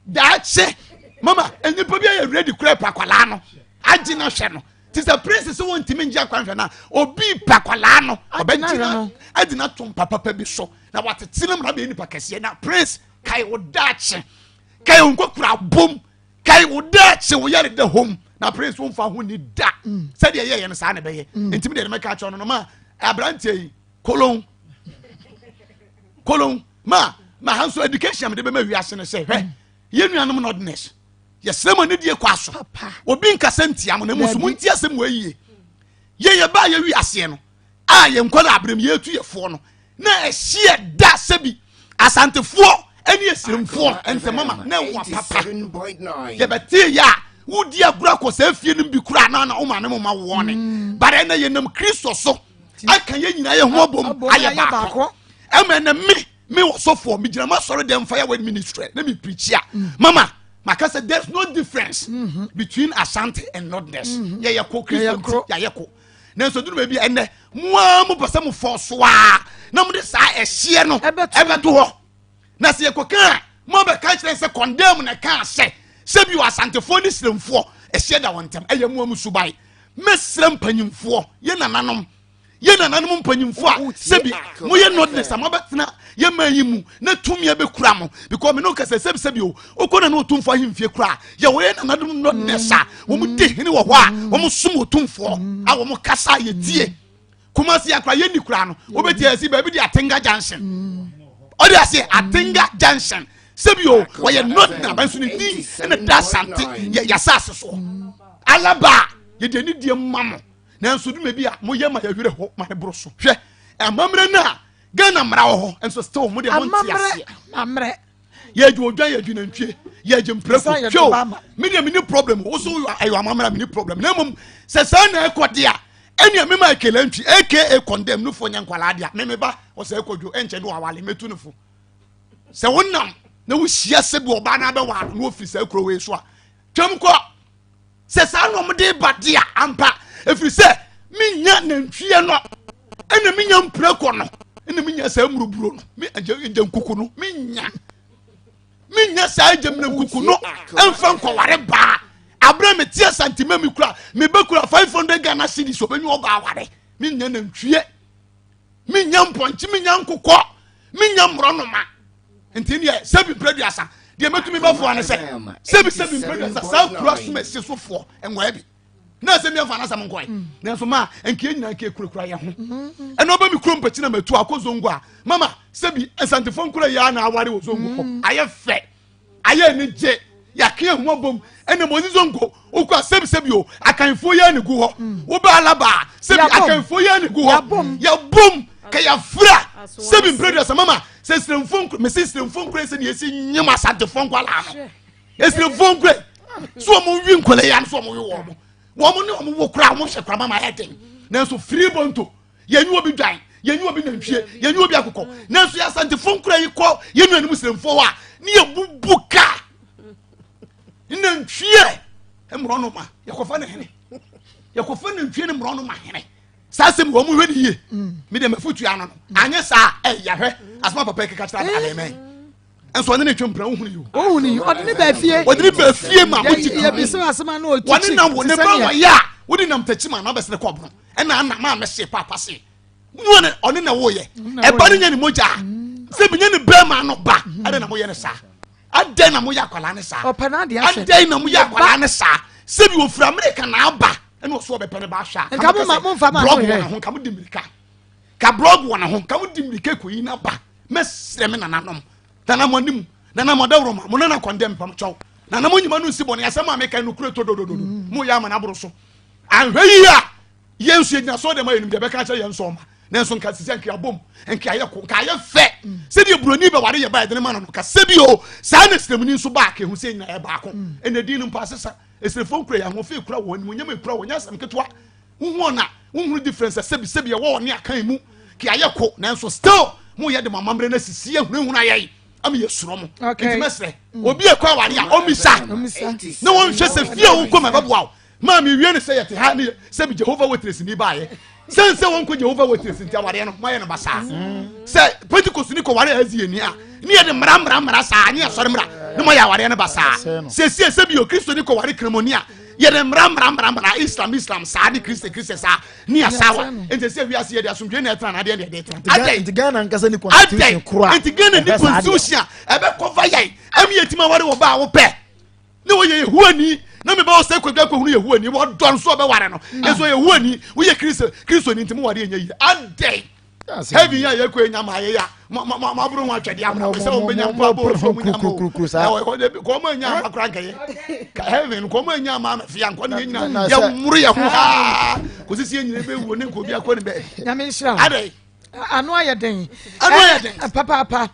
daakye, mama nnipa bi ayɛ ready kura pa akwalaa no agye no ahwɛ no. Te sɛ Prince sɛ wɔntumi ngye akwanhwɛ no a, obi pa akwalaa no ɔbɛgyina agyina to mpa papa bi so na watete no ma abɛyɛ nipa kɛseɛ. Na Prince, kae wo daakye, kae wo nkɔkora bom, kae wo daakye, wo yare da hom. Na Prince, womfa ho ni da. Sɛdeɛ yɛyɛ no saa na ɛbɛyɛ. Ntimi deɛ mɛka akyerɛ no no ma aberanteɛ yi kolon kolon ma ma ha nso education mede bɛma wiase no sɛ hwɛ yɛn nuanom nɔdnes yɛsrɛ mo anidie kɔ aso. Obi nkasa ntia mo na mu nso monti asɛm wɔ ayie. Yɛn yɛbaa yɛ wiaseɛ no a yɛn nkɔla aberɛm yɛtu yɛfoɔ no na ɛhyeɛ da sɛbi asantefoɔ ɛne esiremfoɔ ntɛmama na ɛwɔ papa. Yɛbɛtee yɛ a wodi agorɔ akɔ saa fie no bi koraa na na wo maame mo ma woɔ ne bare. Ɛnɛ yɛnam Kristo so aka yɛn nyinaa yɛ ho abom ayɛ baako. Ɛma ɛnɛ me wɔ sɔfoɔ megyina ma sɔre dɛm fire word ministry na me preach a mama maka sɛ there's no difference between Asante and Northerners. Yɛyɛ ko Kristo nti yɛayɛ ko. Nanso duru baabi a ɛnɛ mo ara mo pɛ sɛ mo fɔ so a na mo de saa ɛhyeɛ no ɛbɛto hɔ. Na sɛ yɛkɔka a mo abɛka kyerɛ sɛ condemn na ɛka sɛ sɛ bi wɔ asantefoɔ ne siremfoɔ ɛhyeɛ da wɔn ntam. Ɛyɛ mo amu subae. Mɛsrɛ mpanyimfoɔ, yɛ nananom, yɛ nananom mpanyimfoɔ a sɛbi moyɛ nɔdnes a mobɛtena yɛ man yi mu na tumi abɛkura mo, because me ne wo kasa sɛbi sɛbi o wokɔ na ne ɔtumfoɔ ahemfie koraa yɛwɔ yɛ nananom nɔdnes a wɔn di hene wɔ hɔ a wɔn som ɔtumfoɔ a wɔn kasa yɛtie. Kumasi akora yɛnni koraa no wobɛtie asi baabi de Atenga Junction, ɔde ase Atenga Junction sɛbi o wɔyɛ nɔdna nanso ne din ɛna da Asante yɛ yɛasase soɔ alaba a yɛde anidie ma mo. Nanso dwuma bi a moyɛ ma yɛwerɛ hɔ ma ne boro so. Hwɛ amammerɛ no a Ghana mmara wɔ hɔ nso still mo deɛ monte aseɛ. Amammerɛ yɛgye odwan, yɛgye nantwie, yɛgye mprako. Hwɛ o, me deɛ meni problem. Wo so ɛyɛ amammerɛ, meni problem. Na mmom sɛ saa na ɛkɔ de a ɛnea mema ɛkɛlɛ ntwi aka condemn no fo nyɛ nkwalaa deɛ me meba ɔsɛ ɛkɔdwo ɛnkyɛ ne wawale mɛtu no fo. Sɛ wonam na wohyia sɛ bi ɔbaa no abɛwaa no na wɔfiri saa kuro wei so a twam kɔ. Sɛ saa na ɔmde ba de a ampa, ɛfiri sɛ menya nantwie no ɛna menya mprako no ɛna menya saa mmuruburo no me agya nkuku no menya saa agya mena nkuku no ɛmfa nkɔware baa aberɛ mete Asantema mi kura mebɛkura 500 Ghana cedis ɔbɛnya ɔbaa ware. Menya nantwie, menya mpɔnkye, menya nkokɔ, menya mmorɔnoma. Nti neɛ sɛbi mprɛduasa deɛ mɛtumi bɛfoa ne sɛ sɛbi sɛbi mprɛduasa saa kuro asom asi sofoɔ nwɔɛ bi na sɛ miɛmfa no asɛm nkɔe. Nanso ma nkeɛ nyinaa nkeɛ kurakura yɛ ho ɛna ɔbɛ me kuro mpakyi na matu akɔ zongo a mama sɛbi nsantefoɔ nkura yɛ na aware wɔ zongo hɔ ayɛ fɛ ayɛ ani gye yɛake ahu abom ɛna mo zongo wokɔ a sɛbi sɛbi o akanfoɔ yɛ ne gu hɔ wobɛ alaba a sɛbi akanfoɔ yɛ ne gu hɔ yɛbom ka yɛfra sɛbi mprɛduasa mama sɛ siremfoɔ nkura mesi siremfoɔ nkura sɛ ne yɛsi nyem asantefoɔ nkwalaa no esiremfoɔ nkura so wɔn wi nkwalaa yi ano so wɔn wi wɔn wɔn ne wɔn wo kura wɔn hwɛ kura mama ayɛ den. Nanso firi bonto yɛnyi obi dwan, yɛnyi obi nantwie, yɛnyi obi akokɔ. Nanso yɛ asantefoɔ nkura yi kɔ yɛn nuanom siremfoɔ hɔ a ne yɛ bubu ka nantwie mmorɔnoma yɛkɔfa ne hene yɛkɔfa nantwie ne mmorɔnoma hene. Saa asɛm wɔn hwɛ ne yie. Mi deɛ mɛfo tua no no anyɛ saa ɛyɛ hwɛ asoma papa keka kyerɛ abɛɛmɛn nso ɔne ne twɛ mpira wohunu yi o. Wohunu yi ɔde ne baa fie. Ɔde ne baa fie ma mo ti yɛ bisa asɛm ano otu wɔne nam wɔ ne ba wɔ yɛ a wode nam takyi ma na abɛsene kɔ ɔbono ɛna ana maa mɛse paapa se mu ne ɔne na woyɛ ɛba ne nya ne mogya sɛ menya ne bɛrima no ba ɛdɛn na moyɛ ne saa adɛn na moyɛ akwalaa ne saa adɛn na moyɛ akwalaa ne saa sɛbi ofiri Amerika na aba ɛna ɔso ɔbɛpɛ ne ba ahwɛ a nka mo ma mo nfa ma blɔg wɔ ne ho nka mo di mirika ka blɔg wɔ ne ho nka mo di mirika kɔ yi na ba. Mɛsrɛ me nananom, nana mo anim, nana mo adawuroma mo nana kɔndɛm pam kyɛw, nana mo nyima no nsi bɔne asɛm a meka nokure to dodododo mo yɛ ama no aboro so. Anhwɛ yi a yɛn nso yɛgyina so dɛm a yɛnim deɛ bɛka akyerɛ yɛn nso ɔma. Nanso nka sisi nka yɛabom, nka yɛayɛ ko, nka ayɛ fɛ. Sɛdeɛ buroni bɛware yɛ ba yɛde ne ma no no, ka sɛ bi o, saa na sremuni nso ba a, ka ehu sɛ nyinaa yɛ baako. Mm. Ɛna din no mpo asesa. Esrefoɔ nkura yɛ ahoɔfɛ ekura wɔn, animuonyam ekura wɔn, nyɛ asɛm ketewa. Wohu wɔn a, wohunu difference a sɛbi sɛbi ɛwɔ wɔn ne akan mu. Ka yɛayɛ ko, nanso still mo yɛ de mo amammerɛ no asisi ahunahuna yɛn ama yɛsuro mo. Nti mɛsrɛ, mm. obi ekɔ aware a, ɔmmisa na wɔnhwɛ sɛ fie a wokɔ ma ɛbɛboa wo. Maa mi wie ne sɛ yɛte ha ne sɛ bi Jehovah Witness ni baayɛ sɛn sɛ wɔn kɔ Jehovah Witness nti awareɛ no moayɛ no basaa sɛ Pentecost ni kɔ ware a ɛzi yɛ ni a ne yɛde mmara mmara mmara saa ne yɛsɔre mmara ne moayɛ awareɛ no basaa sɛsie sɛ bi o Kristo ni kɔ ware kramoni a yɛde mmara mmara mmara mmara Islam Islam saa ne Kristo Kristo saa ne asawa nti sɛ wiase yɛde asomdwe na ɛtena na adeɛ na yɛde tena adɛn nti Ghana nkasa ni constitution kora nti Ghana ni constitution a ɛbɛkɔva yɛn ɛmi yɛ tuma ware wɔ ba a wopɛ ne wɔyɛ yehowa na meba wɔ sɛ kwadwa kɔhunu yehowa ni wɔdɔ nso ɔbɛware no ɛnso mm. yehowa ni woyɛ kristo kristo ni nti mo ware ɛnyɛ yie adɛn heaven yɛ yɛkɔ enya ma ayɛ ya maboro ho atwɛdeɛ amena sɛ wɔbɛnya mpo abɔ so mu nya mo kɔma anya ama kora nkɛyɛ heaven kɔma anya ama amɛfea nkɔ ne yɛ nyina yɛmmoro yɛ ho haa kɔsi sɛ yɛ nyina bɛwuo ne nkɔ bi akɔ ne bɛɛ nyame nhyira adɛn ano ayɛ den ano ayɛ den papaapa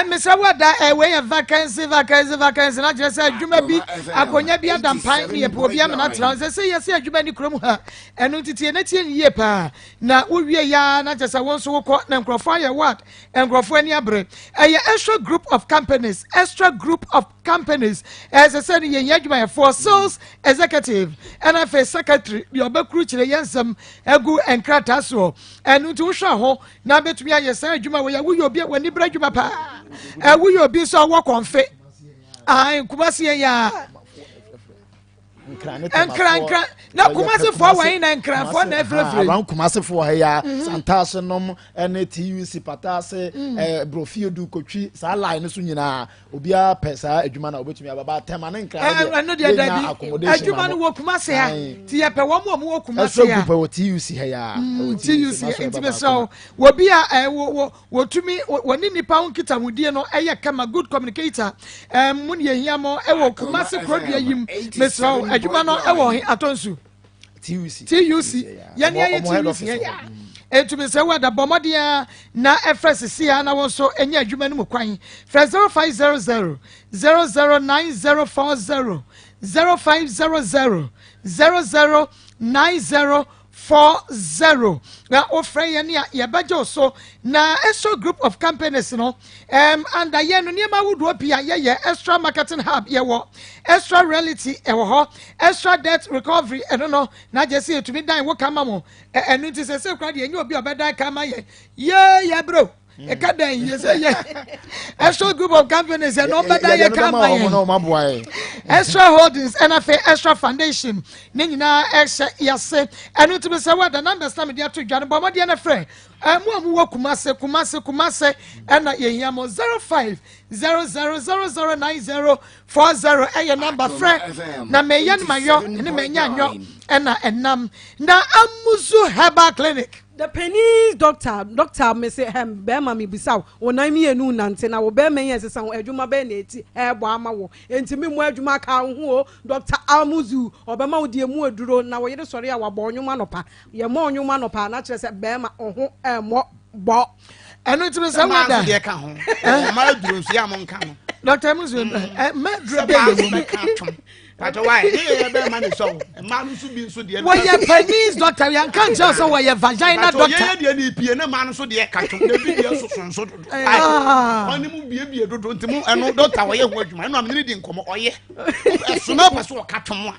mesrɛ wo ada wei yɛ vacancy vacancy vacancy na kyerɛ sɛ adwuma bi akonnwa bi ada mpan ne yɛpɛ obi amena tra sɛ sɛ yɛsɛ adwuma ne kurom ha ɛno nti tie na tie ne yie paa na wowie ya na kyerɛ sɛ wo nso wokɔ na nkurɔfoɔ ayɛ ward nkurɔfoɔ ani abere ɛyɛ extra group of companies extra group of companies ɛsɛ sɛ no yɛhia adwumayɛfoɔ sales executive ɛna afei secretary deɛ ɔbɛkuru kyerɛ yɛn nsɛm agu nkrataa soɔ Ɛno nti wohwɛ ho na bɛtumi ayɛ saa adwuma wɔ yɛ woyɛ obi a w'ani berɛ adwuma paa woyɛ obi nso a wɔ kɔnfe Kumasi yɛ yɛ nkran nkran na kumasi fo wɔn na nkran fo na efirefire. Around kumasi fo ha ya mhm. santaase nom ɛne tuc pataase ɛɛ eh, brofiedu kotwi saa line no so nyinaa obiara pɛ saa adwuma na obetumi aba ba tɛma ne nkran deɛ ɛno deɛ dabi adwuma no wɔ kumase ha ti yɛ pɛ wɔn a wɔwɔ kumase ha ɛsɛ group wɔ tuc ha ya mm, tuc nti mesrɛ wo wɔbi a ɛ wɔ wɔ wɔtumi wɔne nipa ho nkitahodie no ɛyɛ kama good communicator ɛɛ mo ne yɛhia mo ɛwɔ kumase kurodua yim mesrɛ wo adwuma no ɛwɔ he atɔnsu TUC TUC yɛne ayɛ TUC yɛ ya ɛtumi sɛ wada bɔ mmɔden a na ɛfrɛ sisi a na wɔn nso anya adwuma no mu kwan frɛ 0500 009040 0500 009040 na wofrɛ yɛn a yɛbɛgye wo so na ɛsɔ group of companies no um, anda yɛn no nneɛma ahodoɔ pii a yɛyɛ extra marketing hub yɛwɔ extra reality ɛwɔ hɔ extra debt recovery ɛno no na gye sɛ yɛtumi dan wo ka ma mo ɛno nti sɛ sɛ kora deɛ ɛnyɛ obi a ɔbɛdan ka ma yɛn yee yɛ brɛ ɛka dan yie sɛ yɛ extra group of companies ɛno ɔbɛdan yɛ ka ma yɛn extra holdings ɛna afei extra foundation ne nyinaa ɛhyɛ yɛase ɛno nti sɛ wɔada numbers na mede ato dwa no bɔ mmɔdeɛ no frɛ Mo a mowɔ Kumase, Kumase, Kumase, ɛna yɛhia mo 0500009040 ɛyɛ namba frɛ na meyɛ no mayɔ ne manya nyɔ ɛna ɛnam na Amuzu Herbal Clinic. The panis doctor doctor me se hɛm bɛɛma me bisa wo wo nan mienu nante na wo bɛɛma yi ɛsesa wo adwuma bɛn na eti ɛɛbɔ ama wo enti me mmɔ adwuma ka wo ho o doctor Amuzu ɔbɛma wo deɛ mu aduro na wo yere sɔre a wabɔ ɔnwom anɔpa Yɛmmɔ nnwom anɔpa a, na kyerɛ sɛ bɛrima ɔho ɛmmɔ bɔ. Ɛno nti sɛ wada. Mmaa nso deɛ ka ho. Mmaa aduro nso yɛ a mo nka no. Dɔkta mu nso mmaa aduro bɛ yɛ mu. Bɛka twom. Pàtó wa yɛ yɛ bɛrima ne sɔ o. Mmaa no nso bi nso deɛ. Wɔyɛ penis doctor yɛn nka nkyɛn sɛ wɔyɛ vagina doctor. Pàtó yɛ yɛ deɛ ne pie ne mmaa no nso deɛ ka twom. Ebi deɛ soso nso dodo. Wɔn ne mu biebie dodo nti mu ɛno dɔkta wɔyɛ ho adwuma ɛno amene di nkɔmɔ ɔyɛ. Ɛso na ɔpɛ so ɔka twom a.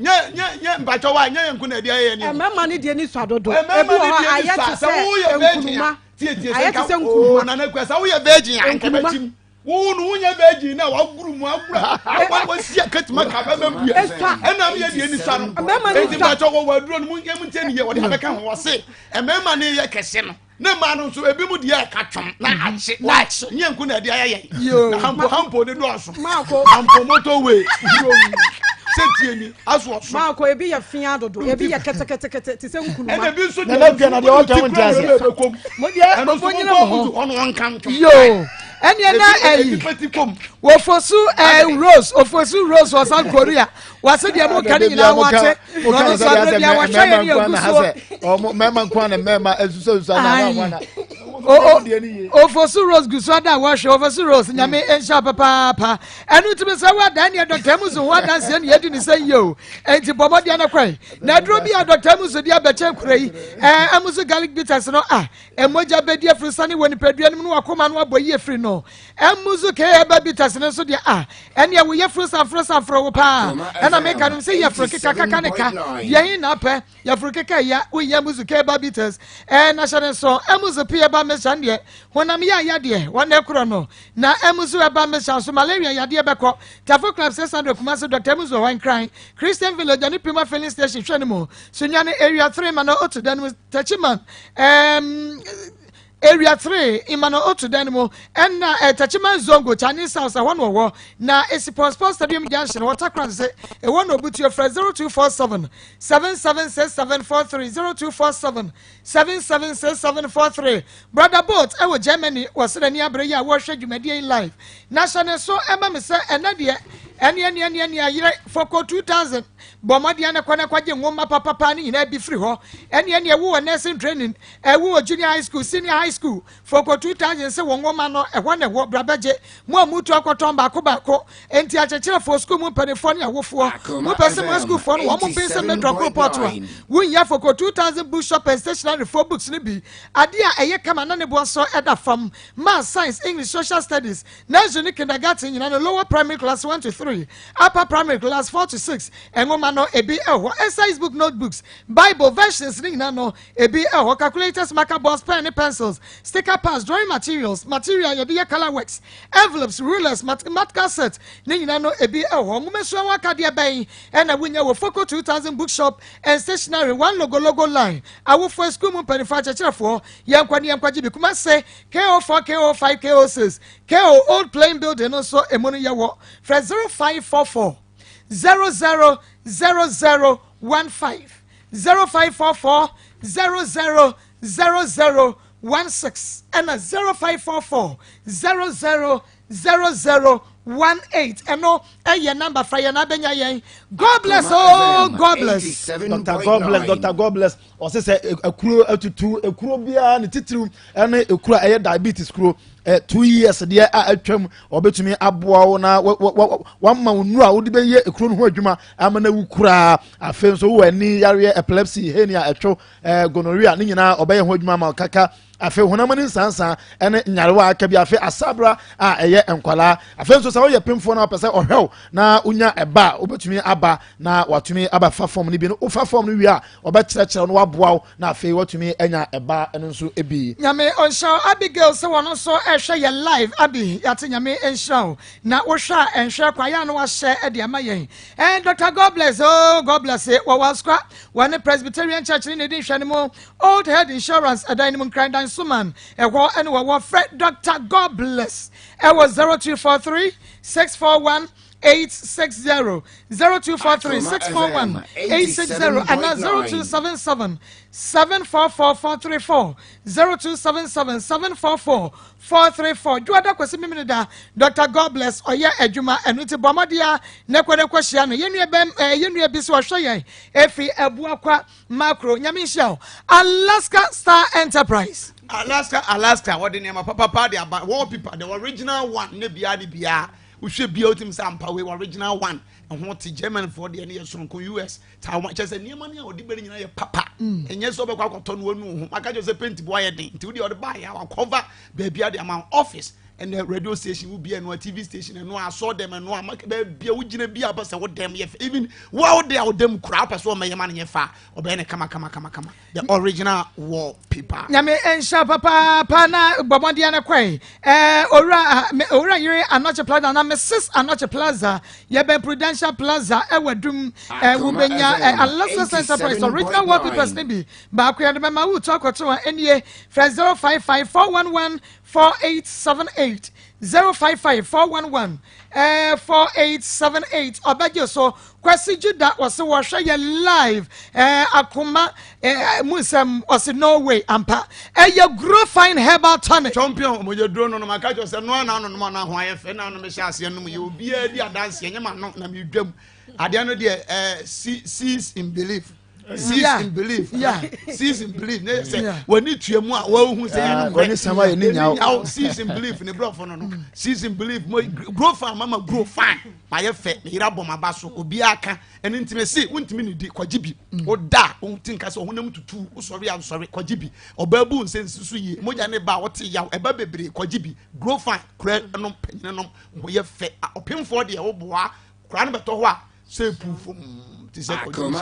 Nye nye nye mpatsɔ wa nye yɛn nko na ɛde ayɛ yɛn ni. Mmarima ne deɛ ni sua dodo. Ebi wɔ hɔ ayɛ te sɛ nkuruma. Ayɛ te sɛ nkuruma. Nana kura sɛ woyɛ virgin a nka bɛ tim. Wo no wonyɛ virgin na waguru mu agura wa wasi akatima ka bɛ bɛ bua. Ɛna mi yɛ deɛ ni sua no. Eti mpatsɔ wɔ wɔ aduro no mu nye mu ntie ni yɛ wɔde abɛka ho wɔse mmarima ne yɛ kɛse no. Ne mmaa no nso ebi mu deɛ ɛka twom na mhm. akye na akye nyɛ nko na ɛde ayɛ yɛn na hampo hampo ne dɔɔso hampo motorway sɛ tie ni aso ɔso. maako ebi yɛ fia dodo ebi yɛ kɛtɛkɛtɛkɛtɛ te sɛ nkunuma. ɛna ebi nso deɛ nana deɛ ɔka ho nti ase. mo deɛ mo nyina mo ho ɔno ɔnka ntwom. yoo. Ɛneɛ na ɛyi Ofosu ɛɛ Rose Ofosu Rose wɔ South Korea wɔse deɛ mo ka ne nyinaa wɔate na ɔno nso abere bia wɔhwɛ yɛ ne agu soɔ. Mmarima nko na mmarima nsusuansusu na wɔn na. Ofosu Rose gu so ada a wɔhwɛ Ofosu Rose nyame nhyɛ papaapa ɛno ntumi sɛ wɔada neɛ Dr. Amuzu ho adanseɛ ne yɛdi ne sɛ yie o enti bɔ mmɔdeɛ no kɔe na aduro bi a Dr. Amuzu de abɛkyɛ nkura yi ɛɛ Amuzu garlic bitters no a Mogya bɛdi afurusane wɔ nipadua no mu na wakoma no abɔ yie firi no. Mmuzu kee ɛba bitters no nso deɛ a ɛneɛ wo yafunu sanforo sanforo wo paa. Ɛna meka nom sɛ yafunu keka kaka ne ka deɛ he na apɛ yafunu keka ya woyɛ mmuzu kee ɛba bitters ɛɛ na hyɛ ne nso mmuzu pii ɛba mixture no deɛ honam yɛ a yadeɛ wɔn ɛkorɔ no na mmuzu ɛba mixture nso malaria yadeɛ bɛkɔ Tafo Club 600 Kumasi Dr. Mmuzu wɔ hɔ Nkran Christian Village ɛne Puma filling station hwɛ no mu Sunyani Area 3 ma na otu dan mu Techiman um, Area 3 Emmanuel Otu dan mu ɛna eh, Techiman Zongo Chinese House ɛhɔ na ɔwɔ na esi Pɔspɔ Stadium Junction wɔ Takra se ɛwɔ na obutuo frɛ 0247 776743 0247 776743 Brother Boat ɛwɔ Germany wɔ sɛ n'ani abere yi a wɔrehwɛ dwumadie yi live na hyɛ ne so ɛma me sɛ ɛnɛ deɛ ɛne ɛne ɛne ɛne ayerɛ fɔkɔ 2000 Bɔ mmɔden na kɔ na kɔgye nwoma papapa no nyinaa bi firi hɔ. Ɛne ɛne ɛwo wɔ nursing training, ɛwo wɔ junior high school, senior high school, foko 2000 sɛ wɔn nwoma no ɛhɔ na ɛwɔ bra bɛgye. Mo a mutu akɔtɔn baako baako. Enti akyerɛkyerɛfoɔ, sukuu mu mpanimfoɔ ne awofoɔ, mopɛ sɛ mo asukuufoɔ no wɔn mpen sɛ mɛdrɔp report a, wonhia foko 2000 bookshop and stationery foɔ books no bi. Adeɛ a ɛyɛ kama na ne boɔ nso ɛda fam. Maths, Science, English, Social Studies, Nursery ne Kindergarten nyinaa no Lower Primary Class 1 to 3, Upper Primary Class 4 to 6 nwoma no ebi wɔ hɔ. Exercise book, notebooks, Bible versions ne nyinaa no ebi wɔ hɔ. Calculators, marker boards, pen ne pencils, sticker pads, drawing materials, material yɛde yɛ colour works, envelopes, rulers, mathematical set ne nyinaa no ebi wɔ hɔ. Nwomasua ho akadeɛ bɛn na wonya wɔ Foco 2000 Bookshop and Stationery, 1 Logologo Line, Awofoɔ, Sukuu mu Mpanimfoɔ, Akyerɛkyerɛfoɔ, Yɛnkɔ ne yɛnkɔgye bi. Kumase, KO4, KO5, KO6, KO Old Plain Building no nso emu no yɛwɔ. Frɛ 0544 00 00 15, 0544 00 00 16 ɛna 0544 00 00 18. Ɛno ɛyɛ namba fra yɛn abɛnya yɛn. God bless oh God bless. Dr. God bless, Dr. God bless. Ɔsɛ sɛ ekuro atutu ekuro biara ne titiriw ɛne ekuro a ɛyɛ diabetes kuro ɛ 2 years deɛ a atwam, ɔbɛtumi aboa wo na wama wo nnuro a wode bɛyɛ ekuro no ho adwuma ama no awu koraa. Afei nso wowɔ ani yareɛ, epilepsy, hernia, ɛtwo, gonorrhea ne nyinaa ɔbɛyɛ ho adwuma ama kaka. Afei honam ani nsansan ne nyarewa aka bi, afei asabra a ɛyɛ nkwalaa. Afei nso sɛ woyɛ pemfoɔ na wopɛ sɛ ɔhwɛw na wonya ɛba a, wobɛtumi aba na watumi aba fa fam no bi no. Wofa fam no wie a, ɔbɛkyerɛkyerɛw no, waboa wo na afei watumi anya ɛba no nso bi. Nyame ɔnhyira wo. Abigail sɛ wɔno nso ɛhwɛ yɛ live. Abi, yɛate, Nyame nhyira wo. Na wohwɛ a ɛnhwɛ kwa yɛ a na wahyɛ de ama yɛn. Eh, Dr. God bless oh God bless wɔwɔ Asokwa wɔne Presbyterian Church ne ne di nhwɛ no mu, Old Head Insurance ɛdan no mu, Nkran Dansoman ɛhɔ ɛne wɔwɔ. Frɛ Dr. God bless ɛwɔ 0243 641 860, 0243 641 860 ana 0277 744 434, 0277 744 434. Dwoada kwasi mimini da Dr. God bless ɔyɛ adwuma. Ɛno nti bɔ mmɔden a ne kɔ ne kɔ hyia no. Yɛn nua bɛm yɛn nua bi so ɔhwɛ yɛn efi Abuakwa Makro. Nyame nhyia o. Alaska Star Enterprise. Alaska, Alaska wɔde nneɛma papapa de aba. Wallpaper, the original one, ne bia ne bia wohwɛ bia wotim sɛ ampa wei original one ɛho te. German foɔ deɛ ne yɛ soronko, US Taiwan kyerɛ sɛ nneɛma no a ɔde bɛ no nyinaa yɛ papa. Ɛnyɛ sɛ ɔbɛkɔ akɔtɔ no wanu ho maka kyerɛ sɛ paint bo ayɛ den nti wode ɔde baayɛ a wakɔva baabi ade ama office, ɛnɛ radio station wo bia ɛno a TV station, ɛno a asɔ dɛm, ɛno a maka baabi a wogyina bi a wopɛ sɛ wo dɛm yɛ fɛ, even wo a wode a wo dɛm kura wopɛ sɛ ɔmɛyɛ ma no nyɛ fa, ɔbɛyɛ ne kama kama kama kama, the original wallpaper. Nyame nhyɛ papaapa na bɔ mmɔden no kɔe. Owura yere Anɔkye Plaza na Mrs Anɔkye Plaza, yɛbɛn Prudential Plaza ɛwɔ Dum. Wobɛnya Alexis Enterprise original wallpapers ne bi baako yɛde bɛma wotu akɔto a ɛnie. Frɛ 055 411 4878. 78 055 411 4878 ɔbɛgye so. Kwasi Juda wɔse wɔhwɛ yɛ live akoma mu nsɛm ɔse no way ampa ɛyɛ Grow Fine Herbal Tonic. Champion mogya duro no no maka kyerɛ sɛ noa na anonom ana ho ayɛ fɛ na ano mehyɛ aseɛ nom yɛ obiara di adanseɛ nyɛ ma no na medwam adeɛ no deɛ cease in belief cease in belief cease in belief ne sɛ w'ani tua mu a wɔahu sɛ yɛ nokorɛ w'ani sama yɛ ne nyaw cease in belief ne borɔfo no cease in belief mo grow fine mama grow fine mayɛ fɛ me yere abɔ m'aba so obiara ka ɛno nti me se wontumi ne di kɔgye bi woda a wonte nka sɛ ɔhonam tutu wosɔre a nsɔre kɔgye bi ɔbaa bu nsɛ nsi so yie mogya ne ba a wote yaw ɛba bebree kɔgye bi grow fine kura nom panyini nom ho yɛ fɛ ɔpemfoɔ deɛ woboa kura no bɛtɔ hɔ a sɛ epu fam te sɛ kɔgye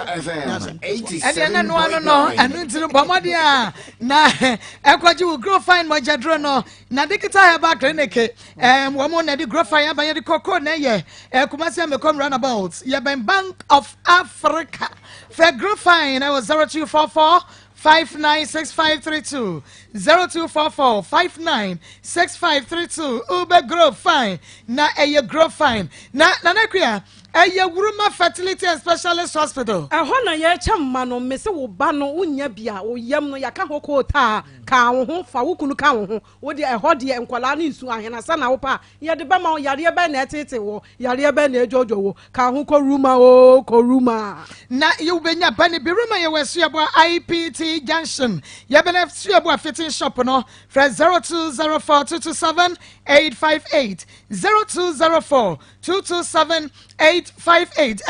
ɛdeɛ ne noa no no ɛno nti no bɔ mmɔden a na ɛkɔgye wo Grow Fine mogyaduro no na Digital Herbal Clinic wɔn na de Grow Fine aba. Yɛde kɔkɔɔ na ɛyɛ Kumasi Amekom roundabout, yɛbɛn Bank of Africa. Frɛ Grow Fine ɛwɔ 0244 596532, 0244 596532. Ube Grow Fine na ɛyɛ Grow Fine na Nana Akua ɛyɛ Wuruma Fertility and Specialist Hospital. Ɛhɔ na yɛkyɛ mma no. Mese wo ba no wonya bi a wo yam no yɛka ho kootaa ka wo ho fa wo kunu ka wo ho. Wo deɛ ɛhɔ deɛ nkwadaa ne nsu ahenasa na wopɛ a yɛde bɛma wo. Yareɛ bɛn na ɛtete wɔ, yareɛ bɛn na ɛdwodwo wo? Ka ho kɔ Ruma o, kɔ Ruma. Na yɛwobɛnya ba ne bi Ruma. Yɛwɔ Asuaboa IPT Junction, yɛbɛn Asuaboa fitting shop no. Frɛ 0204 227 858, 0204 227 858.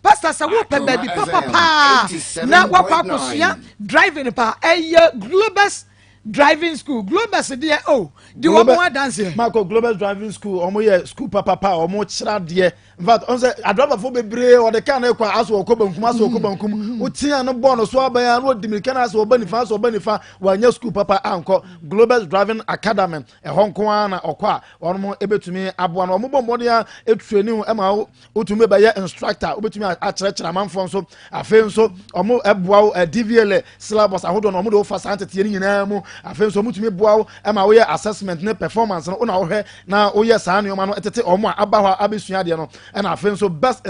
Pastor, sɛ wopɛ baabi papapaa na wakɔ akɔsua driving pa, ɛyɛ Globus Driving School. Globus deɛ o di wɔn ho adanseɛ. Marco, Globus Driving School, wɔn yɛ school papapa a wɔn kyerɛ adeɛ. In fact, wɔn sɛ adrabafo bebree wɔde kaa no kɔ aso wɔkɔ bankum, aso wɔkɔ bankum, wotia no bɔ no so abɛn a na wɔdi mirika no aso wɔba nifa, aso wɔba nifa. Wɔanyɛ school papa ankɔ Globus Driving Academy, ɛhɔ nko ara na ɔkɔ a wɔn ebetumi aboa no. Wɔn bɔ mmɔden a etraining ɛma wotumi bɛyɛ instructor, wobɛtumi akyerɛkyerɛ amanfoɔ nso. Afei nso ɔmo ɛboa wo DVLA syllabus ahodoɔ na ɔmo de wofa saa nteteɛ no nyinaa mu. Afei nso ɔmo tumi boa wo ɛma woyɛ assessment ne performance no, wona wohwɛ na woyɛ saa nneɛma no ɛtete ɔmo a aba hɔ a abɛsua adeɛ no. Ɛna afei nso best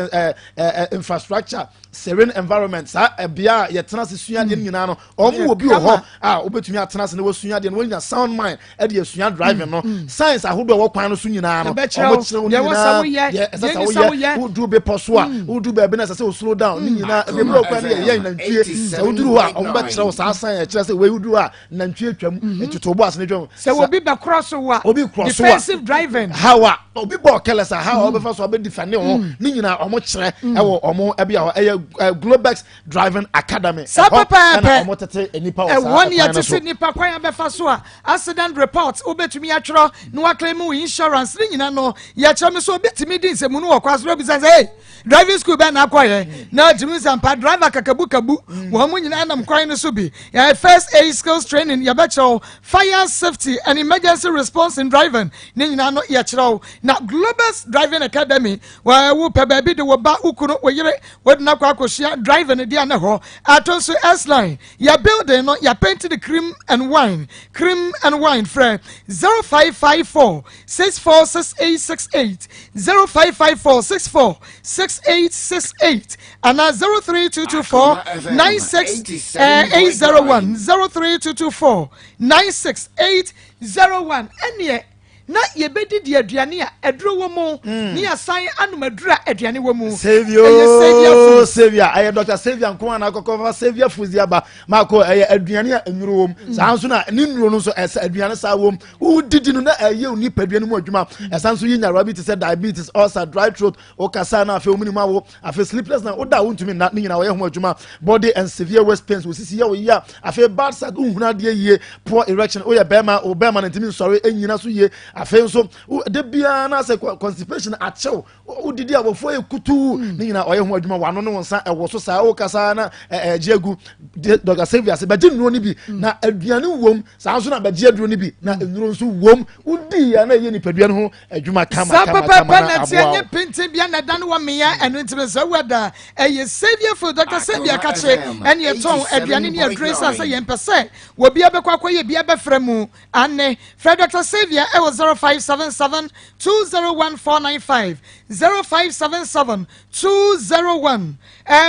infrastructure, serene environment, saa ɛbea a yɛtena ase sua adeɛ no nyinaa no, ɔmo wɔ bi wɔ hɔ a wobɛtumi atena ase na wɔsua adeɛ no, wɔnya sound mind ɛde asua driving no. Signs ahodoɔ a ɛwɔ kwan no so nyinaa no, ɔmo kyerɛ wo nyinaa deɛ ɛsɛ sɛ woyɛ. Woduru bepɔ so a, woduru baabi na ɛsɛ sɛ wo slow down ne nyinaa. Ebi wɔ kwan no yɛ yɛ nantwie sɛ woduru hɔ a, ɔmo bɛkyerɛ wo saa sign ɛkyerɛ sɛ wei woduru hɔ a nantwie twam, ntutu bo ase ne twam. Sɛ obi bɛkorɔ so wa, obi korɔ so wa, defensive driving. How a obi bɔ careless a, how a ɔbɛfa so ɔbɛ defend ho ne nyinaa ɔmo kyerɛ ɛwɔ ɔmo ɛbi a hɔ. Ɛyɛ Globex Driving Academy. Saa pɛpɛɛpɛ. Ɛna ɔmo tete nipa wɔ saa ɛwɔ ne ɛkwan no so. Yɛte nipa kwan abɛfa so a accident report wobɛtumi atwerɛ na waclaim wo insurance ne nyina no yɛkyerɛ me so. Obi tumi di nsɛmu no wɔ kwa so na obisa sɛ, hey, driving school bɛn na akɔyɛ? Na tumi sɛ mpa driver kakabukabu wɔn mu nyinaa nam kwan no so bi. Yɛ first aid skills training, yɛbɛkyerɛ wo fire safety and emergency response in driving ne nyinaa no yɛkyerɛ wo. Na Globus Driving Academy, wo pɛ baabi de wo ba, wo kunu, wo yere wode no akɔ akɔsua driving deɛ ne hɔ ato nso. S-line yɛ building no yɛ painted cream and wine, cream and wine. Frɛ 0554 646868, 0554 646868 anaa 03224 96801, 03224 96801. Ɛneɛ na yɛbɛdidi aduane a aduro wɔ mu ne yɛasan anom aduro a aduane wɔ mu. Saviour. Ɛyɛ Saviour Food. Saviour, ɛyɛ Dr Saviour nko ara na akɔkɔ fa Saviour Foods di aba maako. Ɛyɛ aduane a nnuro wɔ mu, saa nso na ne nnuro no nso ɛsɛ aduane saa wɔ mu. Wodidi no na ɛyɛ wo nipadua no mu adwuma. Ɛsan nso yi nyarewa bi te sɛ diabetes, ulcer, dry throat, wokasa na afei wo mu awo, afei sleepless na woda a wontumi nna ne nyinaa wɔyɛ ho adwuma. Body and severe waist pains, wosisi yɛ wo yia, afei bad sight, wohunu adeɛ yie, poor erection, woyɛ bɛrima, wo bɛrima no ntumi nsɔre ɛnyina so yie. Afei nso de biara na sɛ constipation akyɛw, wodidi a wɔfoɔ yɛ kutuu ne nyinaa ɔyɛ ho adwuma. Wano ne wo nsa ɛwɔ so saa wokasa na ɛgye agu. Dr Saviour sɛ bɛgye nnuro no bi na aduane wom, saa nso na bɛgye aduro no bi na nnuro nso wom. Wodii a na ɛyɛ nipadua no ho adwuma kama saa kama pɛpɛɛpɛ kama na na teɛ aboa nye wo. pintin bia na ɛda no wɔ mmea ɛno ntimi sɛ wada ɛyɛ Saviour Food. Dr Saviour ka kyerɛ ɛne ɛtɔn aduane ne aduro sɛ yɛmpɛ sɛ wɔbia bɛkɔ akɔyɛ bia bɛfrɛ mu ane. Frɛ Dr Saviour ɛwɔ 0577 201 495, 0577 201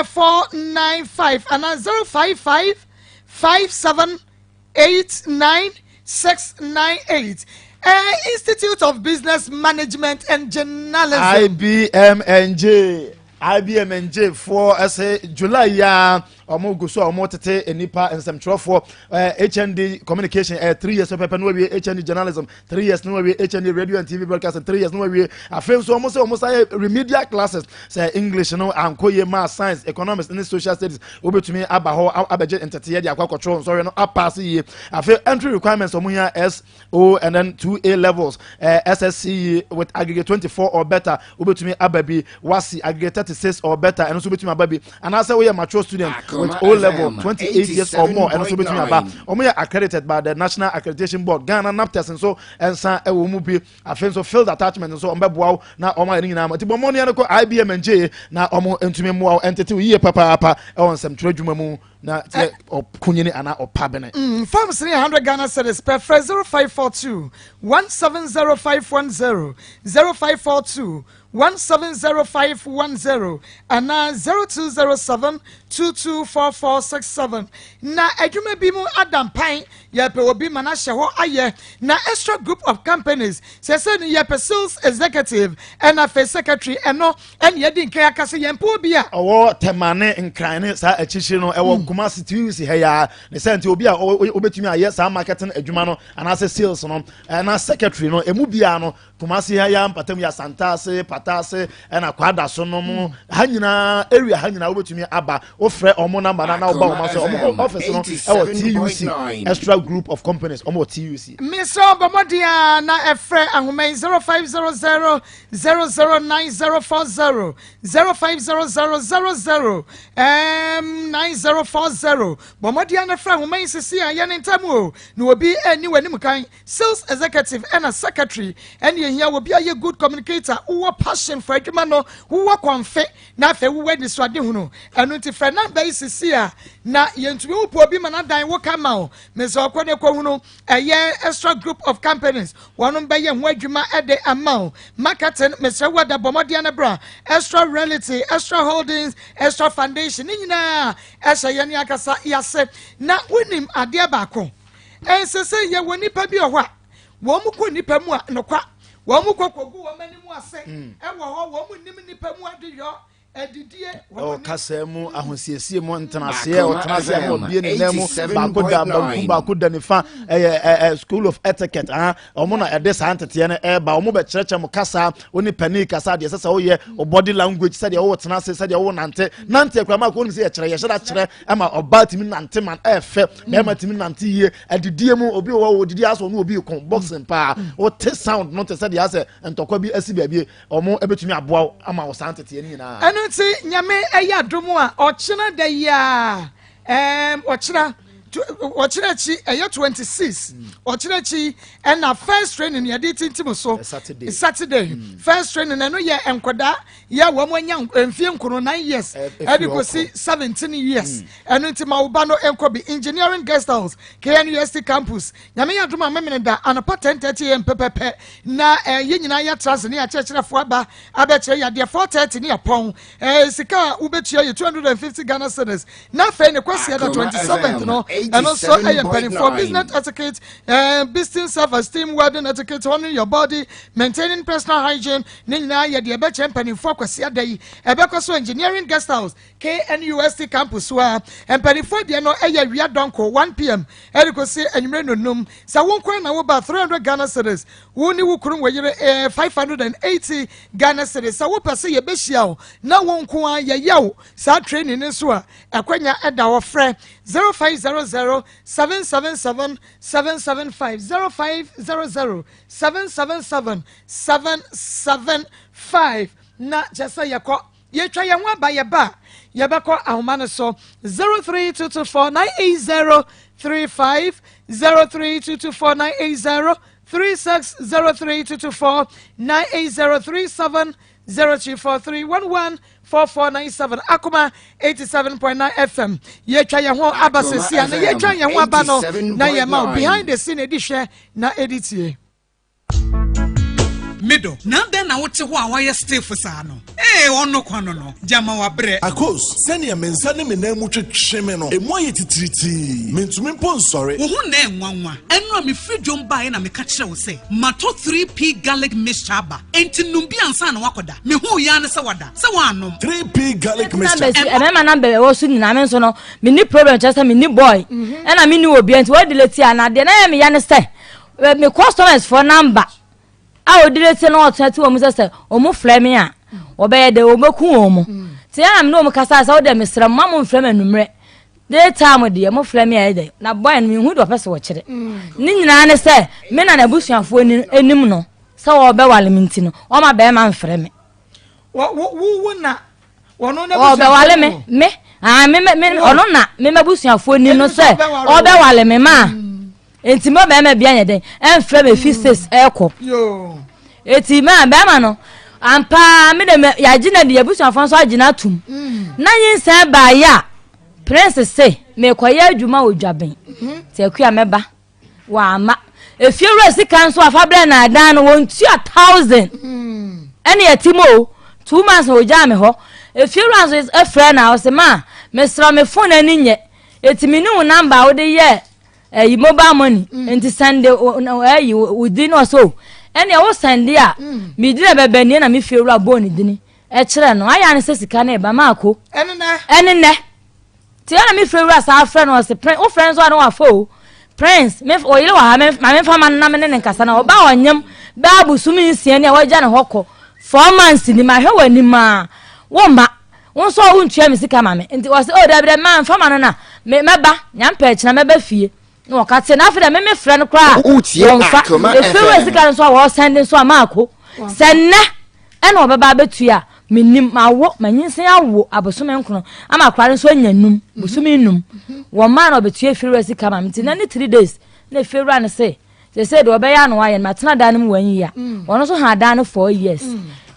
495 anaa 055 57 89698 eh, Institute of Business Management and Journalism. IBMNJ IBMNJ foɔ ɛsɛ July yi a wɔn gu so a wɔn tete nnipa nsɛmtwerɛfoɔ ɛɛ HND communication ɛɛ 3 years pɛpɛ no wawie HND journalism 3 years no wawie HND radio and TV broadcasting 3 years no wawie. Afei nso wɔn sɛ wɔn sa yɛ remedial classes sɛ English no ankɔ yie ma science, economics ne social studies, wobɛtumi aba hɔ abɛgye nteteeɛ de akɔ akɔtwerɛ nsɔhwɛ no apaase yie. Afei entry requirements, wɔn hia S O and then 2 A levels, SSCE with aggregate 24 or better, wobɛtumi aba bi. WASSCE aggregate 36 or better, ɛno nso wobɛtumi aba bi. Anaasɛ woyɛ mature student with O level 28 years or more, ɛno nso wobɛtumi aba. Wɔn yɛ accredited by the National Accreditation Board Ghana. NABTEB nso nsa ɛwɔ mu bi. Afei nso field attachment nso wɔn bɛboa wo na wɔn ayɛ ne nyinaa. Nti bɔ mmɔden no kɔ IBM ngye na wɔn ntumi mmoa wo ɛntete wo yie papaapa ɛwɔ nsɛmtwerɛ adwuma mu na tiɛ ɔkunyini anaa ɔpa bene. Forms ne 100 Ghana cedis pɛ. Frɛ 0542 170510, 0542 170510 anaa 0207 224467. Na adwuma bi mu adampan, yɛpɛ obi ma no ahyɛ hɔ ayɛ na Extra Group of Companies sɛsɛ no yɛpɛ sales executive ɛna afei secretary. Ɛno ɛne yɛdi nkan aka sɛ yɛmpɛ obi a ɔwɔ Tɛmane, Nkran ne saa akyirikyiri no, ɛwɔ Kumasi TUC ha yi ne sɛ nti obi a wobɛtumi ayɛ saa marketing adwuma no anaasɛ sales no ɛna secretary no, emu biara no, Kumasi ha ya mpatam yɛ Asantase, Patase ɛna Kwada so no mu ha nyinaa, area ha nyinaa, wobɛtumi aba. Wofrɛ ɔmo number na woba ɔmo sɛ ɔmo office no ɛwɔ TUC, Extra Group of Companies, ɔmo wɔ TUC. Mesrɛ, bɔ mmɔden a na ɛfrɛ ahoma yi: 0500 009040, 0500 00 9040. Bɔ mmɔden a na frɛ ahoma yi sisi a yɛne ntam o na obi ani w'anim kan. Sales executive ɛna secretary ɛne ehia. Obi ayɛ good communicator, wowɔ passion for adwuma no, wowɔ kɔnfe na afei wowɔ anisoade hunu. Ɛno nti frɛ number yi sisi a na yɛntumi wopɔ obi ma n'adan wo kama o. Mesɛ ɔkɔ ne kɔhunu ɛyɛ Extra Group of Companies, wɔn bɛyɛ ho adwuma ɛde ama o. Marketing, mesrɛ wo, ada bɔ mmɔden no bra. Extra Reality, Extra Holdings, Extra Foundation ne nyinaa ɛhyɛ yɛn akasa yase. Na wonim adeɛ baako, ɛnsɛ sɛ yɛwɔ nipa bi wɔ hɔ a wɔn mu kɔ nipa mu a nokwa wɔn mu kɔ kɔgu wɔn anim ase ɛwɔ hɔ. Wɔn mu nim nipa mu adeyɔ adidie. Ɛwɔ kasa mu, ahosiesie mu, ntenaseɛ, ɔtenaseɛ ma ɔbie ne nan mu baako da bankum, baako da nifa. Ɛyɛ ɛ ɛ school of etiquette. Ah, ɔmo na ɛde saa nteteɛ no ɛɛba. Ɔmo bɛkyerɛkyerɛ mo kasa, wɔne panin kasa deɛ ɛsɛ sɛ woyɛ o, body language, sɛdeɛ wɔwɔ tena ase, sɛdeɛ wɔwɔ nante nante akura maa ko wɔnim sɛ yɛkyerɛ, yɛhyɛ da kyerɛ ɛma ɔbaa tumi nante man ɛɛfɛ, bɛrima tumi nante yie. Adidie mu, obi wɔ hɔ odidi asɔ ɔno obi ko boxing paa, wote sound no te sɛ deɛ asɛ ntɔkwa bi asi baabi. Ɔmo ɛbɛtumi aboa wo ama wo saa nteteɛ no nyinaa. Ɛno nti Nyame ɛyɛ adom a, ɔkyena da yi a ɔkyena akyi ɛyɛ 26, ɔkyena akyi ɛna first training yɛde tintim so. Saturday. Saturday first training, ɛno yɛ nkɔdaa yɛ wɔn anya mfie 9, 9 years, ɛde kɔsi 17 years. Ɛno nti ma wo ba no nkɔ bi. Engineering Guest House, KNUST campus. Nyame yɛ adom a, memene da anɔpa 10:30 am pɛpɛpɛ na yɛn nyinaa yɛatra ase ne yɛakyerɛkyerɛfoɔ aba abɛkyerɛ yɛadeɛ. 4:30 ne yɛpɔn. Sika a wobɛtua yɛ 250 Ghana cedis. Na afei ne kwasiɛ da 27th no, ɛno nso ɛyɛ mpanimfoɔ: business etiquette, business self esteem, wedding etiquette, honoring your body, maintaining personal hygiene. Ne nyinaa yɛ deɛ ɛbɛkyerɛ mpanimfoɔ kwasiɛ da yi. Ɛbɛkɔ so Engineering Guest House, KNUST campus so a. Mpanimfoɔ deɛ no ɛyɛ wia dɔnko 1 p.m. ɛde kɔsi anwummerɛ nonum. Sɛ wo nkwan na woba, 300 Ghana cedis. Wo ne wo kunu wɔ yere, 580 Ghana cedis. Sɛ wopɛ sɛ yɛbɛhyia wo na wo nko a yɛyɛ wo saa training no nso a, ɛkwanya ɛda hɔ. Frɛ 0500 777 775, 0500 777 775. Na kyerɛ sɛ yɛkɔ yɛtwa yɛn ho aba, yɛba a yɛbɛkɔ ahoma no so: 03224 980 35, 03224 980 36, 03224 980 37, 0243 11 4497. Akoma 87.9 FM. Yɛtwa yɛn ho aba sɛsi a na yɛtwa yɛn ho aba no na yɛma wo behind the scene ɛdi hwɛ na ɛdi tie. Me dɔ, na adɛn na wote hɔ a woayɛ stiff saa no? Ee, ɔno kwa no no, gyama wabrɛ. Akos, sɛnea me nsa ne me nan mu twetwe me no, emu ayɛ titiritii. Mintumi mpo nsɔre. Wo ho nnɛ nwanwa. Ɛno a mefiri dwom baeɛ na meka kyerɛɛ wo sɛ matɔ 3P Garlic Mixture aba. Enti nom bi ansa na woakɔda. Mehuu yi ara ne sɛ wada, sɛ woannom. 3P Garlic Mixture. Mmarima number ɛwɔ so nyinaa me nso no menni problem kyerɛ sɛ menni boy ɛna menni obiara nti wɔde leti a na adeɛ na ɛyɛ me ya ne sɛ me customers foɔ number a ɔdi leti na ɔtena ti wɔn sɛ sɛ wɔn frɛ me a wɔbɛyɛ dɛ wɔbɛku wɔn mo nti ɛna me ne wɔn kasa sɛ wɔde mesrɛ mo ma mo mfrɛ me anummerɛ day time deɛ mo frɛ me a ɛyɛ dɛ na boy no mehu deɛ ɔpɛ sɛ wɔkyerɛ ne nyinaa ne sɛ me na n'abusuafoɔ anim no sɛ wɔbɛwale me nti no ɔma bɛrima mfrɛ me. Wo na wɔno n'abusuafoɔ ɔbɛwale me me ah me me ɔno na me m'abusuafoɔ ni no sɛ ɔbɛwale me ma mm. nti mo bɛrima bi anyɛ dɛn ɛnfrɛ me fi six ɛkɔ eti ma bɛrima no ampa me de yagye na de abusuafoɔ nso agye na atum mm. na nyinsɛn baayɛ a prince se mekɔyɛ adwuma wɔ dwaben mm-hmm. te akua mɛba. Wamma. Efiewura sika nso afa brɛ na adan no wɔntua thousand. Ɛne ɛte mu o. 2 months na ogyaa me hɔ. Efiewura nso efrɛ na ɔsɛ ma mesrɛ me phone ani nyɛ. Eti me ne wo number a wode yɛ ɛyi mobile money. Nti send ɛyi wo din na ɔsɛ o. Ɛne wo send a me din na bɛbɛ nie na me fiewura bɔɔ ne dini ɛkyerɛ no. Ayɛ ne sɛ sika no ɛba maako. Ɛne nɛ. Nti ɛna me fie wura saa frɛ no ɔse prince wo frɛ nso a na wafa o prince me ɔyere wɔ ha me ma me nfa ma no na me ne ne nkasa na ɔba ɔnyem bɛɛ abosome nsia ni a wagya ne hɔ kɔ 4 months ni mahwɛ wɔ anim a wo mma wo nso a wontua me sika ma me nti ɔse oh dabi dabi ma nfa ma no na me mɛba nyampɛ akyina mɛba fie na wɔka te na afei dɛ me me frɛ no koraa wɔmfa efie wura sika no nso a wɔsɛn de nso a maako sɛ nnɛ ɛna ɔbɛba abɛtua a menim mawo manyinsen awo abosome nkono ama akora no nso anya num bosome num wɔn maa na ɔbɛtua efiewura sika ma me nti na ne 3 days na efiewura no se sese deɛ ɔbɛyɛ ano ayɛ no matena dan no mu wɔn yia wɔn nso ha dan no 4 years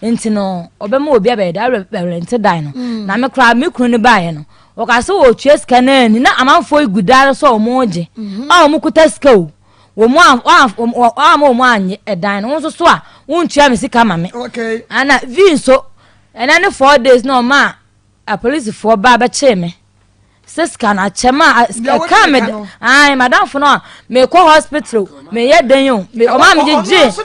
nti no ɔbɛma obi abɛyɛ dɛ abɛrɛnte dan no na me koraa me kunu no baeɛ no wɔka sɛ wɔtua sika no ani na amanfoɔ yi gu dan no sɛ wɔn gye a wɔn kuta sika o wɔn mu a wɔn a wɔn anye ɛdan no wɔn nso so a wɔntua me sika ma me ana vi nso ɛna ne 4 days na ɔma apolisifoɔ ba bɛkyee me sɛ sika no akyɛ ma ɛka me ayi madamfo no a mekɔ hospital meyɛ den o ɔma me gyegye wɔn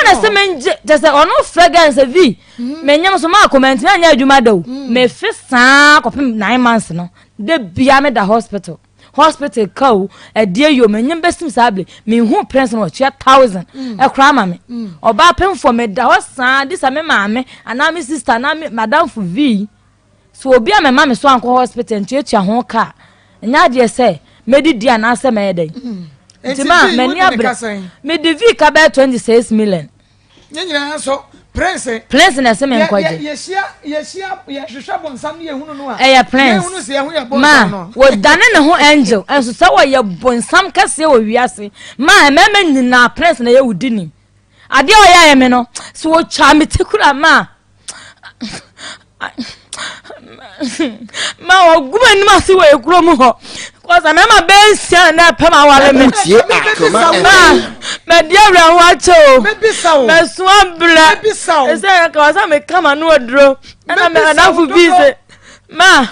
na sɛ mengye kyɛ sɛ ɔno frɛ gan sɛ vi menyam so maa kɔmɛnti anyɛ adwuma da o mefe saa kɔpem 9 months no de bia meda hospital hospital ka o ɛdeɛ yi o menyam bɛsim saa bere mehu prince no ɔtua thousand ɛkora ama me ɔbaa pemfoɔ meda hɔ saa de sɛ me maame anaa me sister anaa me madamfo vi so obi a mɛma me so ankɔ hospital ntuatua ho ka nyɛ adeɛ sɛ mɛdidi anaasɛ mɛyɛ dɛn nti ma m'ani abere mede vi ka bɛyɛ 26 million. Ne nyinaa nso prince. Prince na ɛsɛ me nkɔgye. Yɛhyia yɛhyia yɛhwehwɛ bonsam ne yɛhunu no a. Ɛyɛ prince. Yɛhunu sɛ yɛho yɛ bonsam ma no. Wɔdane ne ho angel nso sɛ wɔyɛ bonsam kɛseɛ wɔ wiase ma mmarima nyinaa prince na yɛ wo di ni adeɛ a ɔyɛ ayɛ me no so wɔtwa me ti kura ma ma wɔgu m'anim ase wɔ ekuro mu hɔ kɔsa mmarima bɛyɛ nsia na ɛpɛ ma awale me ma mɛdi awura ho akyɛ o mɛso abrɛ ɛsɛ kawasa mi kama no aduro ɛna mɛ adamfo bi sɛ ma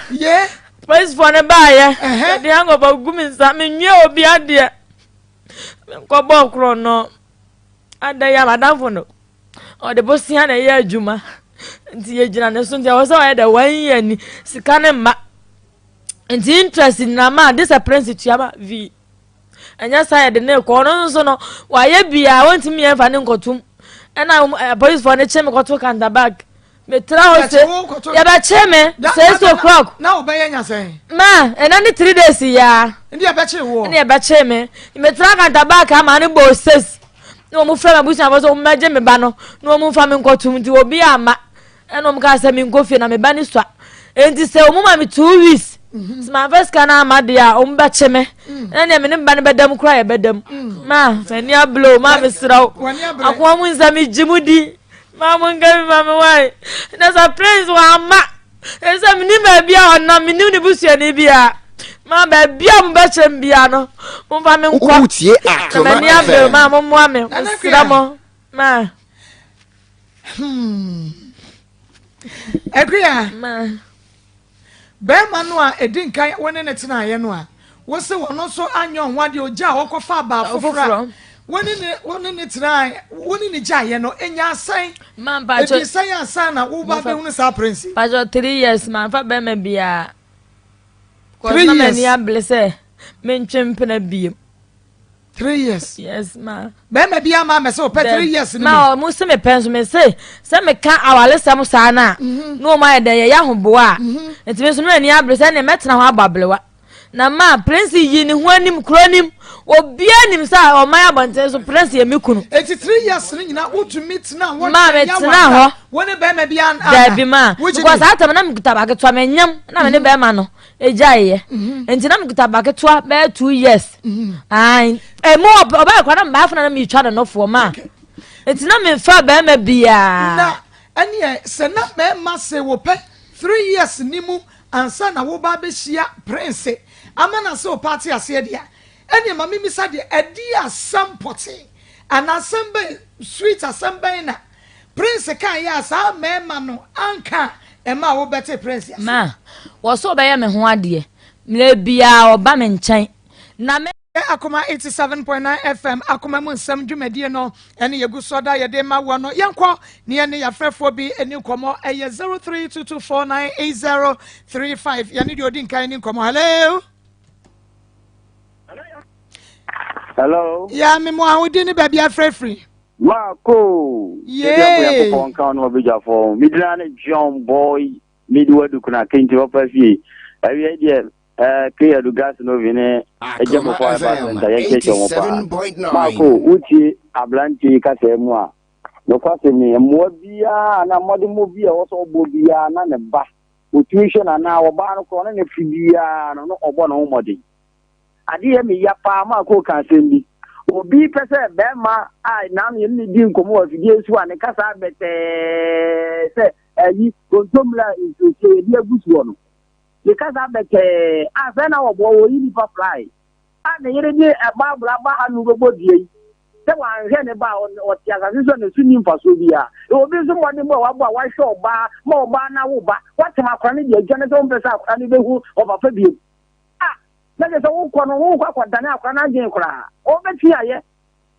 polisifoɔ no baayɛ yɛde ankɔbɔ gu mi nsa mi nwie obi adeɛ nkɔbɔ korɔ no ada yɛ amadamfo no ɔde bosia na ɛyɛ adwuma nti yɛgyina ne so nti ɛwɔ sɛ ɔyɛ dɛ wɔn yɛ ni sika ne mma nti interest nyinaa ma de sɛ prince tua ma vi ɛnyɛ saa yɛde ne kɔ ɔno nso no wayɛ bia wɔntumi yɛn fa ne nkɔtum ɛna apolisifoɔ no kye me kɔto counter bag metra hɔ se yɛbɛkye me 6 o'clock. Na wobɛyɛ nya sɛn? Ma ɛna ne 3 days yaa. Ndi yɛbɛkye wo. Ɛna yɛbɛkye me metra counter bag ama ne bɔ 6 na wɔn fira ma busuafo sɛ wɔn mɛgye me ba no na wɔn mfa me nkɔtum nti obi ama ɛna wɔn kaa sɛ me nkɔ fie na me ba ne sua nti sɛ wɔn ma me 2 weeks sɛ maa fɛ sika no ama deɛ a wɔn bɛkye me ɛna nea me ne ba no bɛda mu koraa yɛ bɛda mu maa m'ani abere o maa me srɛ o akoa mu nsa me gye mu di maa mo nka mi ma me wae na sɛ prince wɔ ama ɛsɛ me nim baabi a ɔnam me nim ne busuani bia maa baabi a mo bɛkyerɛ me bia no mo fa me nkɔ na m'ani abere maa mo mmoa me mesrɛ mo. Ma. Hmm. Akua. Ma. Bɛrima no a ɛdi nkan wo ne ne tenaeɛ no a, wo se wɔno nso anyɛ ɔho adeɛ ogya a wɔkɔfa abaa foforɔ a wo ne ne wo ne ne tenaeɛ wo ne ne gyaeɛ no ɛnya asɛn. Ma mpakyɛ. Ɛdi sɛn ansa na wo ba bɛhunu saa prince. Mpakyɛ 3 years ma nfa bɛrima biara. 3 years. Na m'ani abere sɛ mentwe mpena biem. 3 years. Yes ma. Bɛrima bi ama mɛ sɛ ɔpɛ 3 years ni mu. Ma ɔmo sɛ mepɛ nso me se sɛ meka awalesɛm saa na na ɔmo ayɛ dɛ yɛyɛ ahoboa a nti me nso no ani abere sɛ ɛnna mɛtena hɔ abɔ abelewa na ma prince yi ne ho anim kuro anim obiara nim sɛ ɔman abɔnten so prince yɛ me kunu. Eti 3 years ni nyinaa wotumi tena hɔ. Maa me tena hɔ. Wo ne bɛrima bi an. Dabi ma because saa tam na me kuta baketewa me nyam na me ne bɛrima no egyaeɛ nti na me kuta baketewa bɛyɛ 2 years. Ayi emu ɔbɛyɛ kora na mbaafo na na mi twa ne nofoɔ ma nti na me nfa bɛrima biara. Na ɛneɛ sɛ na mɛɛma se wo pɛ 3 years ni mu ansa na wo ba bɛhyia prince ama na sɛ wo pa ate aseɛ deɛ ɛneɛ ma memisa deɛ ɛdi asɛm pɔtee anaa asɛm bɛn sweet asɛm bɛn na prince kan yɛ a saa mɛɛma no anka ɛma a wobɛte prince ase. Ma wɔso ɔbɛyɛ me ho adeɛ mmerɛ biara ɔba me nkyɛn na me. Akoma 87.9 FM akoma mu nsɛm dwumadie no ɛne yɛgu so da yɛde ma wɔ no yɛnkɔ ne yɛne yɛafrɛfoɔ bi ani nkɔmmɔ ɛyɛ 0322498035 yɛne deɛ ɔdi nkan ni nkɔmmɔ. Hello. Hello. Ya me mo ahodi ne baabi afrɛfiri. Marco. Yee. Nyankopɔn nka no ɔbɛgyafoɔ. Medina ne John Boy mede wadu kuna kenti ɔpa fie. Awie deɛ ɛɛ keyadu gas no bi ne ɛgye mo fɔ ɛba center yɛnkyɛkyɛ mo paa. Marco, wotie aberanteɛ yi kasa mu a, nokwasɛm ni mmoa biara na mmɔdemmɔ bi a ɛwɔ sɛ ɔbɔ biara na ne ba otumi hwɛ no anaa ɔbaa no korɔ ne ne fi biara no na ɔbɔ ne ho mmɔden. Adeɛ yɛ me ya paa. Marco ka asɛm bi, obi pɛ sɛ bɛrima a naano yɛne ne di nkɔmmɔ wɔ afidie so a ne kasa bɛtɛɛ sɛ ayi kontommire a nsuosuo yɛde agu soɔ no, ne kasa bɛtɛɛ a sɛ na wɔboa wɔyi nipa fly a ne yere de baabolo aba ha no bɛbɔ dua yi sɛ wanhwɛ ne ba a ɔte asase so a ne so ni mfasoɔ biara. Obi nso mmɔden bɔ a wabɔ a wahwɛ ɔbaa ma ɔbaa no awo ba watem akora no de adwa ne sɛ wompɛ sɛ akora no bɛhu ɔpapa biom a na kyerɛ sɛ wokɔ no wokɔ akɔdane akora no adwene koraa. Wɔbɛtumi ayɛ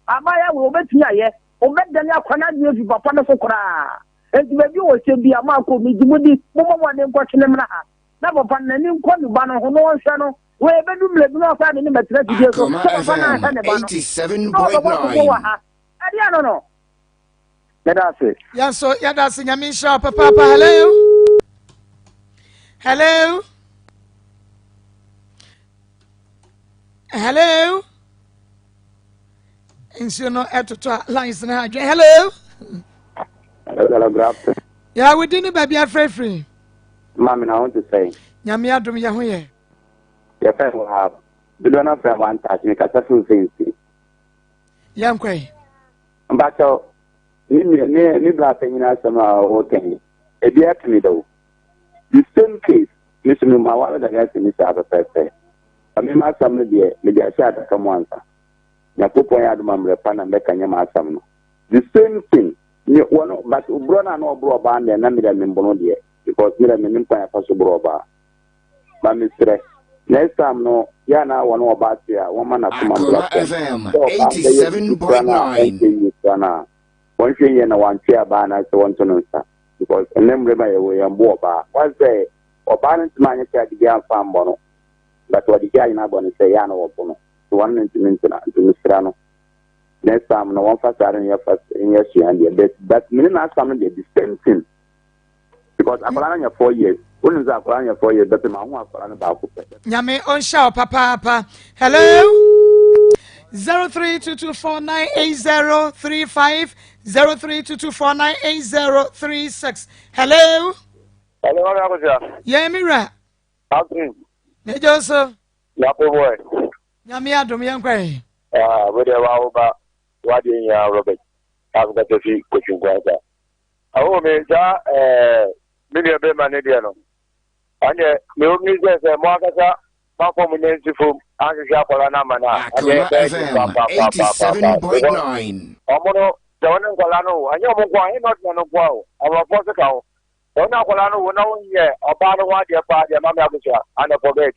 abaayewa wei, wɔbɛtumi ayɛ wɔbɛdane akora no adwene afi papa no so koraa. Nti baabi a wɔhyɛ bi a maakɔ megye mu di mommɔ mmɔden nkɔtwe ne mmra ha na papa no n'ani nkɔ ne ba no ho na ɔnhwɛ no. Wei ɛbɛdu mmerɛ bi na ɔsan de ne bɛtena fidie so sɛ papa no anhwɛ ne ba no na ɔbɛbɔ akoko wɔ ha ɛdeɛ no meda ase. Yɛn nso yɛda ase. Nyame nhyira wo papaapa. Hello, hello, hello. Nsuo no ɛtoto a lines no adwene. Hello. Hello, good afternoon. Yà wodi ne baabi afrɛfiri. Maame, na ho te sɛn? Nyame adom, yɛ ho yɛ. Yɛfrɛ no ha dodoɔ no afrɛ one touch, mekasa firi mfɛnsi. Yɛnkɔ yi. Mpakyɛw, me nua me me bra panyin asɛm a ɔka yi, ebi ato me da o. The same case, me so me mu aware dada asi me saa pɛpɛɛpɛ. Ba me ma asɛm no deɛ, mede ahyɛ adaka mu ansa. Nyankopɔn yɛ adom a mmerɛ pa na mbɛka nyɛ m'asɛm no. The same thing, me wɔn but oburɔ no a na ɔborɔ ɔbaa no deɛ na me deɛ membono deɛ because me deɛ menim kwan afa so borɔ ɔbaa. Ba mesrɛ, next time no yɛ a na wɔne ɔbaa te a wɔma n'akoma mbra fam. Sɛ ɔbaa bɛyɛ biribi koraa no a ɛnkyɛ yie koraa no a, wɔnhwɛ yie na wɔantwe abaa anaasɛ wɔnto no nsa because ɛnɛ mmerɛ mu a yɛwɔ yɛn bo ɔbaa. Wɔn sɛ ɔbaa no ntumi anyɛ charge bi amfa ambɔ no but wɔde gyae no abɔ no sɛ yɛ a na wɔbo no nti wɔn no ntumi ntena nti mesrɛ no next time no wɔmfa saa no nyɛ fa nyɛ sua deɛ but mene n'asɛm no deɛ the same thing because akwadaa no nyɛ 4 years, wonim sɛ akwadaa no nyɛ 4 years bɛpɛ ma ho akwadaa no baako pɛ. Nyame ɔnhyɛ wo papaapa. Hello. 0322498035, 0322498036. Hello. Hello, Mami Akosia. Yɛn mi wura. Afternoon. Megye so. Yapo boy. Nyame adom, yɛn kɔ yi. Ah, wo de wa wo ba wa de nya Robert. Africa Tefi Kochi Nkwanta. Awo me saa me nua bɛrima ne deɛ no. Ɔnyɛ me wo mi sɛ mo ankasa mamfa mo nan si fam anhwehwɛ akwadaa no ama no a, ɛnyɛ bɛyɛ den papaapaapaapa. Ɔmo no. Sɛ wo ne nkwadaa no wo, ɛnyɛ wɔn nko a, ɛnyɛ nɔɔtena no nko a o, aborɔfoɔ nso ka ho. Sɛ wo ne akwadaa no wo na wonyɛ ɔbaa no ho adeɛ paa deɛ, Maame Akosua, ana forget.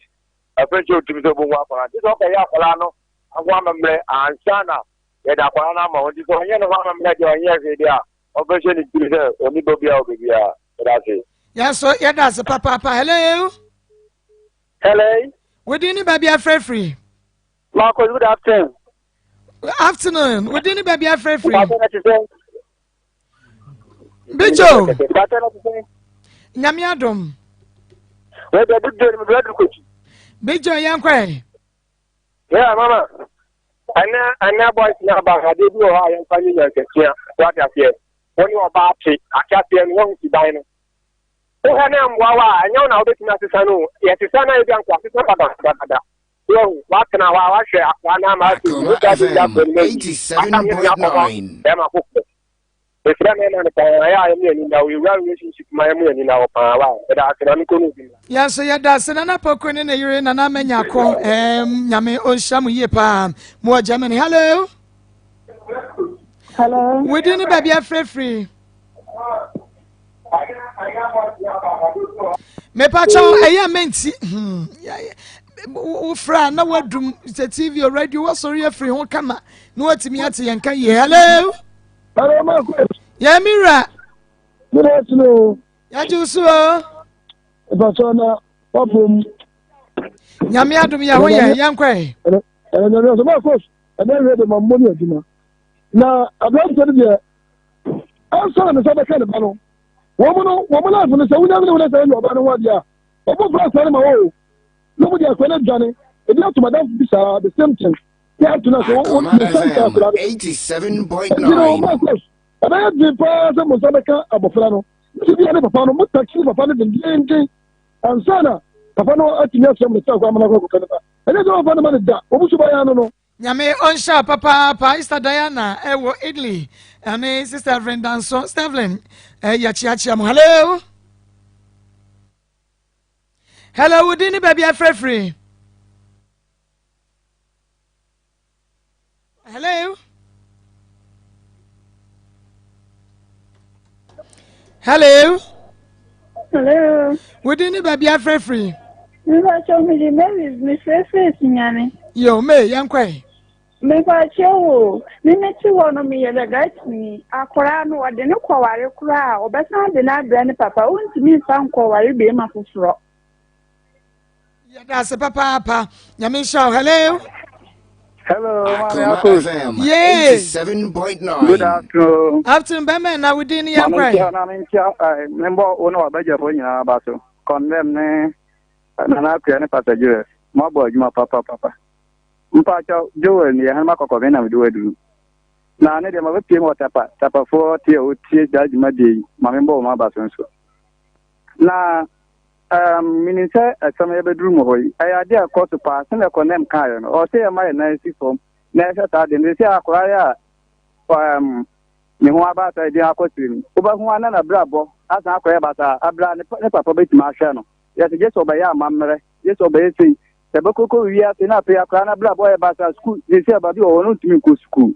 Ɛfiri nkyɛ otim sɛ wobɛhu akwadaa no. Nti sɛ ɔkɔyɛ akwadaa no ho amammerɛ ansa na yɛde akwadaa no ama wo. Nti sɛ ɔnyɛ ne ho amammerɛ deɛ ɔnyɛ hwee deɛ a, ɔmfa nhyɛ ne tiri sɛ ɔnni ba biara wɔ baabiara. Yɛda ase. Yɛn nso yɛda ase papaapa. Hello. Hello. Wodin ne baabi afrɛfiri. Marcus, good afternoon. Afternoon. Wodin ne baabi afrɛfiri. Bijo. Nyame adom. Bijo yɛn kɔ ɛ. Yeah, mama. Ɛnɛ ɛnɛ boys na aba adeɛ bi wɔ hɔ a yɛmfa nyɛ nyansasua. Wate aseɛ. Wɔne ɔbaa te ate aseɛ no wɔn si ban no. Wohwɛ ne mmoa wa a ɛnyɛ wo na wobɛtumi asesa no. Yɛsesa no a ebi anko asesa badabadada. Wahu, watena hɔ a wahwɛ akwadaa no ama afei Akoma wo saa de gya FM akwadaa no mu ayi. Aka ne nua akɔma 87.9. bɛrima foforɔ. Mesrɛ mmarima no paa, ɛyɛ a yɛmu yɛn ani nna hɔ, yɛwura relationship mu a yɛmu yɛn ani nna hɔ paa, why? Meda ase, ma menkɔ ne obi mmra. Yɛn nso yɛda ase Nana Poku ne ne yere Nana Manyako. Ɛɛm Nyame ɔnhyira mo yie paa. Mo wɔ Germany. Hello. Hello. Wodi ne baabi afirafiri. Mepakyɛw ɛyɛ menti hmm wofra na wadum sɛ tv o radio wasɔre afiri ho kama na watumi ate yɛn ka yie. Hello. Hello, Marcus. Yɛn mi wura. Mi na ɛsene o. Yagye wo so o. Mepakyɛw na wapom. Nyame adom yɛ ho yɛ yɛn kɔ ɛ. Ɛnɛ nyame ɔsɛ Marcus ɛnɛ wɛ de ma mmɔ ne adwuma. Na aberanteɛ no deɛ ansa na ne nsa bɛka ne ba no wɔn mu no wɔn mu life no sɛ wonya ne wɔn sɛ ɛnyɛ ɔba no ho adeɛ a wɔn fura akora no ma wɔ o na wɔn de akora no adwane ebi ato madamfo bi saa the same thing yɛ ato no sɛ wɔn ne nsa nka akora no nti no wɔn akɔ ɛbɛyɛ den paa sɛ mo nsa bɛka abɔfra no nti bi a ne papa no mo taxi ne papa no dendenden ansa na papa no atumi asrɛ mo ne sɛ akɔ amana akɔ akɔka ne ba ɛnyɛ sɛ wɔmfa no ma ne da wɔn so bɛyɛ ano no. Nyame ɔnhyira wo papaapa Easter Diana ɛwɔ Italy ɛne Sister Evelyn Danso Stevlin yɛkyeakyea mo hello hello wo din ne baabi afrɛfiri hello hello hello wo din ne baabi afrɛfiri Mepakyɛw mede Mary mefrɛfrɛ Sunyani. Yo, May, yɛnkɔ ɛ. Mepakyɛw o, me mete hɔ no meyɛ dadatini. Akwaraa no ɔde no kɔware koraa a, ɔbɛsan de no abrɛ ne papa. Ontumi mfa nkɔware barima foforɔ. Yɛda ase papaapa. Nyame nhyira wo. Hello. Hello, Mami Akoma Akos. FM Yay. 87.9. Good afternoon. Afternoon, bɛmɛ na wo din ne yɛnkɔ Maame ɛ. nkyia, maame nkyia, eh, membɔ wo ne w'abadwafoɔ nyinaa ba so. Condemn ne Nana Akua ne Pastor Joseph. Moabɔ adwuma papapapa. Mpakyɛw, Joel ne yɛn makɔkɔ me na mede waduru. Na ne deɛ mabɛpie mu wɔ Tapa, Tapafoɔ te a wɔtie saa dwumadie yi, ma membɔ wɔn aba so nso. Na um, menim sɛ ɛsɛm yɛbɛduru mu hɔ yi, ɛyɛ adeɛ a ɛkɔ so paa, sɛdeɛ Condemn kaeɛ no, ɔwɔ sɛ yɛma yɛn nan si fam na yɛhwɛ saa adeɛ no. Sɛ akwaraa yɛ a um, ne ho aba asa edin akɔ siri no, wobɛhu a na n'abrabɔ asan akɔyɛ basaa abere a ne papa bɛtumi ahwɛ no. Yɛsɛ gye sɛ ɔbɛyɛ amammerɛ, gye sɛ ɔbɛyɛ sei. Sɛ ɛbɛkɔkɔ wiase na afei akwaraa n'abrabɔ ayɛ basaa sukuu, seesei aba bi wɔ hɔ no ntumi nkɔ sukuu.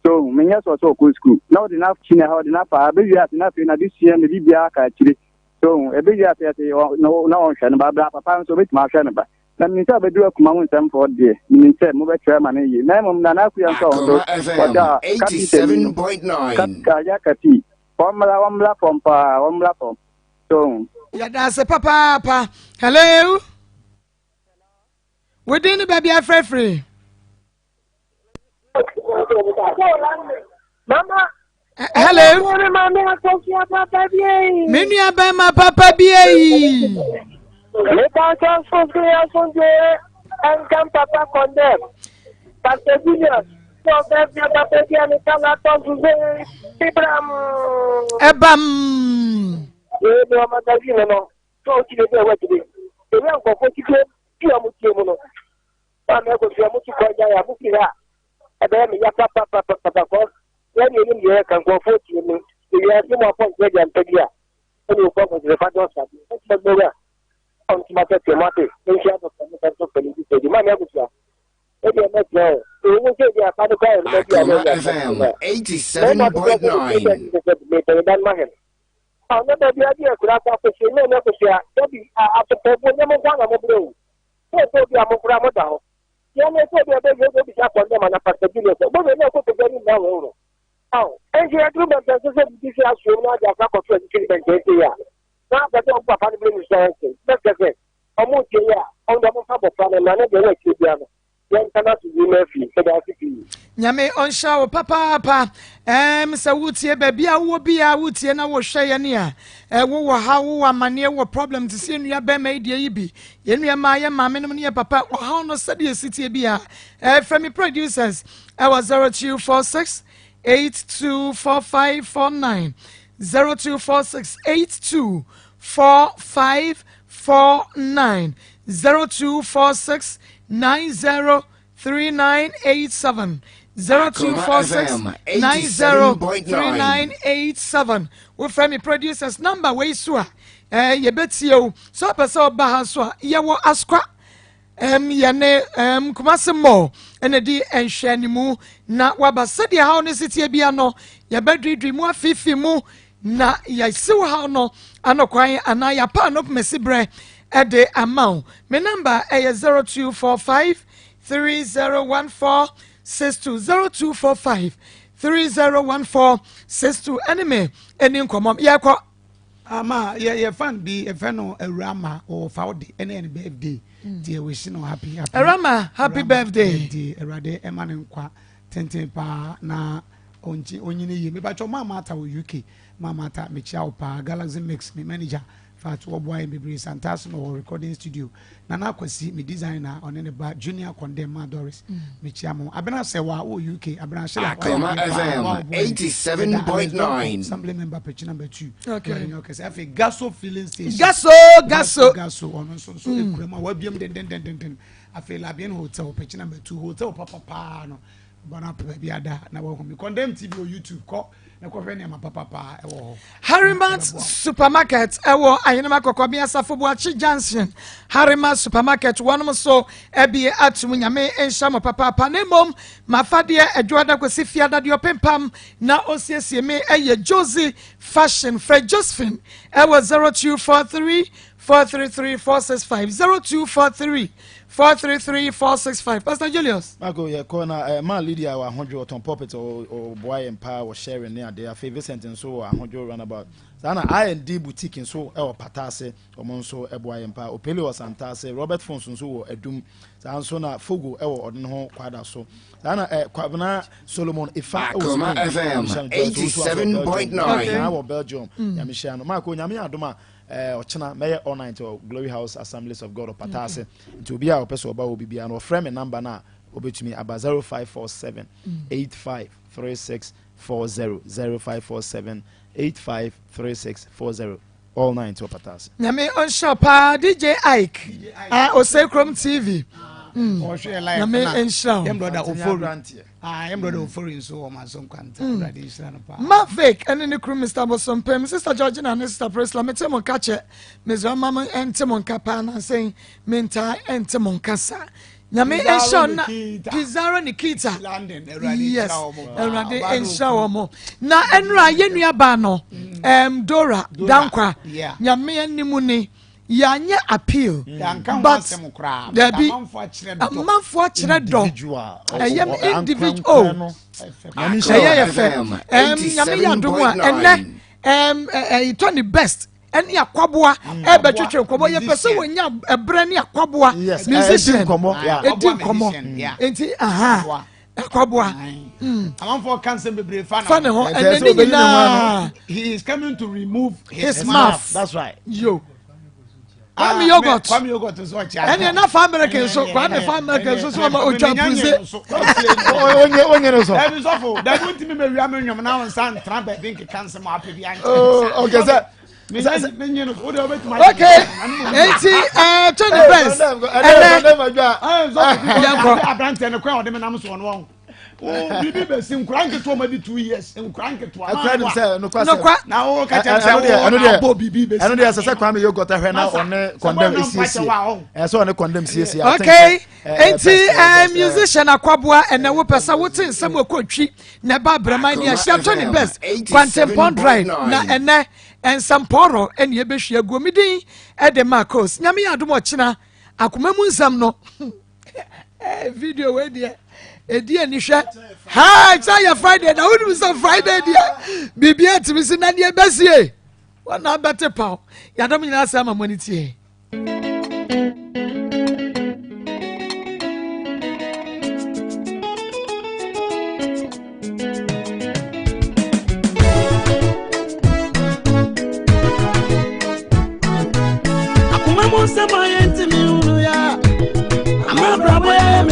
So menyɛ sɛ ɔsɛ ɔkɔ sukuu na ɔde n'akyi na ha ɔde n'afa ha bɛwie ase na afei n'adesua ne biribiara aka akyire. So ɛbɛwie ase yɛsɛ na ɔnhwɛ no ba abere a papa nso ɔbɛtumi ahwɛ no ba. Na menim sɛ abɛduru akoma mu nsɛmfoɔ deɛ, menim sɛ mobɛkyerɛ ama no yie. Na mmom Nana Akua nso a ɔno Akoma nso FM ɔda kapitani no, 87.9. ka yɛ kapi, ɔmmra, ɔmmra fam paa, ɔmmra fam. So. Yɛda ase papaapa. Hello. Wo din ne baabi afrɛfiri. Mama. Hello. Me nua bɛrima papa bi eyi. Mepa asomdwe asomdwe nkam papa condemn. Pastor Julius. Papa bi a ne kala tɔ zuze ibram. Ɛbam. Ee mi ɔma magazine no sɛ ɔkyerɛ bi a wɔakyerɛ. Ebi a nkɔfo titire bi a wɔn tie mu no. Maame Akosua mo tu kwan gyae a mo firi ha a ɛbɛyɛ me ya papapapapa kɔs yɛn deɛ yɛnim deɛ yɛka nkurɔfoɔ tie me ewiase mu apɔnkyerɛ gya mpa bi a ɛne okɔ akɔkyerɛ fa dɔsa bi ɛtuma gbɛwura ɔntoma sɛ tie mo ate nhyia dɔkta mo sɛ dɔkta ne bi sɛ di maame Akosua. Ebi mɛsrɛ wo. Ɛwɔ mu sɛ ebi afa no koraa yɛ no baabi a Akoma na ɛyɛ FM na. Mɛma dodoɔ sɛ 87.9. sɛ mepɛ me ba no ma hɛn. Ɔnyɛ baabi a bi akura akɔ akɔhyia nyɛ ɔnyɛ akɔhyia dabi asopɔfoɔ nyɛ mo nko ara na mobrɛ o. Sɛ sɛ obi a mo koraa moda hɔ. Yɛn ne sɛ obi a bɛyɛ obi sɛ akɔ ndɛm ana Pastor Julius sɛ wobɛwɛ ne ɛkɔ kɔgya ne nyinaa wɔworo. Aw, ɛnti yɛduru bɛntɛn so sɛ biribi si asoom na ade akɔ akɔto akyirikyiri bɛntɛn sei a, na apɛ sɛ ɔmo papa no brɛ mu sɛ ɛnte. Bɛsɛ sɛ ɔmo tie yi a, ɔmo deɛ ɔmo mfa abɔfra no mmra ne deɛ ɛwɔ akyire biara no yɛnka no ato wie ma afie. Meda ase pii. Nyame ɔnhyira wo papaapa. Ɛɛm sɛ wotie baabi a wowɔ biara wotie na wohwɛ yɛn a, ɛ wowɔ ha wowɔ amaneɛ wɔ problem te sɛ yɛn nua bɛrima yi deɛ yi bi. Yɛn nua mmaa yɛn maame nom ne yɛn papa ɔhaw no sɛdeɛ ɛsi tie biara. Ɛ frɛ me producers ɛwɔ 0246 824549 0246 824549 0246 90 3987 0246 903987 wofrɛ me producers number wei so a eh, yɛbɛtie wo sɛ wopɛ sɛ ɔba ha so a yɛwɔ askwa um, yɛne um, Kumasi Mall ɛna di nhwɛanimu na waba sɛdeɛ haw no si tie bia no yɛbɛdwidwi mu afifi mu na yɛsiw haw no ano kwan anaa yɛapa ano pomasi berɛ ɛde ama wo. Me namba ɛyɛ 0245 3014 62 0245 3014 62 ɛne me ɛni nkɔmmɔ yɛkɔ. Ama yɛ yɛ fan bi yɛfrɛ no Awurama ɔwɔ Faode ɛne yɛ ne birthday mm. nti yɛ wish no happy happy Awurama happy birthday birthday Awurade ɛma ne nkwa tenten paa na ɔnkyi onyini yie mebatwɛ ɔma amata wɔ UK ma amata mekyia wo paa Galaxy Mix me manager Fact wɔboa yɛn bebree Santase no wɔ recording studio Nana Akwasi me designer ɔne ne ba Junior Condem ma Doris mekyia mo Abena Sɛwa wɔ UK Abena Sheila Akoma wayɛ adeɛ paa FM boa ɔboa yɛn yɛda Alex Donkor 87.9. Assembly member Pekyi number 2 Okay. Awurade nyɛ ɔkɛse afei Gaso filling station Gaso Gaso Gaso ɔno nso nso ekura mu a wabiam dendendenden afei Labien Hotel Pekyi number 2 hotel papa paa no Bɔ no apɛ baabi ada na wahu me. Condemn TV wɔ YouTube kɔ na kɔhwɛ nneɛma papa paa ɛwɔ hɔ. Harrimat Supermarket ɛwɔ Ahenema Kɔkɔbea Asafo Boakye Junction. Harrimat Supermarket wɔnom so abie atum nyame nhyɛ mo papaapa na mmom mafadeɛ adwoada kɔsi fiada deɛ ɔpempam na ɔsiesie me ɛyɛ Josie Fashion frɛ Josephine ɛwɔ 0243 433 465 0243 433 465 Pastor Julius. Marco yɛ kɔ na eh, maa Lydia wɔ ahodwo ɔtɔn pulpit ɔboa yɛn paa wɔ sharing ne adeɛ afei Vincent nso wɔ ahodwo runabout saa na I&D boutique nso wɔ pata ase wɔn nso boa yɛn paa Opele wɔ Santa ase Robert Phones nso wɔ Adum saa nso na Fogo wɔ ɔde ne ho kwada so saa na eh, Kwabena Solomon Ifa wɔ Akoma Spain FM Nyame hyira no Joyce Owusu nso wɔ Belgium 87.9. Naa wɔ Belgium Nyame hyira no Marco Nyame yɛ adom a Eh, ɔkyena mɛyɛ all night wɔ Glory House Assemblies of God Ɔpata ase. Nti obi a ɔpɛ sɛ ɔba hɔ bibiara no, ɔfrɛ me number no a, obetumi aba 0547 853640 0547 853640 all night wɔ Ɔpata ase. Nyame ɔnhyira wo paa DJ Ike ah, Osei Krom TV. Mm. Nyame nhyira wo. Yɛn brother Ofori. Ah, yɛn brother Ofori nso wɔ ma so nkwanta. Mm. Awurade nhyira no paa. Mavik ɛne ne kuru Mr. Bosompem, Sister Georgina ne Sister Priscilla, mete mo nka kyɛ. Mesrɛ ma mo ɛnte mo nka paa nansɛn mentaa ɛnte mo nka saa. Nyame nhyira na Pizarro Nikita. Yes, Awurade nhyira wɔn mo. Na ɛnura yɛn nua baa no, um, Dora Dankwa. Nyame anim ni. Yɛanyɛ appeal but dabi amanfoɔ akyerɛ dɔ ɛyɛ me individual oh ɛyɛ yɛ fɛ ɛm nyame yɛ adom a ɛnɛ ɛm ɛyitɔ ne best ɛne akwaboa ɛbɛtwetwe nkɔmɔ yɛpɛ sɛ wɔnya ɛbrɛ ne akwaboa musician ɛdi nkɔmɔ nti aha akwaboa amanfoɔ ka nsɛm bebree fa fa ne ho ɛnɛ ne nyinaa he is coming to remove his, his mouth that's right yo kwame ah, yogurt kwame yogurt nso ɔkyɛ ɛnna na fa america nso kwame fa america nso so ɔma otwa puse onye onye no so ɛbi sɔfo dabi ntumi ma wia mi nwom na nsa ntra baabi nkeka nsɛm apɛ bi ankyɛn oh okay sɛ okay eti ɛɛ eh, tony best ɛnɛ yɛnkɔ aberanteɛ no kwan a ɔde me nam soɔ no wɔn. Wo biribi bɛsi nkora nketewa ma di 2 years, nkora nketewa. Akura nim sɛ nokwa sɛ na wo ka kyerɛ sɛ wo na abɔ biribi bɛsi. Ɛno deɛ ɛsɛ sɛ Kwame yɛ gɔta hwɛ na ɔne condemn esiesie, ɛsɛ ɔne condemn siesie. Okay, nti musician akwaboa, ɛnɛ wopɛ sɛ wote nsɛm wɔ kɔtwi na ɛba abrɛman ne ahyia tɔ ne best Kwantempɔn Drive na ɛnɛ nsɛmpɔrɔ ɛne ɛbɛhwia guo. Me din ɛde Marcos. Nyame yɛ adom, ɔkyena akoma mu nsɛm no video wei deɛ ɛdi ani hwɛ ha kyɛ yɛ Friday na wonim sɛ Friday deɛ biribi atumi si na deɛ bɛsie wɔna bɛte paw. Yɛadɔm nyinaa sɛ ama mo ani tie.